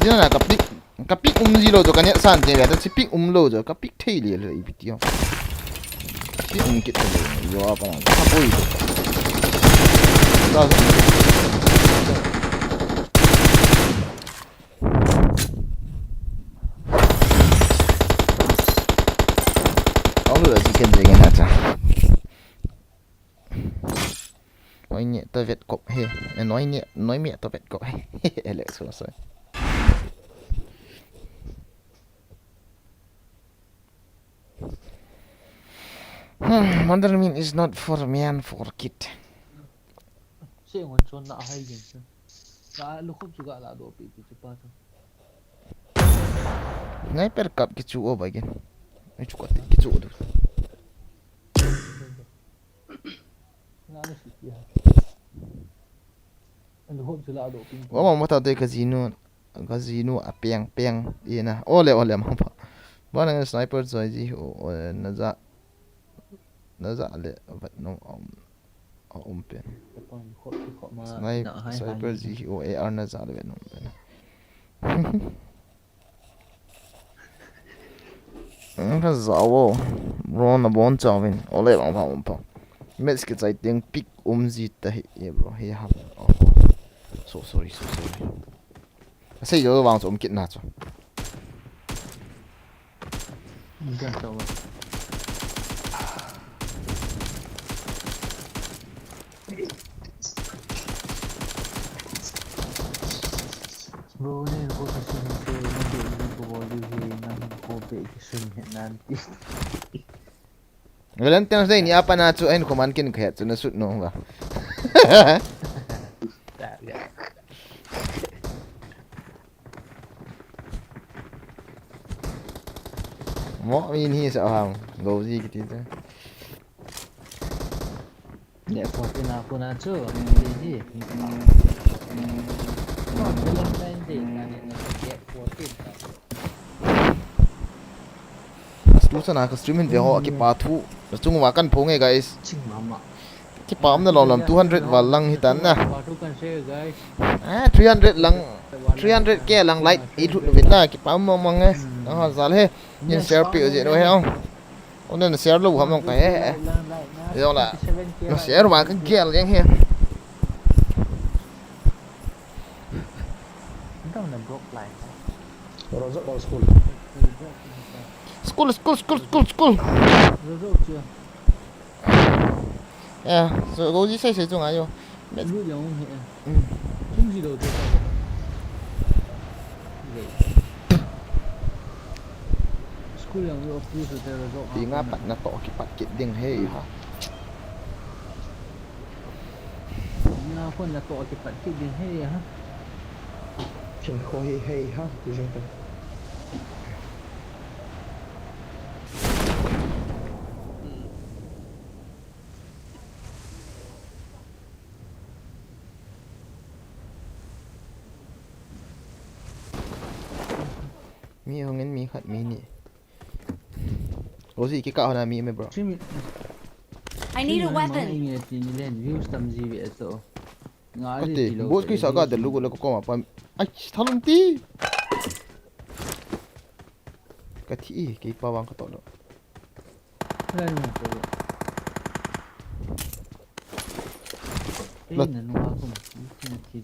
Ijana ka pick, ka pick um ji lou chu ka net san te ve ta, chi pick um lou chu ka pick thei le le ipi ti o. Pick um kit ta lou, yo apa na. Ka boi chu. Ta. Alu la chicken jeng na cha. Noi ni ta vet kop he. Eh, noi ni, noi mi ta vet kop he. Ele so so. Hmm, Wonder Min is not for man, for kid. Se ngon chon na hai gen se. Ka lu khop chu ka la do pi pi chu pa chu. Sniper kap ki chu o ba gen. Ai chu ka ti ki chu o du. Na ni si ya. Lu khop chu la do pi. Wa ma ma ta de ka jinu. Ka jinu a peng peng ina. Ole, ole, mangpha. Bana sniper zoi ji, o, o, na ja. Na ja le, vat nong om. A um pen. Sniper ji, o, A R na ja le vet nong pen. Ka ja o. Bro na bon chauvin. Ole, mangpha, mangpha. Match ki chai teng pick um ji ta hi, e bro. Hi ham. Oh. So sorry, so sorry. Asei jo vang chu um kit na chu. Ga to. Bro, ne ko ka sin ko na de ko bol di he na ko pe ki sun he nan ti. Valentine's Day ni apa na chu ahin kho man kin khe chu na sut no ba. Mo min hi sa ham go ji kiti chu. Ne ko ti na ko na chu ni hi. Ko Valentine's Day na ni na ke ko ti. Stu chana ka stream hin ve ho, kipa thu. Na chung wa kan phong e, guys. Ching mama. Kipa um na lom lom, two hundred val lang hi tan na. Kipa thu kan share, guys. Ah, three hundred lang, three hundred K lang like i lut uvin na, kipa um mong mong e. Hmm. Nang hal zal he. Nin share pi u je no he ong. Onen share lou ham long ka he. Yong la. Na share wa ka gel yang he. Dang na block line. Rozok ball school. School, school, school, school, school. Rozok je. Ya, so go ji sai sai chung ayo. Lut jong he. Hmm. Chung ji lo te. Tinga pat natoh kipat kit ding hei ha. Tinga pat natoh kipat kit ding hei ha. Khinkho hi hei ha, ti jeng ta. Mi hung in mi khat mi ni. Rosie, kikah hona mi me, bro. Simi. I need a weapon. Nge ti ni len views tam ji ve to. Nga Kati, ti lo boss te kisa views ka de tam. Lugu le ko koma pa. Ai, thalun ti. Kati, kei pa wang ka to lo. Len mo to. Ei, Lat- na nua ko. Ti na ti.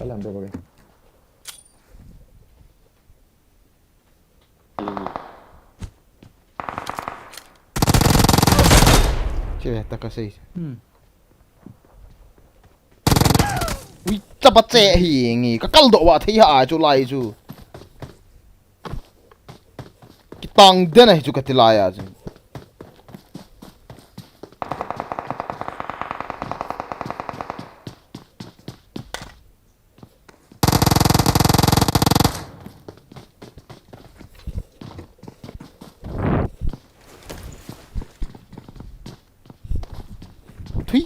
Alam bro, bro. Che, ta ka sei. Hmm. Ui, ta ba che hi ngi, ka kal doh va thei ha chu lai chu. Kitang den ahi chu ka ti lai a chu. Thui.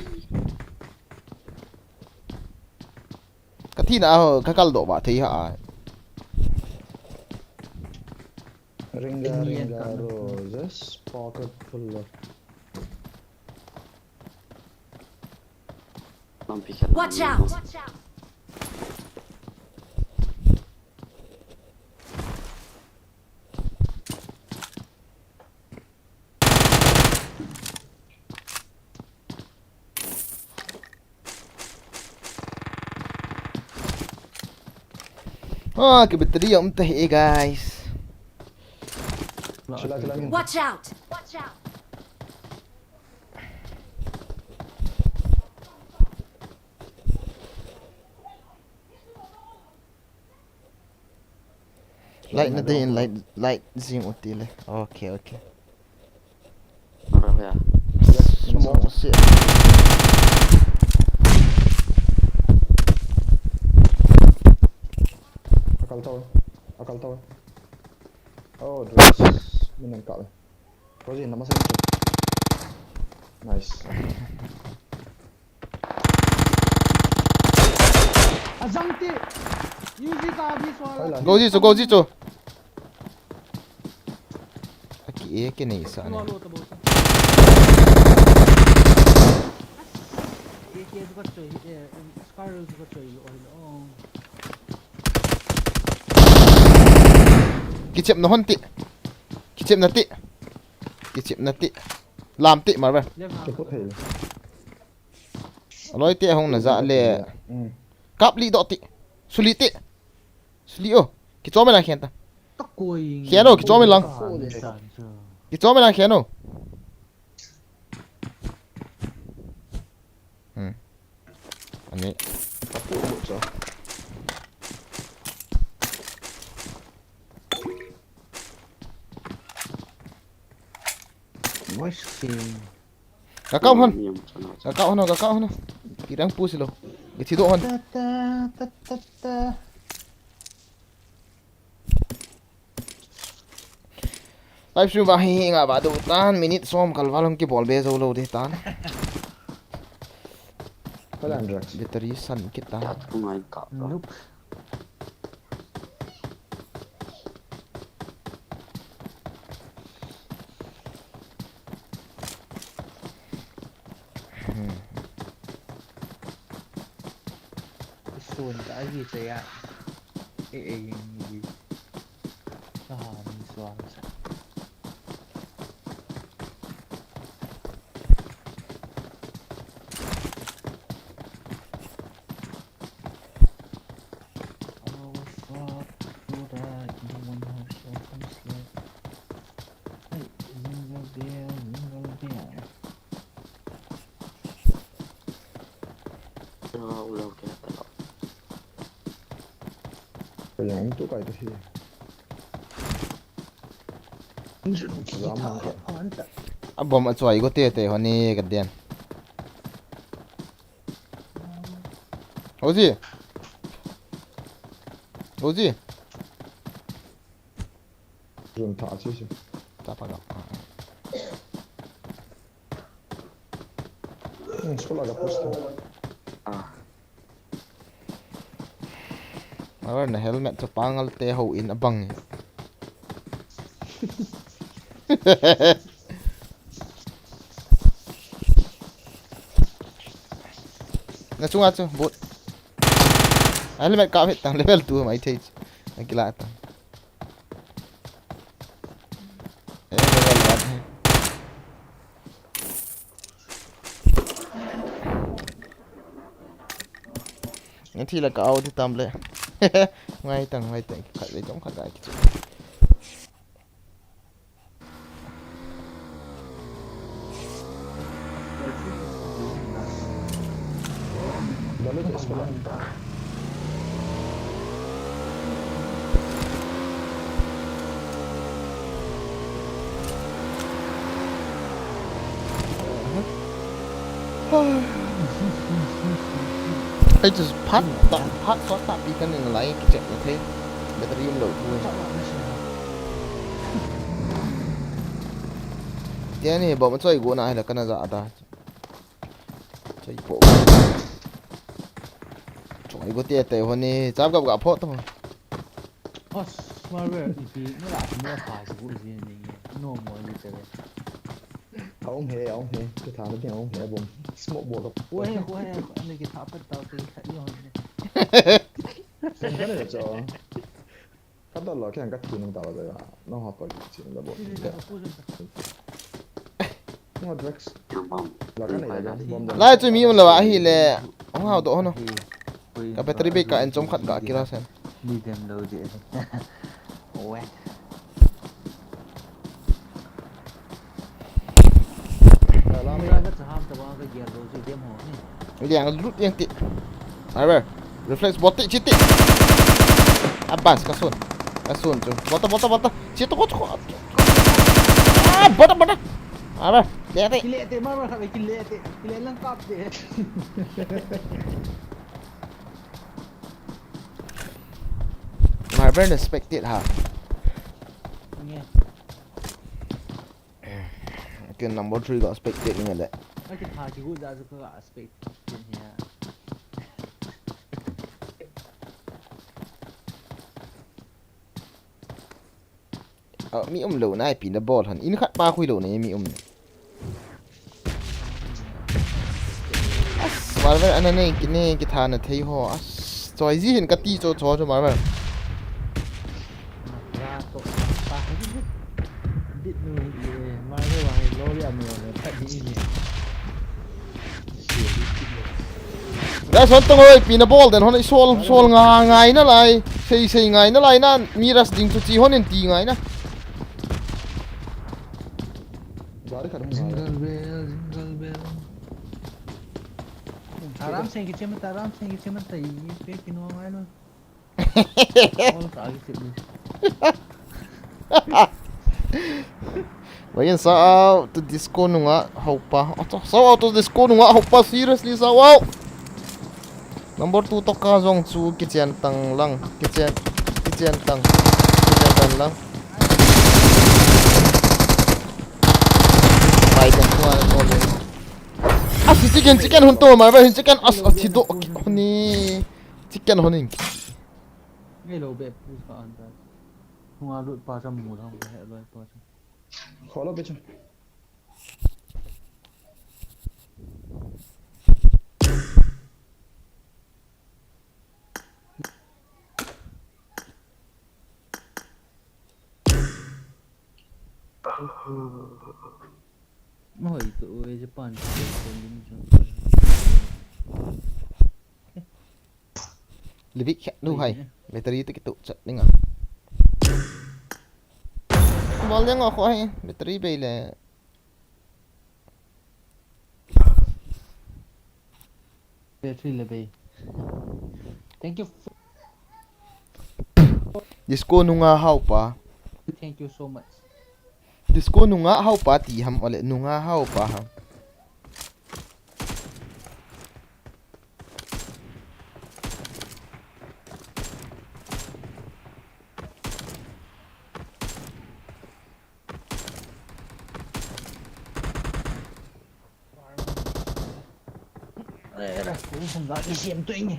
Ka thina ho, ka kal doh va thei ha. Ringa, Indian ringa, ka roses, pocket full of. Watch out! Ah, ke battery um ta hi, guys. Chila, chila, min. Watch out! Watch out! Light na dei in light, light jing u ti le. Okay, okay. Ora hoya. Small shit. Akal tau. Akal tau. Oh, dress. Minang kal. Rosie, nama sa. Nice. Azang ti. Music a di so la. Go ji chu, go ji chu. Aki e ke nei sa ne. Lo, lo, ta bo sa. E ke chu ka choi, eh, Scar chu ka choi lo, lo. Kichep na hon ti. Kichep na ti. Kichep na ti. Lam ti mar ba. Left ha. Kipu thei. Aloi te hung na ja le. Mm. Kap li doh ti. Suli ti. Suli o. Kichom e lang khen ta. Takoi. Khen o, kichom e lang. Ka le san chu. Kichom e lang khen o. Hmm. Ani. Kapu mo cho. Voice king. Ka kau hon. Ka kau hon, ka kau hon. Kirang pu silo. Iti do hon. Ta, ta, ta, ta, ta. Live stream va hi nga va do tan, minute som kal va long kibol be jo lo de tan. Kalan drugs. Battery san kit tan. Tat ko ngai ka. Nope. Hmm. Sun ta ahi chaya. E, e, yin, yin. Aha, min suang sa. Oh, fuck. Could I, you wanna have some sleep? Hey, jingle bell, jingle bell. Hello, hello, hello. Yang tu kai tu hi. Jam mang kha. A bomb a choi go te te ho ni ka den. Oji. Oji. Jun tha chi chi. Ta pa ga. Hmm, school aga post. Ah. Awer na helmet chu pangal te ho in abang. Na chunga chu boot. Helmet ka hit tang level two mai thei. Na kila tang. Eh, level one. Ngai thi la ka out tam le. Ngai tang, ngai tang. Khat le jong khat gai ki chu. Ai chu phat ta, phat sot ta pi kan in lai ki chet na the. Battery um lo thu. Tia ni bom choi go na hi la kana ja da. Choi po. Choi go te te ho ni chap gap ga pho to. Os, Marvel, ipi, no la mo pa si bu ji ni. No mo ji te. Aum he, aum he. Ki tha na ti aum he bom. Smoke bol. Ko he, ko he, ko ni ki tha pa ta ki kha yo ni. Sen ka le cho. Ka dol lo, kei ka thi nung ta lo, no ha pa ki chin da bo. Ngo drugs. La ka nei da bom da. Lai chu mi um lo ahi le. Hong hao to hono. Ka battery bei ka en chom khat ka kila sen. Ni dem lo de. Oe. Liang lut liang ti. Ai ber. Reflex bot ti chi ti. Abas ka sun. Ka sun chu. Bota bota bota. Chi to ko to. Ah, bota bota. Ai ber. Le ti. Kile te mar mar khat kile te. Kile lang kap te. Mar ber na spectate ha. Nge. Ken number three ga spectate nge le. Ai, ken ha ki gu da zu ka spectate nge. Ah, mi um lo na ipi na bol han. In khat pa khui lo na mi um. As, Marvel ana nei ki nei ki tha na thei ho. As, choi ji hin ka ti cho cho cho Marvel. Ra to pa. Dit nu hi, Marvel wa hi lo ya mi wa ta di ni. Guys, hon tong oi, pi na bol den hon i sol, sol nga ngai na lai. Sei sei ngai na lai na, mi ras ding chu chi hon in ti ngai na. Gari khat hung ngai. Jingle bell, jingle bell. Aram se ki chema ta, aram se ki chema ta, i pe ki no ngai no. Ol ta ki chema. Wai in shout out to disco nunga hopa. Acha, shout out to disco nunga hopa, seriously shout out. Number two toka jong chu kichen tang lang, kichen, kichen tang, kichen tang lang. Pai tang tua ko le. As, chicken, chicken hon to, Marvel hin chicken, as, a thi do, hon ni. Chicken hon in. Ngai lo be pu sa an ta. Hung a lut pa sa mu thang he lo pa sa. Kho lo be chu. Mahoi to, oi, Japan to, to, to, to. Livik khat nu hai. Battery te kitu chat ninga. Bol ding a kho hai. Battery le bei. Thank you. Disco nunga haupa. Thank you so much. Disco nunga haupa ti ham ole, nunga haupa ham.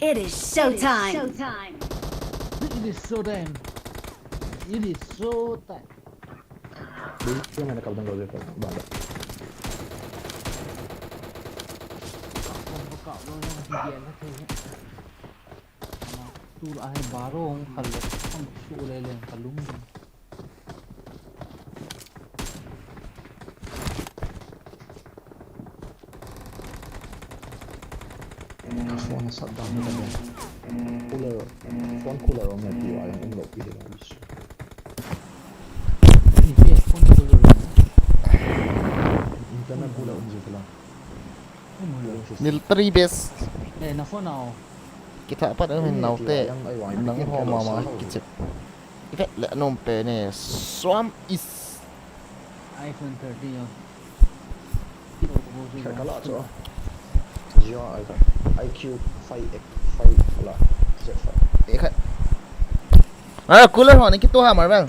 It is showtime. It is showtime. It is showtime. Dei, kya maine kap dang lou de, bala. Kap dang, kap dang, kap dang. Tu la hai baro hung khal le, hung su le le, kalum. Phone shut down ni ta. Cooler, phone cooler on na ti wa, um lo pi de. Ni phone cooler on. Internet cooler on je kala. Military base. Eh, na phone ao. Kitha pat um hin nau te. Nang ho mama kichep. Ivet le nom pe ne. Swam is. iPhone thirteen yo. Kala cho. Yo, I got I Q five X, five la. Z five. Ekha. Ah, cooler ho ni kitu ha Marvel.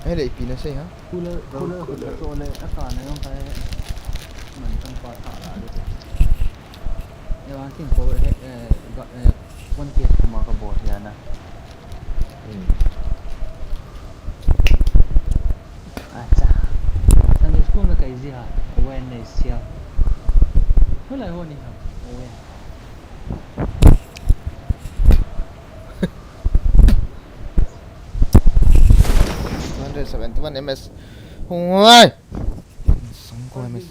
Ai le ipi na sei ha. Cooler, cooler, cooler. Cooler. Aka na yong kai. Man tang pa tha la de. Ye wan ting ko he, eh, ga, eh, one K kuma ka bo ya na. Hmm. Acha. Sunday school na kai ji ha. When is ya. Hola ho ni ha. Owe. Two hundred seventy-one M S. Huai! Sangko M S.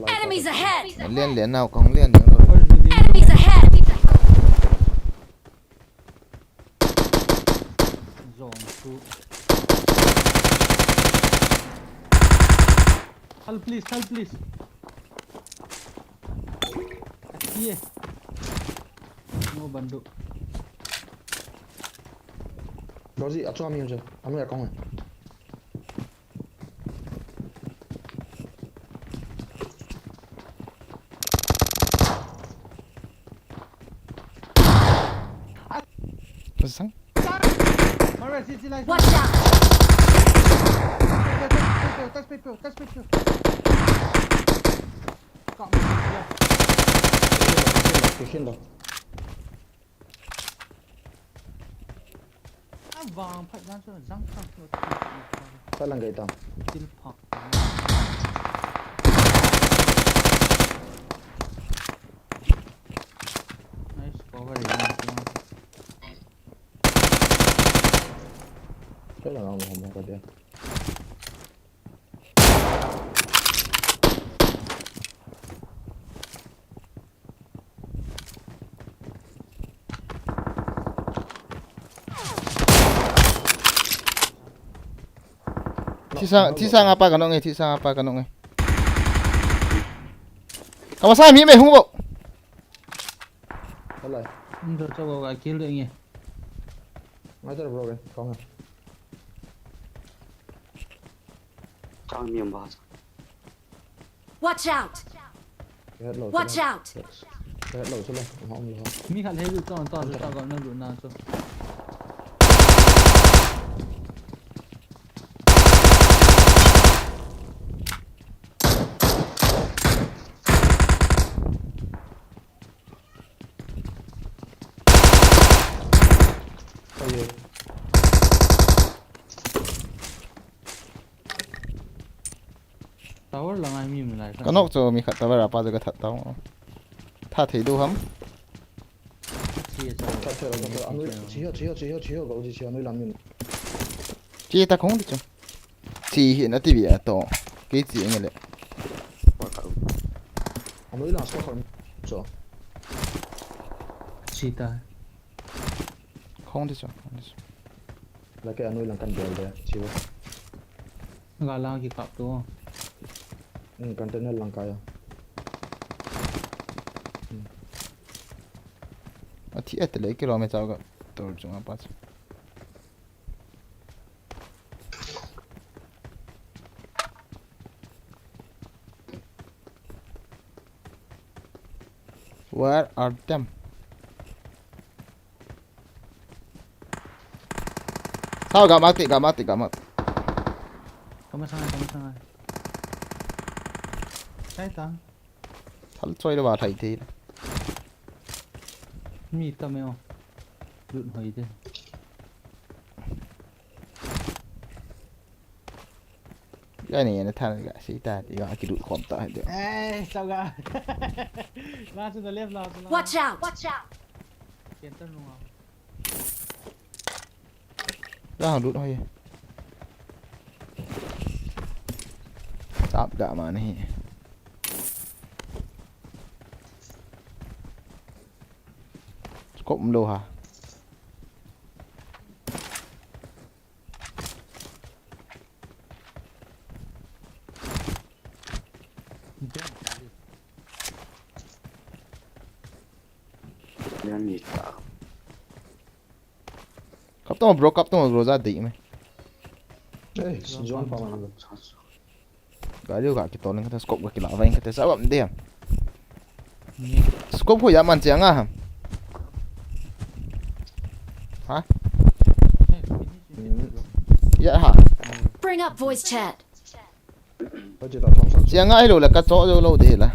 Enemies ahead! Len len nau kong len len. Enemies ahead! Zone two. Help please, help please. Ye. No bandu. Rosie, achu ami achu. Ami akong. Pasang. Watch out! Vang phat jan chu jang khang chu. Sa lang gai tang. Til phak. Nice cover. Sa lang ang mo ka dia. Thisa, thisa nga pa kanong e, thisa nga pa kanong e. Kawasa mi me hung bo. Alai. Ndo cho ga kill de nge. Ngai tar bro ke, kong. Kang mi ba. Watch out! Watch out! Mi khat he lu ton ton ta ga na lu na chu. Tower la ngai mi mi lai. Ka nok chu mi khat tower a pa chu ka that tau. Tha thei du ham. Chi chu. Tha thei la, tha thei la. Anui, chi ho, chi ho, chi ho, chi ho, go chi chi ho, anui lam min. Chi ta khong di chu. Chi hi na ti vi a to. Kei chi nge le. Anui lam score khom. Chu. Chi ta. Khong di chu, khong di chu. Lake anui lang kan bel de, chiu. Ga lang ki kap tu. Hmm, container lang kaya. Hmm. Athi et le kilom e chao ka. Tor chunga pa chu. Where are them? Sao ga mati, ga mati, ga mati. Kama sangai, kama sangai. Sai ta. Thal choi le wa thai thei. Mi ta me o. Lut hoi te. Ga ni na than ga si ta ti ga ki lut khom ta de. Eh, sao ga. La chu na left la chu na. Watch out! Watch out! Ken ta nunga. Ra hang lut hoi. Tap ga ma ni. Scope um lou ha. Yan ni ta. Kap tong bro, kap tong bro, ja dei me. Eh, zone pa man. Ga liu ga kitol ning kate, scope ga kila vaing kate, sa bam de. Scope ho ya man chiang a ham. Ha? Ya ha. Bring up voice chat. Chiang a hi lou le ka cho jou lou de la.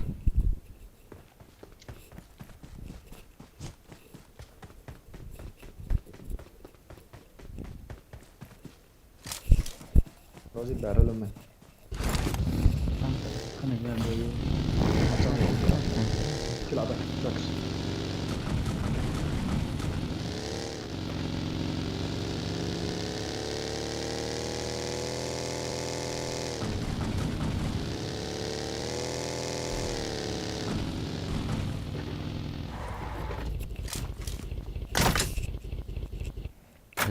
Rosie barrel में। Kila ba, drugs.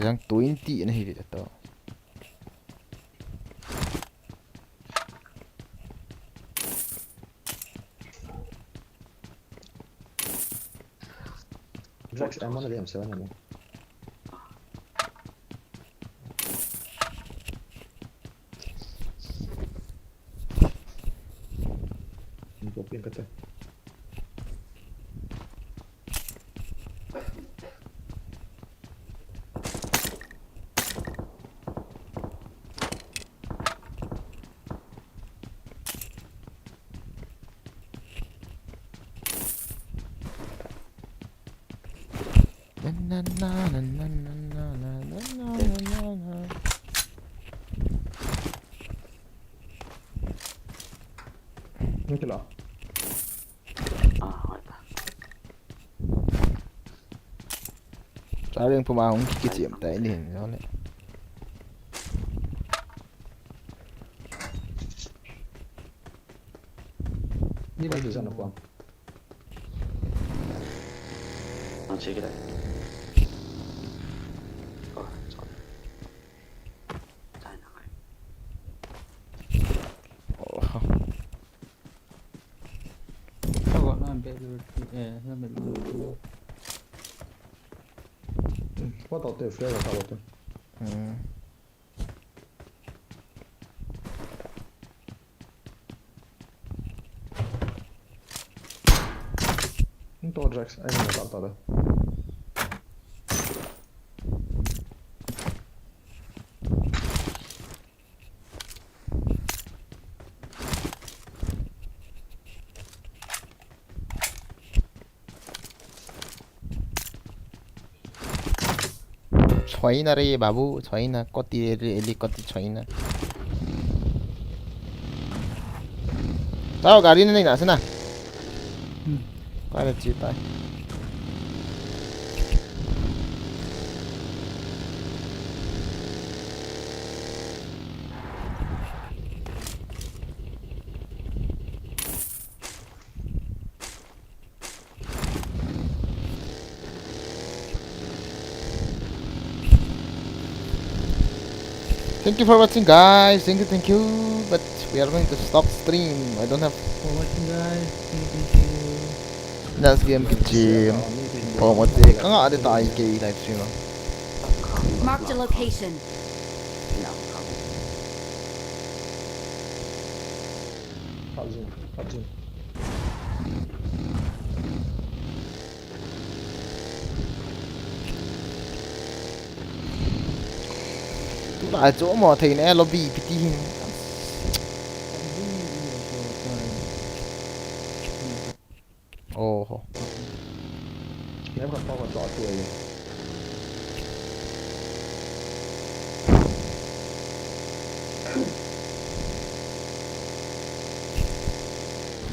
Yang twenty na hi ve to. Drugs, ammo na diam seven ammo. Hindi ko pinakata. Nang kila. Sa ring puma hung kikichim tai ni hin, no le. Ni le. What about the flare? What about the? Hmm. Tua drugs, ai, ni ta ta de. Chhoina re babu, chhoina, koti re, eli koti chhoina. Tao gari na nei na sana. Hmm. Koi na chi tai. Thank you for watching, guys. Thank you, thank you. But we are going to stop stream. I don't have. For watching, guys. Thank you, thank you. Next game, kichim. Pau mate, ka nga de tai kei live stream a. Marked a location. Khat jin, khat jin. Tulai chu mo thei ne lobby piti hin. Oho. Kem khat pa khat chua chu ahi.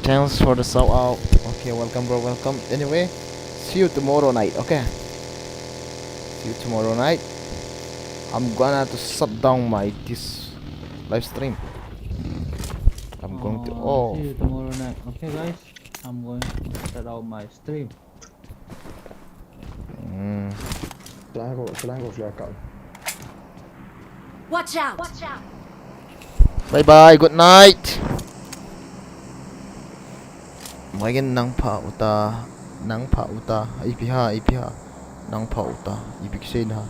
Thanks for the shout out. Okay, welcome, bro, welcome. Anyway, see you tomorrow night, okay? See you tomorrow night. I'm gonna to shut down my this live stream. I'm going to Oh, off. See you tomorrow night. Okay, guys, I'm going to shut out my stream. Mm. Sila ko, sila ko flare kap. Watch out! Bye bye, good night. Mai gen nang pha uta, nang pha uta. Ipi ha, ipi ha. Nang pha uta, ipi kisei na.